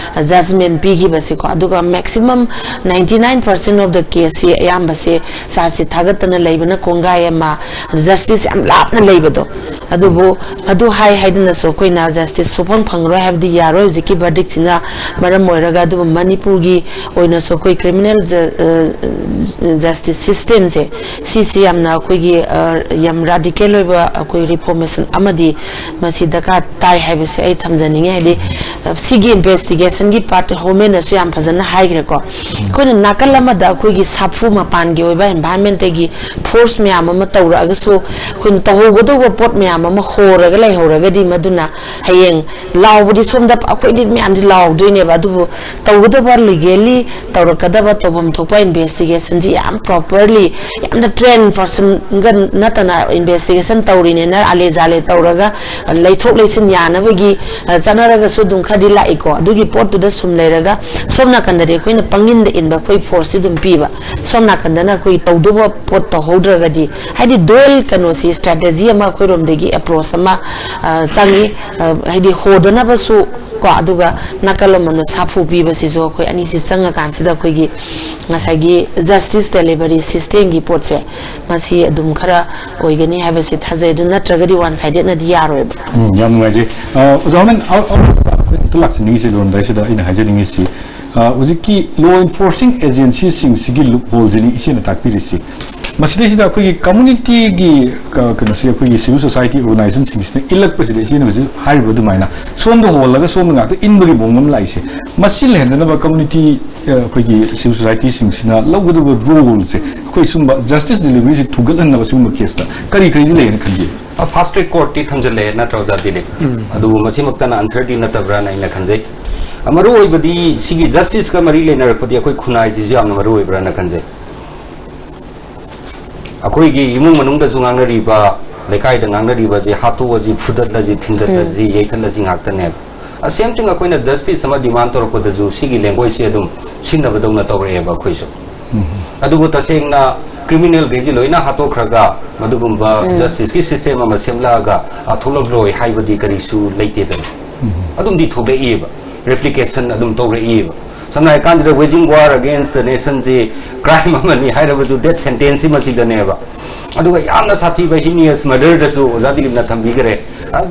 judgment ꯄꯤꯈꯤꯕꯁꯦꯀꯣ꯫ ꯑꯗꯨꯒ maximum ninety nine percent of the caseꯁꯤ ꯑꯌꯥꯝꯕꯁꯦ ꯆꯥꯁꯤ ꯊꯥꯒꯠꯇꯅ ꯂꯩꯕꯅ ꯀꯣꯡꯒꯥꯏ ꯑꯃ, justice ꯌꯥꯝ ꯂꯥꯞꯅ ꯂꯩꯕꯗꯣ꯫ ꯑꯗꯨꯕꯨ ꯑꯗꯨ ꯍꯥꯏ ꯍꯥꯏꯗꯅꯁꯨ ꯑꯩꯈꯣꯏꯅ justice ꯁꯨꯐꯪ ꯐꯪꯉꯔꯣꯏ ꯍꯥꯏꯕꯗꯤ ꯌꯥꯔꯣꯏ꯫ ꯍꯧꯖꯤꯛꯀꯤ verdictꯁꯤꯅ ꯃꯔꯝ ꯑꯣꯏꯔꯒ, ꯑꯗꯨꯕꯨ ꯃꯅꯤꯄꯨꯔꯒꯤ ꯑꯣꯏꯅꯁꯨ ꯑꯩꯈꯣꯏ criminal ju-, ꯑ, justice systemꯁꯦ, ꯁꯤꯁꯤ ꯌꯥꯝꯅ ꯑꯩꯈꯣꯏꯒꯤ, ꯑ, ꯌꯥꯝ radical ꯑꯣꯏꯕ ꯑꯩꯈꯣꯏ reformation ꯑꯃꯗꯤ ꯃꯁꯤ ꯗꯔꯀꯥꯔ ꯇꯥꯏ ꯍꯥꯏꯕꯁꯦ ꯑꯩ ꯊꯝꯖꯅꯤꯡꯉꯤ꯫ ꯍꯥꯏꯗꯤ, ꯑ, ꯁꯤꯒꯤ investigationꯒꯤ part ꯍꯣꯃꯦꯟꯅꯁꯨ ꯌꯥꯝ ꯐꯖꯅ ꯍꯥꯏꯈ꯭ꯔꯦꯀꯣ꯫ ꯑꯩꯈꯣꯏꯅ ꯅꯥꯀꯜ ꯑꯃꯗ ꯑꯩꯈꯣꯏꯒꯤ ꯁꯥꯐꯨ ꯃꯄꯥꯟꯒꯤ ꯑꯣꯏꯕ environmentꯇꯒꯤ force ꯃꯌꯥꯝ ꯑꯃ ꯇꯧꯔꯛꯑꯒꯁꯨ, ꯑꯩꯈꯣꯏꯅ ꯇꯧꯍꯧꯒꯗꯧꯕ ꯄꯣꯠ ꯃꯌꯥꯝ ꯃꯌꯥꯝ ꯑꯃ ꯍꯣꯔꯒ ꯂꯩꯍꯧꯔꯒꯗꯤ, ꯃꯗꯨꯅ ꯍꯌꯦꯡ ꯂꯥꯎꯕꯗꯤ ꯁꯣꯝꯗ ꯑꯩꯈꯣꯏꯗꯤ ꯃꯌꯥꯝꯗꯤ ꯂꯥꯎꯗꯣꯏꯅꯦꯕ, ꯑꯗꯨꯕꯨ ꯇꯧꯒꯗꯕ, ꯂꯤꯒꯦꯜꯂꯤ ꯇꯧꯔꯛꯀꯗꯕ, ꯇꯧꯐꯝ ꯊꯣꯛꯄ ꯏꯟꯚꯦꯁꯇꯤꯒꯦꯁꯟꯁꯤ ꯌꯥꯝ ꯄ꯭ꯔꯣꯄꯔꯂꯤ, ꯌꯥꯝꯅ ꯇ꯭ꯔꯦꯟ ꯄꯔꯁꯟꯒ ꯅꯠꯇꯅ ꯏꯟꯚꯦꯁꯇꯤꯒꯦꯁꯟ ꯇꯧꯔꯤꯅꯦꯅ ꯑꯂꯦ ꯖꯥꯂꯦ ꯇꯧꯔꯒ ꯂꯩꯊꯣꯛ ꯂꯩꯁꯤꯟ ꯌꯥꯅꯕꯒꯤ, ꯑ, ꯆꯠꯅꯔꯒꯁꯨ ꯑꯗꯨꯝ ꯈꯔꯗꯤ ꯂꯥꯛꯏꯀꯣ꯫ ꯑꯗꯨꯒꯤ ꯄꯣꯠꯇꯨꯗ ꯁꯨꯝ ꯂꯩꯔꯒ ꯁꯣꯝ ꯅꯥꯀꯟꯗꯗꯤ ꯑꯩꯈꯣꯏꯅ ꯄꯪꯏꯟꯗ ꯏꯟꯕ, ꯑꯩꯈꯣꯏ ꯐꯣꯔꯁꯁꯤ ꯑꯗꯨꯝ ꯄꯤꯕ, ꯁꯣꯝ ꯅꯥꯀꯟꯗꯅ ꯑꯩꯈꯣꯏ ꯇꯧꯗꯧꯕ ꯄꯣꯠ ꯇꯧꯍꯧꯗ꯭ꯔꯒꯗꯤ, ꯍꯥꯏꯗꯤ ꯗꯨꯋꯦꯜ ꯀꯩꯅꯣꯁꯤ, ꯁ꯭ꯇ꯭ꯔꯦꯇꯦꯖꯤ ꯑꯃ ꯑꯩꯈꯣꯏꯔꯣꯝꯗꯒꯤ ꯑꯦꯄ꯭ꯔꯣꯆ ꯑꯃ, ꯑ, ꯆꯪꯉꯤ꯫ ꯑ, ꯍꯥꯏꯗꯤ ꯍꯣꯗꯅꯕꯁꯨ ꯀꯣ, ꯑꯗꯨꯒ ꯅꯥꯀꯜ ꯑꯃꯅ ꯁꯥꯐꯨ ꯄꯤꯕꯁꯤꯁꯨ ꯑꯩꯈꯣꯏ ꯑꯅꯤꯁꯤ ꯆꯪꯉꯀꯥꯟꯁꯤꯗ ꯑꯩꯈꯣꯏꯒꯤ ꯉꯁꯥꯏꯒꯤ ꯖꯁꯇꯤꯁ ꯗꯦꯂꯤꯚꯔꯤ ꯁꯤꯁꯇꯦꯝꯒꯤ ꯄꯣꯠꯁꯦ, ꯃꯁꯤ ꯑꯗꯨꯝ ꯈꯔ ꯑꯣꯏꯒꯅꯤ ꯍꯥꯏꯕꯁꯤ ꯊꯥꯖꯩ꯫ ꯑꯗꯨ ꯅꯠꯇ꯭ꯔꯒꯗꯤ ꯋꯥꯟ ꯁꯥꯏꯗꯦꯠꯅꯗꯤ ꯌꯥꯔꯣꯏꯕ꯫ ꯎꯝ, ꯌꯥꯝ ꯅꯨꯡꯉꯥꯏꯖꯩ꯫ ꯑ, ꯑꯣꯖꯥ ꯍꯣꯃꯦꯟ, ꯑ, ꯑ, ꯑꯝꯇ ꯂꯥꯛꯆꯅꯤꯡꯉꯤꯁꯦ ꯂꯣꯏꯔꯝꯗꯥꯏꯁꯤꯗ ꯑꯩꯅ ꯍꯥꯏꯖꯅꯤꯡꯉꯤꯁꯤ, ꯑ, ꯍꯧꯖꯤꯛꯀꯤ ꯂꯣ ꯏꯟꯐꯣꯔꯁꯤꯡ ꯑꯦꯖꯦꯟꯁꯤꯁꯤꯡꯁꯤꯒꯤ ꯂꯨꯞ ꯍꯣꯜꯁꯤꯅꯤ ꯏꯆꯦꯅ ꯇꯥꯛꯄꯤꯔꯤꯁꯤ꯫ ꯃꯁꯤꯗꯩꯁꯤꯗ ꯑꯩꯈꯣꯏꯒꯤ ꯀꯝꯃꯨꯅꯤꯇꯤꯒꯤ ꯀ-, ꯀꯩꯅꯣꯁꯤ, ꯑꯩꯈꯣꯏꯒꯤ ꯁꯤꯚꯤꯜ ꯁꯣꯁꯥꯏꯇꯤ ꯑꯣꯔꯒꯅꯥꯏꯖꯦꯁꯟꯁꯤꯡꯁꯤꯅ ꯏꯜꯂꯛꯄꯁꯤꯗ ꯏꯆꯦꯅ ꯍꯧꯖꯤꯛ ꯍꯥꯏꯔꯤꯕ ꯑꯗꯨꯃꯥꯏꯅ ꯁꯣꯝꯗ ꯍꯣꯜꯂꯒ ꯁꯣꯝꯗ ꯉꯥꯛꯇ ꯏꯟꯕꯒꯤ ꯃꯑꯣꯡ ꯑꯃ ꯂꯥꯛꯏꯁꯦ, ꯃꯁꯤ ꯂꯩꯍꯟꯗꯅꯕ ꯀꯝꯃꯨꯅꯤꯇꯤ, ꯑ, ꯑꯩꯈꯣꯏꯒꯤ ꯁꯤꯚꯤꯜ ꯁꯣꯁꯥꯏꯇꯤꯁꯤꯡꯁꯤꯅ ꯂꯧꯒꯗꯕ ꯔꯣꯜꯁꯦ, ꯑꯩꯈꯣꯏ ꯁꯨꯝꯕ ꯖꯁꯇꯤꯁ ꯗꯦꯂꯤꯚꯔꯤꯁꯤ ꯊꯨꯒꯠꯍꯟꯅꯕ ꯁꯤꯒꯨꯝꯕ ꯀꯦꯁꯇ ꯀꯔꯤ ꯀꯔꯤꯗꯤ ꯂꯩꯌꯦꯅ ꯈꯟꯕꯤ? ꯐꯥꯁ ꯇ꯭ꯔꯦꯛ ꯀꯣꯔꯠꯇꯤ ꯊꯝꯖꯤꯜꯂꯛꯑꯦ ꯅꯠꯇ꯭ꯔꯣ, ꯑꯣꯖꯥ ꯗꯤꯂꯤꯞ? ꯑꯗꯨꯕꯨ ꯃꯁꯤꯃꯛꯇꯅ ꯑꯟꯁꯔꯗꯤ ꯅꯠꯇꯕ꯭ꯔꯥꯅ ꯑꯩꯅ ꯈꯟꯖꯩ꯫ ꯃꯔꯨ ꯑꯣꯏꯕꯗꯤ ꯁꯤꯒꯤ ꯖꯁꯇꯤꯁꯀ ꯃꯔꯤ ꯂꯩꯅꯔꯛꯄꯗꯤ ꯑꯩꯈꯣꯏ ꯈꯨꯟꯅꯥꯏꯁꯤꯁꯨ ꯌꯥꯝꯅ ꯃꯔꯨ ꯑꯣꯏꯕ꯭ꯔꯥꯅ ꯈꯟꯖꯩ꯫ ꯑꯩꯈꯣꯏꯒꯤ ꯏꯃꯨꯡ ꯃꯅꯨꯡꯗꯁꯨ ꯉꯥꯡꯅꯔꯤꯕ, ꯂꯩꯀꯥꯏꯗ ꯉꯥꯡꯅꯔꯤꯕꯁꯦ, ꯍꯥꯠꯇꯣꯛꯑꯁꯤ, ꯐꯨꯗꯠꯂꯁꯤ, ꯊꯤꯟꯗꯠꯂꯁꯤ, ꯌꯩꯊꯠꯂꯁꯤ ꯉꯥꯛꯇꯅꯦꯕ꯫ ꯑ, ꯁꯦꯝ ꯊꯤꯡ ꯑꯩꯈꯣꯏꯅ ꯖꯁꯇꯤꯁ ꯑꯃ ꯗꯤꯃꯥꯟ ꯇꯧꯔꯛꯄꯗꯁꯨ ꯁꯤꯒꯤ ꯂꯦꯡꯒ꯭ꯋꯦꯖꯁꯦ ꯑꯗꯨꯝ ꯁꯤꯖꯤꯟꯅꯕꯗꯧꯅ ꯇꯧꯔꯛꯑꯦꯕ ꯑꯩꯈꯣꯏꯁꯨ꯫ ꯑꯗꯨꯕꯨ ꯇꯁꯦꯡꯅ ꯀ꯭ꯔꯤꯃꯤꯅꯦꯜꯈꯩꯁꯤ ꯂꯣꯏꯅ ꯍꯥꯠꯇꯣꯛꯈ꯭ꯔꯒ ꯃꯗꯨꯒꯨꯝꯕ ꯖꯁꯇꯤꯁꯀꯤ ꯁꯤꯁꯇꯦꯝ ꯑꯃ ꯁꯦꯝꯂꯛꯑꯒ, ꯑ, ꯊꯣꯛꯂꯛꯂꯣꯏ ꯍꯥꯏꯕꯗꯤ ꯀꯔꯤꯁꯨ ꯂꯩꯇꯦꯗꯅ꯫ ꯑꯗꯨꯝꯗꯤ ꯊꯣꯛꯂꯛꯏꯕ, ꯔꯦꯄ꯭ꯂꯤꯀꯦꯁꯟ ꯑꯗꯨꯝ ꯇꯧꯔꯛꯏꯕ꯫ ꯁꯝꯅ ꯍꯥꯏꯔꯀꯥꯟꯁꯤꯗ waging war against the nationꯁꯤ ꯀ꯭ꯔꯥꯏꯝ ꯑꯃꯅꯤ ꯍꯥꯏꯔꯕꯁꯨ ꯗꯦꯠ ꯁꯦꯟꯇꯦꯟꯁꯁꯤ ꯃꯁꯤꯗꯅꯦꯕ꯫ ꯑꯗꯨꯒ ꯌꯥꯝꯅ ꯁꯥꯊꯤꯕ heinous murderꯗꯁꯨ ꯑꯣꯖꯥ ꯗꯤꯂꯤꯞꯅ ꯊꯝꯕꯤꯈ꯭ꯔꯦ꯫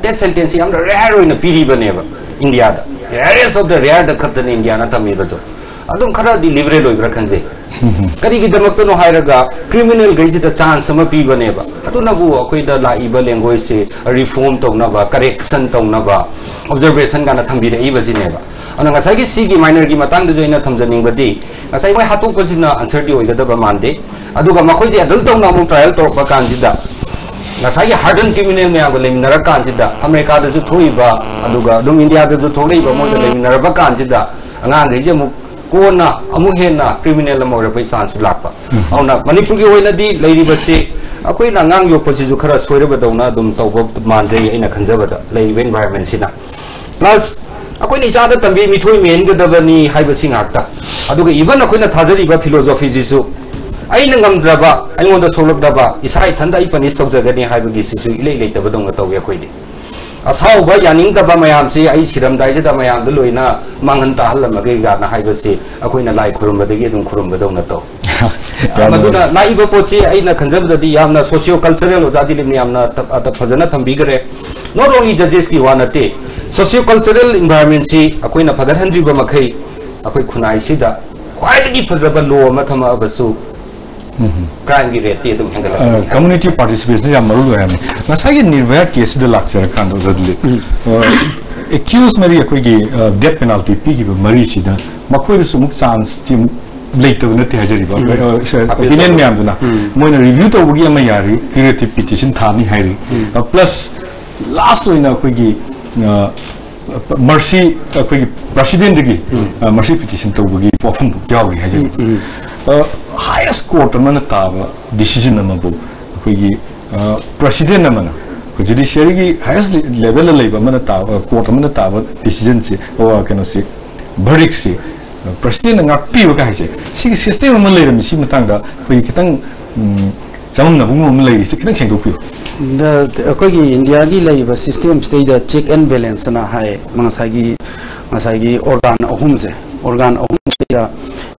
ꯗꯦꯠ ꯁꯦꯟꯇꯦꯟꯁꯁꯤ ꯌꯥꯝꯅ ꯔꯦꯌꯔ ꯑꯣꯏꯅ ꯄꯤꯔꯤꯕꯅꯦꯕ ꯏꯟꯗꯤꯌꯥꯗ꯫ Rarest of the rareꯗ ꯈꯛꯇꯅꯤ ꯏꯟꯗꯤꯌꯥꯅ ꯊꯝꯃꯤꯕꯁꯨ꯫ ꯑꯗꯨꯝ ꯈꯔꯗꯤ ꯂꯤꯕꯔꯦꯜ ꯑꯣꯏꯕ꯭ꯔꯥ ꯈꯟꯖꯩ꯫ ꯀꯔꯤꯒꯤꯗꯃꯛꯇꯅꯣ ꯍꯥꯏꯔꯒ ꯀ꯭ꯔꯤꯃꯤꯅꯦꯜꯈꯩꯁꯤꯗ ꯆꯥꯟꯁ ꯑꯃ ꯄꯤꯕꯅꯦꯕ꯫ ꯑꯗꯨꯅꯕꯨ ꯑꯩꯈꯣꯏꯗ ꯂꯥꯛꯏꯕ ꯂꯦꯡꯒ꯭ꯋꯦꯖꯁꯤ ꯔꯤꯐꯣꯔꯝ ꯇꯧꯅꯕ, ꯀꯔꯦꯛꯁꯟ ꯇꯧꯅꯕ, ꯑꯣꯕꯖꯔꯕꯦꯁꯟ ꯀꯥꯏꯅ ꯊꯝꯕꯤꯔꯛꯏꯕꯁꯤꯅꯦꯕ꯫ ꯑꯗꯨꯅ ꯉꯁꯥꯏꯒꯤ ꯁꯤꯒꯤ ꯃꯥꯏꯅꯔꯒꯤ ꯃꯇꯥꯡꯗꯁꯨ ꯑꯩꯅ ꯊꯝꯖꯅꯤꯡꯕꯗꯤ, ꯉꯁꯥꯏ ꯃꯣꯏ ꯍꯥꯠꯇꯣꯛꯄꯁꯤꯅ ꯑꯟꯁꯔꯗꯤ ꯑꯣꯏꯒꯗꯕ ꯃꯥꯟꯗꯦ꯫ ꯑꯗꯨꯒ ꯃꯈꯣꯏꯁꯦ ꯑꯦꯗꯜ ꯇꯧꯅ ꯑꯃꯨꯛ ꯇ꯭ꯔꯥꯏꯌꯦꯜ ꯇꯧꯔꯛꯄ ꯀꯥꯟꯁꯤꯗ ꯉꯁꯥꯏꯒꯤ hardened criminal ꯃꯌꯥꯝꯒ ꯂꯩꯃꯤꯟꯅꯔ ꯀꯥꯟꯁꯤꯗ, ꯑꯃꯦꯔꯤꯀꯥꯗꯁꯨ ꯊꯣꯛꯏꯕ, ꯑꯗꯨꯒ ꯑꯗꯨꯝ ꯏꯟꯗꯤꯌꯥꯗꯁꯨ ꯊꯣꯛꯂꯛꯏꯕ, ꯃꯣꯏꯒ ꯂꯩꯃꯤꯟꯅꯔꯕ ꯀꯥꯟꯁꯤꯗ, ꯑꯉꯥꯡꯈꯩꯁꯦ ꯑꯃꯨꯛ ꯀꯣꯟꯅ ꯑꯃꯨꯛ ꯍꯦꯟꯅ criminal ꯑꯃ ꯑꯣꯏꯔꯛꯄꯒꯤ chance ꯁꯨ ꯂꯥꯛꯄ꯫ ꯑꯗꯨꯅ ꯃꯅꯤꯄꯨꯔꯒꯤ ꯑꯣꯏꯅꯗꯤ ꯂꯩꯔꯤꯕꯁꯤ, ꯑꯩꯈꯣꯏꯅ ꯑꯉꯥꯡ ꯌꯣꯛꯄꯁꯤꯁꯨ ꯈꯔ ꯁꯣꯏꯔꯕꯗꯧꯅ ꯑꯗꯨꯝ ꯇꯧꯕ ꯃꯥꯟꯖꯩ, ꯑꯩꯅ ꯈꯟꯖꯕꯗ, ꯂꯩꯔꯤꯕ environment ꯁꯤꯅ꯫ Plus, ꯑꯩꯈꯣꯏꯅ ꯏꯆꯥꯗ ꯇꯝꯕꯤ ꯃꯤꯊꯣꯏ ꯃꯤꯍꯦꯟꯒꯗꯕꯅꯤ ꯍꯥꯏꯕꯁꯤ ꯉꯥꯛꯇ꯫ ꯑꯗꯨꯒ even ꯑꯩꯈꯣꯏꯅ ꯊꯥꯖꯔꯤꯕ philosophy ꯁꯤꯁꯨ, "ꯑꯩꯅ ꯉꯝꯗ꯭ꯔꯕ, ꯑꯩꯉꯣꯟꯗ ꯁꯣꯛꯂꯛꯇꯕ, ꯏꯁꯥ ꯏꯊꯟꯗ ꯑꯩ punish ꯇꯧꯖꯒꯅꯤ" ꯍꯥꯏꯕꯒꯤ ꯁꯤꯁꯨ ꯏꯂꯩ ꯂꯩꯇꯕꯗꯧꯅ ꯇꯧꯏ ꯑꯩꯈꯣꯏꯗꯤ꯫ ꯑꯁꯥꯎꯕ, ꯌꯥꯅꯤꯡꯗꯕ ꯃꯌꯥꯝꯁꯤ ꯑꯩ ꯁꯤꯔꯝꯗꯥꯏꯁꯤꯗ ꯃꯌꯥꯝꯗ ꯂꯣꯏꯅ ꯃꯥꯡꯍꯟ ꯇꯥꯍꯜꯂꯝꯃꯒꯦ ꯀꯥꯏꯅ ꯍꯥꯏꯕꯁꯤ ꯑꯩꯈꯣꯏꯅ ꯂꯥꯏ ꯈꯨꯔꯨꯝꯕꯗꯒꯤ ꯑꯗꯨꯝ ꯈꯨꯔꯨꯝꯕꯗꯧꯅ ꯇꯧ꯫ ꯌꯥꯝ ꯃꯗꯨꯅ ꯅꯨꯡꯉꯥꯏ꯫ ꯂꯥꯛꯏꯕ ꯄꯣꯠꯁꯤ ꯑꯩꯅ ꯈꯟꯖꯕꯗꯗꯤ ꯌꯥꯝꯅ socio cultural, ꯑꯣꯖꯥ ꯗꯤꯂꯤꯞꯅ ꯌꯥꯝꯅ ꯇ-, ꯑ, ꯇ-, ꯐꯖꯅ ꯊꯝꯕꯤꯈ꯭ꯔꯦ꯫ Not only judges ꯀꯤ ꯋꯥ ꯅꯠꯇꯦ, socio cultural environment ꯁꯤ ꯑꯩꯈꯣꯏꯅ ꯐꯒꯠꯍꯟꯗ꯭ꯔꯤꯕ ꯃꯈꯩ, ꯑꯩꯈꯣꯏ ꯈꯨꯟꯅꯥꯏꯁꯤꯗ ꯈ꯭ꯋꯥꯏꯗꯒꯤ ꯐꯖꯕ law ꯑꯃ ꯊꯝꯃꯛꯑꯕꯁꯨ, crime ꯒꯤ rate ꯇꯤ ꯑꯗꯨꯝ ꯍꯦꯟꯒꯠꯂꯛꯀꯅꯤ꯫ Community participation ꯁꯤ ꯌꯥꯝ ꯃꯔꯨ ꯑꯣꯏ ꯍꯥꯏꯕꯅꯤ꯫ ꯉꯁꯥꯏꯒꯤ ꯅꯤꯔꯚꯌꯥ case ꯁꯤꯗ ꯂꯥꯛꯆꯔꯀꯥꯟꯗ, ꯑꯣꯖꯥ ꯗꯤꯂꯤꯞ, ꯑ, accused ꯃꯔꯤ, ꯑꯩꯈꯣꯏꯒꯤ, ꯑ, death penalty ꯄꯤꯈꯤꯕ ꯃꯔꯤꯁꯤꯗ ꯃꯈꯣꯏꯗꯁꯨ ꯑꯃꯨꯛ chance ꯇꯤ ꯑꯃꯨꯛ ꯂꯩꯇꯕ ꯅꯠꯇꯦ ꯍꯥꯏꯖꯔꯤꯕ꯫ ꯑ, ꯁ-, Appeal opinion ꯇꯧꯕ꯫ ꯃꯌꯥꯝꯗꯨꯅ ꯃꯣꯏꯅ review ꯇꯧꯕꯒꯤ ꯑꯃ ꯌꯥꯔꯤ, curative petition ꯊꯥꯅꯤ ꯍꯥꯏꯔꯤ꯫ ꯑ, plus last ꯑꯣꯏꯅ ꯑꯩꯈꯣꯏꯒꯤ, ꯑ, mercy, ꯑꯩꯈꯣꯏꯒꯤ president ꯗꯒꯤ, ꯑ, mercy petition ꯇꯧꯕꯒꯤ ꯋꯥꯐꯝ ꯌꯥꯎꯔꯤ ꯍꯥꯏꯖꯔꯤꯕ꯫ ꯑ, highest court ꯑꯃꯅ ꯇꯥꯕ decision ꯑꯃꯕꯨ ꯑꯩꯈꯣꯏꯒꯤ, ꯑ, president ꯑꯃꯅ, ꯑꯩꯈꯣꯏ judiciary ꯒꯤ highest level ꯗ ꯂꯩꯕ ꯑꯃꯅ ꯇꯥꯕ, court ꯑꯃꯅ ꯇꯥꯕ decision ꯁꯤ, ꯑ, ꯀꯩꯅꯣꯁꯤ, verdict ꯁꯤ, ꯑ, president ꯅ ꯉꯥꯛꯄꯤꯕ ꯀꯥꯏꯁꯦ, ꯁꯤꯒꯤ system ꯑꯃ ꯂꯩꯔꯝꯃꯤ, ꯁꯤ ꯃꯇꯥꯡꯗ ꯑꯩꯈꯣꯏꯒꯤ ꯈꯤꯇꯪ, ꯎꯝ, ꯆꯃꯝꯅꯕꯒꯨꯝꯕ ꯑꯃ ꯂꯩꯔꯤꯁꯦ ꯈꯤꯇꯪ ꯁꯦꯡꯗꯣꯛꯄꯤꯌꯨ꯫ ꯗ-, ꯑꯩꯈꯣꯏꯒꯤ ꯏꯟꯗꯤꯌꯥꯒꯤ ꯂꯩꯔꯤꯕ system ꯁꯤꯗꯩꯗ check and balance ꯑꯅ ꯍꯥꯏ, ꯉꯁꯥꯏꯒꯤ, ꯉꯁꯥꯏꯒꯤ organ ꯑꯍꯨꯝꯁꯦ, organ ꯑꯍꯨꯝꯁꯤꯗ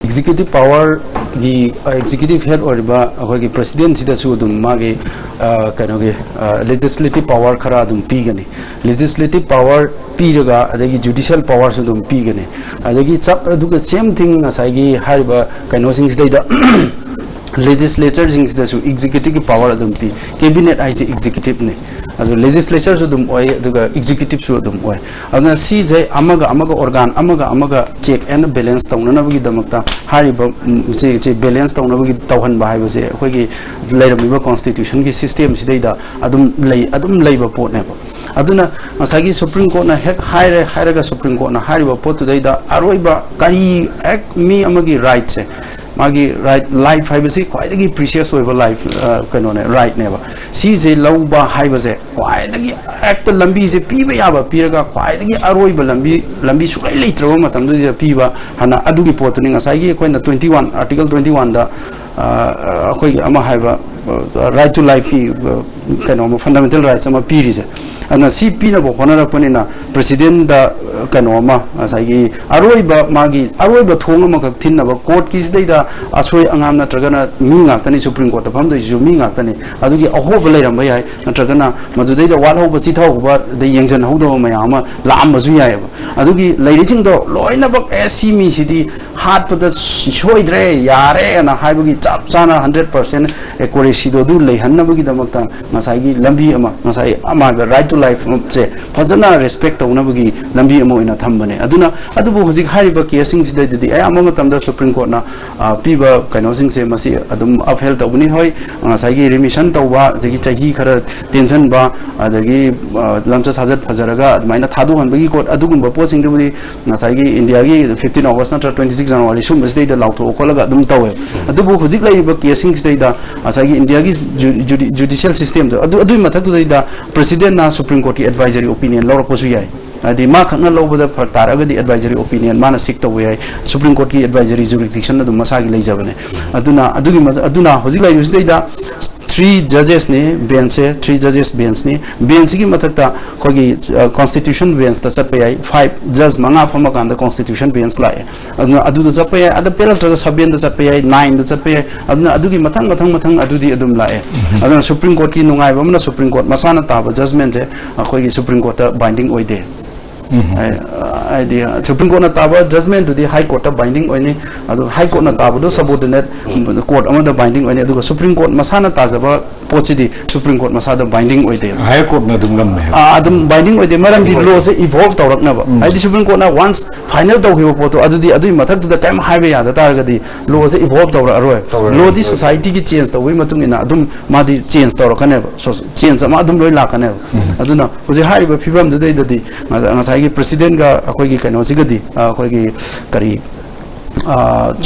executive power ꯒꯤ, ꯑ, executive head ꯑꯣꯏꯔꯤꯕ ꯑꯩꯈꯣꯏꯒꯤ president ꯁꯤꯗꯁꯨ ꯑꯗꯨꯝ ꯃꯥꯒꯤ, ꯑ, ꯀꯩꯅꯣꯒꯤ, ꯑ, legislative power ꯈꯔ ꯑꯗꯨꯝ ꯄꯤꯒꯅꯤ꯫ Legislative power ꯄꯤꯔꯒ, ꯑꯗꯒꯤ judicial power ꯁꯨ ꯑꯗꯨꯝ ꯄꯤꯒꯅꯤ꯫ ꯑꯗꯒꯤ ꯆꯞ, ꯑꯗꯨꯒ same thing ꯉꯁꯥꯏꯒꯤ ꯍꯥꯏꯔꯤꯕ ꯀꯩꯅꯣꯁꯤꯡꯁꯤꯗꯩꯗ, legislature ꯁꯤꯡꯁꯤꯗꯁꯨ executive ꯒꯤ power ꯑꯗꯨꯝ ꯄꯤ꯫ Cabinet ꯍꯥꯏꯁꯦ executive ꯅꯤ꯫ ꯑꯗꯨ ꯂꯦꯖꯤꯁꯂꯦꯆꯔꯁꯨ ꯑꯗꯨꯝ ꯑꯣꯏ, ꯑꯗꯨꯒ ꯑꯦꯛꯖꯤꯀ꯭ꯌꯨꯇꯤꯞꯁꯨ ꯑꯗꯨꯝ ꯑꯣꯏ꯫ ꯑꯗꯨꯅ ꯁꯤꯁꯦ ꯑꯃꯒ ꯑꯃꯒ ꯑꯣꯔꯒꯥꯟ ꯑꯃꯒ ꯑꯃꯒ ꯆꯦꯛ ꯑꯦꯟ ꯕꯦꯂꯦꯟꯁ ꯇꯧꯅꯅꯕꯒꯤꯗꯃꯛꯇ ꯍꯥꯏꯔꯤꯕ, ꯎꯝ, ꯁꯤ, ꯁꯤ ꯕꯦꯂꯦꯟꯁ ꯇꯧꯅꯕꯒꯤ, ꯇꯧꯍꯟꯕ ꯍꯥꯏꯕꯁꯦ ꯑꯩꯈꯣꯏꯒꯤ ꯂꯩꯔꯝꯃꯤꯕ ꯀꯣꯟꯁꯇꯤꯇ꯭ꯌꯨꯁꯟꯒꯤ ꯁꯤꯁꯇꯦꯝꯁꯤꯗꯩꯗ ꯑꯗꯨꯝ ꯂꯩ, ꯑꯗꯨꯝ ꯂꯩꯕ ꯄꯣꯠꯅꯦꯕ꯫ ꯑꯗꯨꯅ ꯉꯁꯥꯏꯒꯤ ꯁꯨꯄ꯭ꯔꯤꯝ ꯀꯣꯔꯠꯅ ꯍꯦꯛ ꯍꯥꯏꯔꯦ ꯍꯥꯏꯔꯒ ꯁꯨꯄ꯭ꯔꯤꯝ ꯀꯣꯔꯠꯅ ꯍꯥꯏꯔꯤꯕ ꯄꯣꯠꯇꯨꯗꯩꯗ ꯑꯔꯣꯏꯕ ꯀꯔꯤ, ꯍꯦꯛ ꯃꯤ ꯑꯃꯒꯤ ꯔꯥꯏꯠꯁꯦ, ꯃꯥꯒꯤ ꯔꯥꯏꯠ, ꯂꯥꯏꯐ ꯍꯥꯏꯕꯁꯤ ꯈ꯭ꯋꯥꯏꯗꯒꯤ ꯄ꯭ꯔꯤꯁꯤꯌꯁ ꯑꯣꯏꯕ ꯂꯥꯏꯐ, ꯑ, ꯀꯩꯅꯣꯅꯦ, ꯔꯥꯏꯠꯅꯦꯕ꯫ ꯁꯤꯁꯦ ꯂꯧꯕ ꯍꯥꯏꯕꯁꯦ ꯈ꯭ꯋꯥꯏꯗꯒꯤ ꯍꯦꯛꯇ ꯂꯝꯕꯤꯁꯦ ꯄꯤꯕ ꯌꯥꯕ ꯄꯤꯔꯒ ꯈ꯭ꯋꯥꯏꯗꯒꯤ ꯑꯔꯣꯏꯕ ꯂꯝꯕꯤ, ꯂꯝꯕꯤ ꯁꯨꯡꯂꯩ ꯂꯩꯇ꯭ꯔꯕ ꯃꯇꯝꯗꯨꯗ ꯄꯤꯕ ꯍꯥꯟꯅ ꯑꯗꯨꯒꯤ ꯄꯣꯠꯇꯨꯅꯤ꯫ ꯉꯁꯥꯏꯒꯤ ꯑꯩꯈꯣꯏꯅ ꯇ꯭ꯋꯦꯟꯇꯤ ꯋꯥꯟ, ꯑꯥꯔꯇꯤꯀꯜ ꯇ꯭ꯋꯦꯟꯇꯤ ꯋꯥꯟꯗ ꯑꯩꯈꯣꯏꯒꯤ ꯑꯃ ꯍꯥꯏꯕ, ꯔꯥꯏꯠ ꯇꯨ ꯂꯥꯏꯐꯀꯤ ꯀꯩꯅꯣ ꯑꯃ, ꯐꯟꯗꯥꯃꯦꯟꯇꯦꯜ ꯔꯥꯏꯠꯁ ꯑꯃ ꯄꯤꯔꯤꯁꯦ꯫ ꯑꯗꯨꯅ ꯁꯤ ꯄꯤꯅꯕ ꯍꯣꯠꯅꯔꯛꯄꯅꯤꯅ ꯄ꯭ꯔꯦꯁꯤꯗꯦꯟꯗ ꯀꯩꯅꯣ ꯑꯃ, ꯉꯁꯥꯏꯒꯤ ꯑꯔꯣꯏꯕ, ꯃꯥꯒꯤ ꯑꯔꯣꯏꯕ ꯊꯣꯡ ꯑꯃꯈꯛ ꯊꯤꯟꯅꯕ, ꯀꯣꯔꯠꯀꯤꯁꯤꯗꯩꯗ ꯑꯁꯣꯏ ꯑꯉꯥꯝ ꯅꯠꯇ꯭ꯔꯒꯅ ꯃꯤ ꯉꯥꯛꯇꯅꯤ, ꯁꯨꯄ꯭ꯔꯤꯝ ꯀꯣꯔꯠꯇ ꯐꯝꯗꯣꯏꯁꯤꯁꯨ ꯃꯤ ꯉꯥꯛꯇꯅꯤ, ꯑꯗꯨꯒꯤ ꯑꯍꯣꯕ ꯂꯩꯔꯝꯕ ꯌꯥꯏ, ꯅꯠꯇ꯭ꯔꯒꯅ ꯃꯗꯨꯗꯩꯗ ꯋꯥꯠꯍꯧꯕ, ꯆꯤꯊꯍꯧꯕ, ꯑꯗꯩ ꯌꯦꯡꯁꯤꯟꯍꯧꯗꯕ ꯃꯌꯥꯝ ꯑꯃ ꯂꯥꯛꯑꯝꯕꯁꯨ ꯌꯥꯏꯑꯕ꯫ ꯑꯗꯨꯒꯤ ꯂꯩꯔꯤꯁꯤꯡꯗꯣ ꯂꯣꯏꯅꯃꯛ, "ꯑꯦ, ꯁꯤ ꯃꯤꯁꯤꯗꯤ ꯍꯥꯠꯄꯗ ꯁꯣꯏꯗ꯭ꯔꯦ, ꯌꯥꯔꯦꯅ" ꯍꯥꯏꯕꯒꯤ ꯆꯞ ꯆꯥꯅ ꯍꯟꯗ꯭ꯔꯦꯠ ꯄꯥꯔꯁꯦꯟ ꯑꯦꯀꯨꯔꯦꯁꯤꯗꯣ ꯑꯗꯨ ꯂꯩꯍꯟꯅꯕꯒꯤꯗꯃꯛꯇ ꯉꯁꯥꯏꯒꯤ ꯂꯝꯕꯤ ꯑꯃ, ꯉꯁꯥꯏ ꯑꯃ ꯍꯥꯏꯕ ꯔꯥꯏꯠ ꯇꯨ ꯂꯥꯏꯐꯁꯦ ꯐꯖꯅ ꯔꯦꯁꯄꯦꯛ ꯇꯧꯅꯕꯒꯤ ꯂꯝꯕꯤ ꯑꯃ ꯑꯣꯏꯅ ꯊꯝꯕꯅꯦ꯫ ꯑꯗꯨꯅ, ꯑꯗꯨꯕꯨ ꯍꯧꯖꯤꯛ ꯍꯥꯏꯔꯤꯕ ꯀꯦꯁꯁꯤꯡꯁꯤꯗꯩꯗꯗꯤ ꯑꯌꯥꯝꯕ ꯃꯇꯝꯗ ꯁꯨꯄ꯭ꯔꯤꯝ ꯀꯣꯔꯠꯅ, ꯑ, ꯄꯤꯕ ꯀꯩꯅꯣꯁꯤꯡꯁꯦ ꯃꯁꯤ ꯑꯗꯨꯝ ꯑꯞꯍꯦꯜ ꯇꯧꯒꯅꯤ꯫ ꯍꯣꯏ, ꯉꯁꯥꯏꯒꯤ ꯔꯤꯃꯤꯁꯟ ꯇꯧꯕ, ꯑꯗꯒꯤ ꯆꯍꯤ ꯈꯔ ꯇꯦꯟꯁꯤꯟꯕ, ꯑꯗꯒꯤ, ꯑ, ꯂꯝꯆꯠ ꯁꯥꯖꯠ ꯐꯖꯔꯒ ꯑꯗꯨꯃꯥꯏꯅ ꯊꯥꯗꯣꯛꯍꯟꯕꯒꯤ ꯀꯣꯔꯠ ꯑꯗꯨꯒꯨꯝꯕ ꯄꯣꯠꯁꯤꯡꯗꯨꯕꯨꯗꯤ ꯉꯁꯥꯏꯒꯤ ꯏꯟꯗꯤꯌꯥꯒꯤ ꯐꯤꯐꯇꯤꯟ ꯑꯣꯒꯁ ꯅꯠꯇ꯭ꯔꯒ ꯇ꯭ꯋꯦꯟꯇꯤ ꯁꯤꯛꯁ ꯖꯅꯋꯥꯔꯤ ꯁꯨꯝꯕꯁꯤꯗꯩꯗ ꯂꯥꯎꯊꯣꯛꯑ ꯈꯣꯠꯂꯒ ꯑꯗꯨꯝ ꯇꯧꯋꯦ꯫ ꯑꯗꯨꯕꯨ ꯍꯧꯖꯤꯛ ꯂꯩꯔꯤꯕ ꯀꯦꯁꯁꯤꯡꯁꯤꯗꯩꯗ ꯉꯁꯥꯏꯒꯤ ꯏꯟꯗꯤꯌꯥꯒꯤ ꯖꯨ-, ꯖꯨꯗꯤ-, ꯖꯨꯗꯤꯁꯤꯌꯦꯜ ꯁꯤꯁꯇꯦꯝꯗꯣ ꯑꯗꯨ, ꯑꯗꯨꯒꯤ ꯃꯊꯛꯇꯨꯗꯩꯗ ꯄ꯭ꯔꯦꯁꯤꯗꯦꯟꯅ ꯁꯨꯄ꯭ꯔꯤꯝ ꯀꯣꯔꯠꯀꯤ ꯑꯦꯗꯚꯥꯏꯖꯔꯤ ꯑꯣꯄꯤꯅꯤꯌꯟ ꯂꯧꯔꯛꯄꯁꯨ ꯌꯥꯏ꯫ ꯍꯥꯏꯗꯤ ꯃꯥ ꯈꯛꯅ ꯂꯧꯕꯗ ꯐꯔꯛ ꯇꯥꯔꯒꯗꯤ ꯑꯦꯗꯚꯥꯏꯖꯔꯤ ꯑꯣꯄꯤꯅꯤꯌꯟ ꯃꯥꯅ ꯁꯤꯛ ꯇꯧꯕ ꯌꯥꯏ꯫ ꯁꯨꯄ꯭ꯔꯤꯝ ꯀꯣꯔꯠꯀꯤ ꯑꯦꯗꯚꯥꯏꯖꯔꯤ ꯖꯨꯔꯤꯁꯗꯤꯛꯁꯟ ꯑꯗꯨꯝ ꯃꯁꯥꯒꯤ ꯂꯩꯖꯕꯅꯦ꯫ ꯑꯗꯨꯅ ꯑꯗꯨꯒꯤ ꯃꯊ-, ꯑꯗꯨꯅ ꯍꯧꯖꯤꯛ ꯂꯩꯔꯤꯕꯁꯤꯗꯩꯗ ꯊ꯭ꯔꯤ ꯖꯖꯦꯁꯅꯤ ꯕꯦꯟꯁꯁꯦ, ꯊ꯭ꯔꯤ ꯖꯖꯦꯁ ꯕꯦꯟꯁꯅꯤ꯫ ꯕꯦꯟꯁꯁꯤꯒꯤ ꯃꯊꯛꯇ ꯑꯩꯈꯣꯏꯒꯤ, ꯑ, ꯀꯣꯟꯁꯇꯤꯇ꯭ꯌꯨꯁꯟ ꯕꯦꯟꯁꯇ ꯆꯠꯄ ꯌꯥꯏ꯫ ꯐꯥꯏꯚ ꯖꯖ ꯃꯉꯥ ꯐꯝꯃꯀꯥꯟꯗ ꯀꯣꯟꯁꯇꯤꯇ꯭ꯌꯨꯁꯟ ꯕꯦꯟꯁ ꯂꯥꯛꯑꯦ꯫ ꯑꯗꯨꯅ ꯑꯗꯨꯗ ꯆꯠꯄ ꯌꯥꯏ꯫ ꯑꯗ ꯄꯦꯜꯂꯛꯇ꯭ꯔꯒ ꯁꯕꯦꯟꯗ ꯆꯠꯄ ꯌꯥꯏ, ꯅꯥꯏꯟꯗ ꯆꯠꯄ ꯌꯥꯏ꯫ ꯑꯗꯨꯅ ꯑꯗꯨꯒꯤ ꯃꯊꯪ, ꯃꯊꯪ, ꯃꯊꯪ ꯑꯗꯨꯗꯤ ꯑꯗꯨꯝ ꯂꯥꯛꯑꯦ꯫ ꯑꯗꯨꯅ ꯁꯨꯄ꯭ꯔꯤꯝ ꯀꯣꯔꯠꯀꯤ ꯅꯨꯡꯉꯥꯏꯕ ꯑꯃꯅ ꯁꯨꯄ꯭ꯔꯤꯝ ꯀꯣꯔꯠ ꯃꯁꯥꯅ ꯇꯥꯕ ꯖꯖꯃꯦꯟꯁꯦ ꯑꯩꯈꯣꯏꯒꯤ ꯁꯨꯄ꯭ꯔꯤꯝ ꯀꯣꯔꯠꯇ ꯕꯥꯏꯟꯗꯤꯡ ꯑꯣꯏꯗꯦ꯫ ꯍꯥꯏ-, ꯍꯥꯏꯗꯤ ꯁꯨꯄ꯭ꯔꯤꯝ ꯀꯣꯔꯠꯅ ꯇꯥꯕ ꯖꯖꯃꯦꯟꯗꯨꯗꯤ ꯍꯥꯏ ꯀꯣꯔꯠꯇ ꯕꯥꯏꯟꯗꯤꯡ ꯑꯣꯏꯅꯤ꯫ ꯑꯗꯨ ꯍꯥꯏ ꯀꯣꯔꯠꯅ ꯇꯥꯕꯗꯣ ꯁꯕꯣꯔꯗꯤꯅꯦꯠ ꯀꯣꯔꯠ ꯑꯃꯗ ꯕꯥꯏꯟꯗꯤꯡ ꯑꯣꯏꯅꯤ꯫ ꯑꯗꯨꯒ ꯁꯨꯄ꯭ꯔꯤꯝ ꯀꯣꯔꯠ ꯃꯁꯥꯅ ꯇꯥꯖꯕ ꯄꯣꯠꯁꯤꯗꯤ ꯁꯨꯄ꯭ꯔꯤꯝ ꯀꯣꯔꯠ ꯃꯁꯥꯗ ꯕꯥꯏꯟꯗꯤꯡ ꯑꯣꯏꯗꯦꯕ꯫ ꯍꯥꯌꯔ ꯀꯣꯔꯠꯅ ꯑꯗꯨꯝ ꯉꯝꯃꯦ ꯍꯥꯏꯕ꯫ ꯑꯥ, ꯑꯗꯨꯝ ꯕꯥꯏꯟꯗꯤꯡ ꯑꯣꯏꯗꯦ, ꯃꯔꯝꯗꯤ ꯂꯣꯁꯦ ꯏꯚꯣꯜꯕ ꯇꯧꯔꯛꯅꯕ꯫ ꯍꯥꯏꯗꯤ ꯁꯨꯄ꯭ꯔꯤꯝ ꯀꯣꯔꯠꯅ ꯋꯥꯟꯁ ꯐꯥꯏꯅꯦꯜ ꯇꯧꯈꯤꯕ ꯄꯣꯠꯇꯣ, ꯑꯗꯨꯗꯤ ꯑꯗꯨꯒꯤ ꯃꯊꯛꯇꯨꯗ ꯀꯔꯤꯝ ꯍꯥꯏꯕ ꯌꯥꯗ ꯇꯥꯔꯒꯗꯤ ꯂꯣꯁꯦ ꯏꯚꯣꯜꯕ ꯇꯧꯔꯛꯑꯔꯣꯏ꯫ ꯇꯧꯔꯛꯑꯔꯣꯏ꯫ ꯂꯣꯗꯤ ꯁꯣꯁꯥꯏꯇꯤꯒꯤ ꯆꯦꯟꯖ ꯇꯧꯕꯒꯤ ꯃꯇꯨꯡ ꯏꯟꯅ ꯑꯗꯨꯝ ꯃꯥꯗꯤ ꯆꯦꯟꯖ ꯇꯧꯔꯛꯀꯅꯦꯕ, ꯆꯦꯟꯖ ꯑꯃ ꯑꯗꯨꯝ ꯂꯣꯏ ꯂꯥꯛꯀꯅꯦꯕ꯫ ꯑꯗꯨꯅ ꯍꯧꯖꯤꯛ ꯍꯥꯏꯔꯤꯕ ꯐꯤꯕꯝꯗꯨꯗꯩꯗꯗꯤ ꯉꯁꯥꯏꯒꯤ ꯄ꯭ꯔꯦꯁꯤꯗꯦꯟꯒ ꯑꯩꯈꯣꯏꯒꯤ ꯀꯩꯅꯣꯁꯤꯒꯗꯤ, ꯑꯩꯈꯣꯏꯒꯤ ꯀꯔꯤ,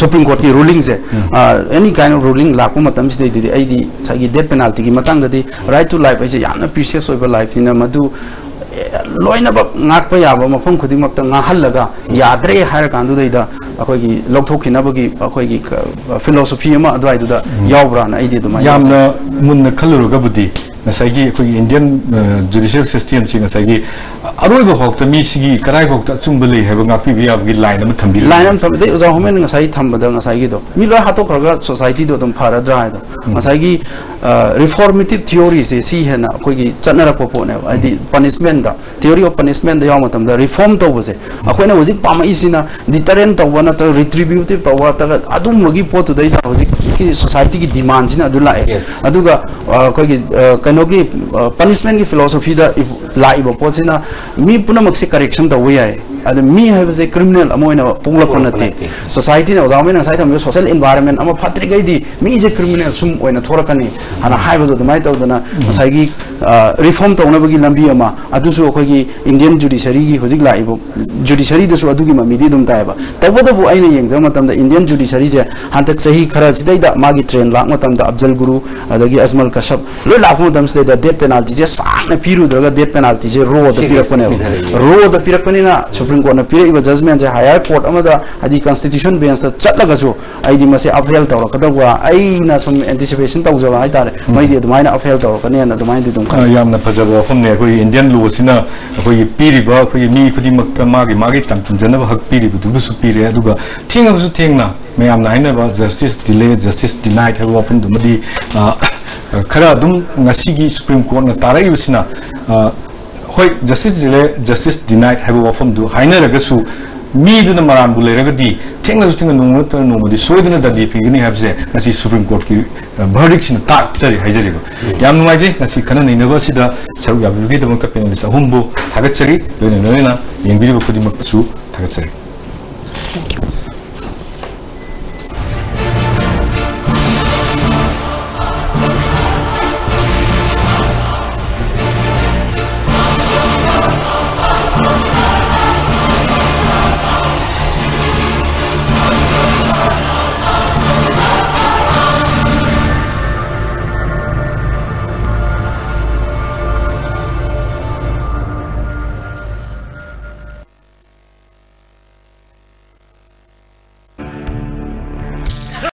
ꯁꯨꯄ꯭ꯔꯤꯝ ꯀꯣꯔꯠꯀꯤ ꯔꯨꯂꯤꯡꯁꯦ, ꯑꯦꯅꯤ ꯀꯥꯏꯟ ꯑꯣꯐ ꯔꯨꯂꯤꯡ ꯂꯥꯛꯄ ꯃꯇꯝꯁꯤꯗꯩꯗꯗꯤ ꯑꯩꯗꯤ ꯉꯁꯥꯏꯒꯤ ꯗꯦꯠ ꯄꯦꯅꯥꯜꯇꯤꯒꯤ ꯃꯇꯥꯡꯗꯗꯤ, ꯔꯥꯏꯠ ꯇꯨ ꯂꯥꯏꯐ ꯍꯥꯏꯁꯦ ꯌꯥꯝꯅ ꯄ꯭ꯔꯤꯁꯤꯌꯁ ꯑꯣꯏꯕ ꯂꯥꯏꯐꯅꯤꯅ, ꯃꯗꯨ ꯑꯦ, ꯂꯣꯏꯅꯃꯛ ꯉꯥꯛꯄ ꯌꯥꯕ ꯃꯐꯝ ꯈꯨꯗꯤꯡꯃꯛꯇ ꯉꯥꯡꯍꯜꯂꯒ, ꯌꯥꯗ꯭ꯔꯦ ꯍꯥꯏꯔ ꯀꯥꯟꯗꯨꯗꯩꯗ ꯑꯩꯈꯣꯏꯒꯤ ꯂꯧꯊꯣꯛꯈꯤꯅꯕꯒꯤ ꯑꯩꯈꯣꯏꯒꯤ ꯐꯤꯂꯣꯁꯣꯐꯤ ꯑꯃ ꯑꯗꯨꯋꯥꯏꯗꯨꯗ ꯌꯥꯎꯕ꯭ꯔꯥꯅ ꯑꯩꯗꯤ ꯑꯗꯨꯃꯥꯏꯅ ꯌꯥꯝꯅ ꯃꯨꯟꯅ ꯈꯜꯂꯨꯔꯒꯕꯨꯗꯤ ꯉꯁꯥꯏꯒꯤ ꯑꯩꯈꯣꯏꯒꯤ ꯏꯟꯗꯤꯌꯟ ꯖꯨꯗꯤꯁꯤꯌꯦꯜ ꯁꯤꯁꯇꯦꯝꯁꯤ ꯉꯁꯥꯏꯒꯤ ꯑꯔꯣꯏꯕ ꯐꯥꯎꯗ ꯃꯤꯁꯤꯒꯤ ꯀꯗꯥꯏꯐꯥꯎꯗ ꯑꯆꯨꯝꯕ ꯂꯩ ꯍꯥꯏꯕ ꯉꯥꯛꯄꯤꯕ ꯌꯥꯕꯒꯤ ꯂꯥꯏꯟ ꯑꯃ ꯊꯝꯕꯤꯔꯤ꯫ ꯂꯥꯏꯟ ꯑꯃ ꯊꯝꯕꯗꯩ ꯑꯣꯖꯥ ꯍꯣꯃꯦꯟ ꯉꯁꯥꯏ ꯊꯝꯕꯗ ꯉꯁꯥꯏꯒꯤꯗꯣ ꯃꯤ ꯂꯣꯏ ꯍꯥꯠꯇꯣꯛꯈ꯭ꯔꯒ ꯁꯣꯁꯥꯏꯇꯤꯗꯣ ꯑꯗꯨꯝ ꯐꯔꯗ꯭ꯔꯥ ꯍꯥꯏꯗꯣ, ꯉꯁꯥꯏꯒꯤ ꯔꯤꯐꯣꯔꯃꯦꯇꯤꯞ ꯊꯤꯑꯣꯔꯤꯁꯦ ꯁꯤ ꯍꯦꯟꯅ ꯑꯩꯈꯣꯏꯒꯤ ꯆꯠꯅꯔꯛꯄ ꯄꯣꯠꯅꯦꯕ꯫ ꯍꯥꯏꯗꯤ ꯄꯅꯤꯁꯃꯦꯟꯗ, ꯊꯤꯑꯣꯔꯤ ꯑꯣꯐ ꯄꯅꯤꯁꯃꯦꯟꯗ ꯌꯥꯎꯕ ꯃꯇꯝꯗ ꯔꯤꯐꯣꯔꯝ ꯇꯧꯕꯁꯦ ꯑꯩꯈꯣꯏꯅ ꯍꯧꯖꯤꯛ ꯄꯥꯝꯃꯛꯏꯁꯤꯅ ꯗꯤꯇꯔꯦꯟ ꯇꯧꯕ ꯅꯠꯇ꯭ꯔꯒ ꯔꯤꯇ꯭ꯔꯤꯕ꯭ꯌꯨꯇꯤꯞ ꯇꯧꯕ ꯅꯠꯇ꯭ꯔꯒ ꯑꯗꯨꯝꯕꯒꯤ ꯄꯣꯠꯇꯨꯗꯩꯗ ꯍꯧꯖꯤꯛꯀꯤ ꯁꯣꯁꯥꯏꯇꯤꯒꯤ ꯗꯤꯃꯥꯟꯁꯤꯅ ꯑꯗꯨ ꯂꯥꯛꯑꯦ꯫ Yes. ꯑꯗꯨꯒ ꯑ, ꯑꯩꯈꯣꯏꯒꯤ ꯑ, ꯀꯩꯅꯣꯒꯤ ꯄꯅꯤꯁꯃꯦꯟꯒꯤ ꯐꯤꯂꯣꯁꯣꯐꯤꯗ ꯂꯥꯛꯏꯕ ꯄꯣꯠꯁꯤꯅ ꯃꯤ ꯄꯨꯝꯅꯃꯛꯁꯦ ꯀꯔꯦꯛꯁꯟ ꯇꯧꯕ ꯌꯥꯏ꯫ ꯑꯗ ꯃꯤ ꯍꯥꯏꯕꯁꯦ ꯀ꯭ꯔꯤꯃꯤꯅꯦꯜ ꯑꯃ ꯑꯣꯏꯅ ꯄꯣꯛꯂꯛꯄ ꯄꯣꯛꯂꯛꯄ ꯅꯠꯇꯦ꯫ ꯅꯠꯇꯦ꯫ ꯁꯣꯁꯥꯏꯇꯤꯅ ꯑꯣꯖꯥ ꯍꯣꯏꯅ ꯉꯁꯥꯏ ꯊꯝꯕꯤꯕ ꯁꯣꯁꯦꯜ ꯏꯟꯚꯥꯏꯔꯟꯃꯦꯟ ꯑꯃ ꯐꯠꯇ꯭ꯔꯤꯈꯩꯗꯤ ꯃꯤꯁꯦ ꯀ꯭ꯔꯤꯃꯤꯅꯦꯜ ꯁꯨꯝ ꯑꯣꯏꯅ ꯊꯣꯛꯂꯛꯀꯅꯤ ꯍꯥꯏꯅ ꯍꯥꯏꯕꯗꯣ ꯑꯗꯨꯃꯥꯏꯅ ꯇꯧꯗꯅ ꯉꯁꯥꯏꯒꯤ ꯔꯤꯐꯣꯔꯝ ꯇꯧꯅꯕꯒꯤ ꯂꯝꯕꯤ ꯑꯃ ꯑꯗꯨꯁꯨ ꯑꯩꯈꯣꯏꯒꯤ ꯏꯟꯗꯤꯌꯟ ꯖꯨꯗꯤꯁꯔꯤꯒꯤ ꯍꯧꯖꯤꯛ ꯂꯥꯛꯏꯕ ꯖꯨꯗꯤꯁꯔꯤꯗꯁꯨ ꯑꯗꯨꯒꯤ ꯃꯃꯤꯗꯤ ꯑꯗꯨꯝ ꯇꯥꯏꯌꯦꯕ꯫ ꯇꯧꯕꯇꯕꯨ ꯑꯩꯅ ꯌꯦꯡꯖꯕ ꯃꯇꯝꯗ ꯏꯟꯗꯤꯌꯟ ꯖꯨꯗꯤꯁꯔꯤꯁꯦ ꯍꯟꯗꯛ ꯆꯍꯤ ꯈꯔꯁꯤꯗꯩꯗ ꯃꯥꯒꯤ ꯇ꯭ꯔꯦꯟ ꯂꯥꯛꯄ ꯃꯇꯝꯗ ꯑꯐꯖꯜ ꯒꯨꯔꯨ ꯑꯗꯒꯤ ꯑꯖꯃꯜ ꯀꯁꯞ ꯂꯣꯏ ꯂꯥꯛꯄ ꯃꯇꯝꯁꯤꯗꯩꯗ ꯗꯦꯠ ꯄꯦꯅꯥꯜꯇꯤꯁꯦ ꯁꯥꯡꯅ ꯄꯤꯔꯨꯗ꯭ꯔꯒ ꯗꯦꯠ ꯄꯦꯅꯥꯜꯇꯤꯁꯦ ꯔꯣꯗ Serious ꯄꯤꯔꯛꯄꯅꯦꯕ꯫ ꯄꯤꯊꯔꯛꯏ꯫ ꯔꯣꯗ ꯄꯤꯔꯛꯄꯅꯤꯅ ꯁꯨꯄ꯭ꯔꯤꯝ ꯀꯣꯔꯠꯅ ꯄꯤꯔꯛꯏꯕ ꯖꯖꯃꯦꯟꯁꯦ ꯍꯥꯌꯔ ꯀꯣꯔꯠ ꯑꯃꯗ ꯍꯥꯏꯗꯤ ꯀꯟꯁꯇꯤꯇ꯭ꯌꯨꯁꯟ ꯕꯦꯟꯁꯇ ꯆꯠꯂꯒꯁꯨ ꯑꯩꯗꯤ ꯃꯁꯤ ꯑꯐꯦꯜ ꯇꯧꯔꯛꯀꯗꯧꯕ ꯑꯩꯅ ꯁꯨꯝ ꯑꯦꯟꯇꯤꯁꯤꯄꯦꯁꯟ ꯇꯧꯖꯕ ꯍꯥꯏꯇꯥꯔꯦ꯫ ꯃꯩꯗꯤ ꯑꯗꯨꯃꯥꯏꯅ ꯑꯐꯦꯜ ꯇꯧꯔꯛꯀꯅꯦꯅ ꯑꯗꯨꯃꯥꯏꯅꯗꯤ ꯑꯗꯨꯝ ꯈꯜꯂꯤ꯫ ꯌꯥꯝꯅ ꯐꯖꯕ ꯋꯥꯐꯝꯅꯦ꯫ ꯑꯩꯈꯣꯏꯒꯤ ꯏꯟꯗꯤꯌꯟ ꯂꯣꯁꯤꯅ ꯑꯩꯈꯣꯏꯒꯤ ꯄꯤꯔꯤꯕ ꯑꯩꯈꯣꯏꯒꯤ ꯃꯤ ꯈꯨꯗꯤꯡꯃꯛꯇ ꯃꯥꯒꯤ ꯃꯥꯒꯤ ꯇꯝꯖꯅꯕ ꯍꯛ ꯄꯤꯔꯤꯕꯗꯨꯕꯨꯁꯨ ꯄꯤꯔꯦ, ꯑꯗꯨꯒ ꯊꯦꯡꯉꯕꯁꯨ ꯊꯦꯡꯅ ꯃꯌꯥꯝꯅ ꯍꯥꯏꯅꯕ ꯖꯁꯇꯤꯁ ꯗꯤꯂꯦ ꯖꯁꯇꯤꯁ ꯗꯤꯅꯥꯏꯠ ꯍꯥꯏꯕ ꯋꯥꯐꯝꯗꯨꯃꯗꯤ ꯑ, ꯈꯔ ꯑꯗꯨꯝ ꯉꯁꯤꯒꯤ ꯁꯨꯄ꯭ꯔꯤꯝ ꯀꯣꯔꯠꯅ ꯇꯥꯔꯛꯏꯕꯁꯤꯅ ꯑ, ꯍꯣꯏ, ꯖꯁꯇꯤꯁ ꯗꯤꯂꯦ ꯖꯁꯇꯤꯁ ꯗꯤꯅꯥꯏꯠ ꯍꯥꯏꯕ ꯋꯥꯐꯝꯗꯨ ꯍꯥꯏꯅꯔꯒꯁꯨ ꯃꯤꯗꯨꯅ ꯃꯔꯥꯟꯕꯨ ꯂꯩꯔꯒꯗꯤ ꯊꯦꯡꯅꯁꯨ ꯊꯦꯡꯅ ꯅꯣꯡꯃ ꯅꯠꯇ꯭ꯔꯒ ꯅꯣꯡꯃꯗꯤ ꯁꯣꯏꯗꯅ ꯗꯟꯗꯤ ꯐꯪꯒꯅꯤ ꯍꯥꯏꯕꯁꯦ ꯉꯁꯤ ꯁꯨꯄ꯭ꯔꯤꯝ ꯀꯣꯔꯠꯀꯤ ꯚꯔꯗꯤꯛꯁꯤꯅ ꯇꯥꯛꯆꯔꯤ ꯍꯥꯏꯖꯔꯤꯕ꯫ ꯌꯥꯝ ꯅꯨꯡꯉꯥꯏꯖꯩ ꯉꯁꯤ ꯈꯟꯅ ꯅꯩꯅꯕ ꯑꯁꯤꯗ ꯁꯔꯨꯛ ꯌꯥꯕꯤꯕꯒꯤꯗꯃꯛꯇ ꯄꯦꯅꯦꯂꯤꯁ ꯑꯍꯨꯝꯕꯨ ꯊꯥꯒꯠꯆꯔꯤ, ꯂꯣꯏꯅ ꯂꯣꯏꯅꯅ ꯌꯦꯡꯕꯤꯔꯤꯕ ꯈꯨꯗꯤꯡꯃꯛꯁꯨ ꯊꯥꯒꯠꯆꯔꯤ꯫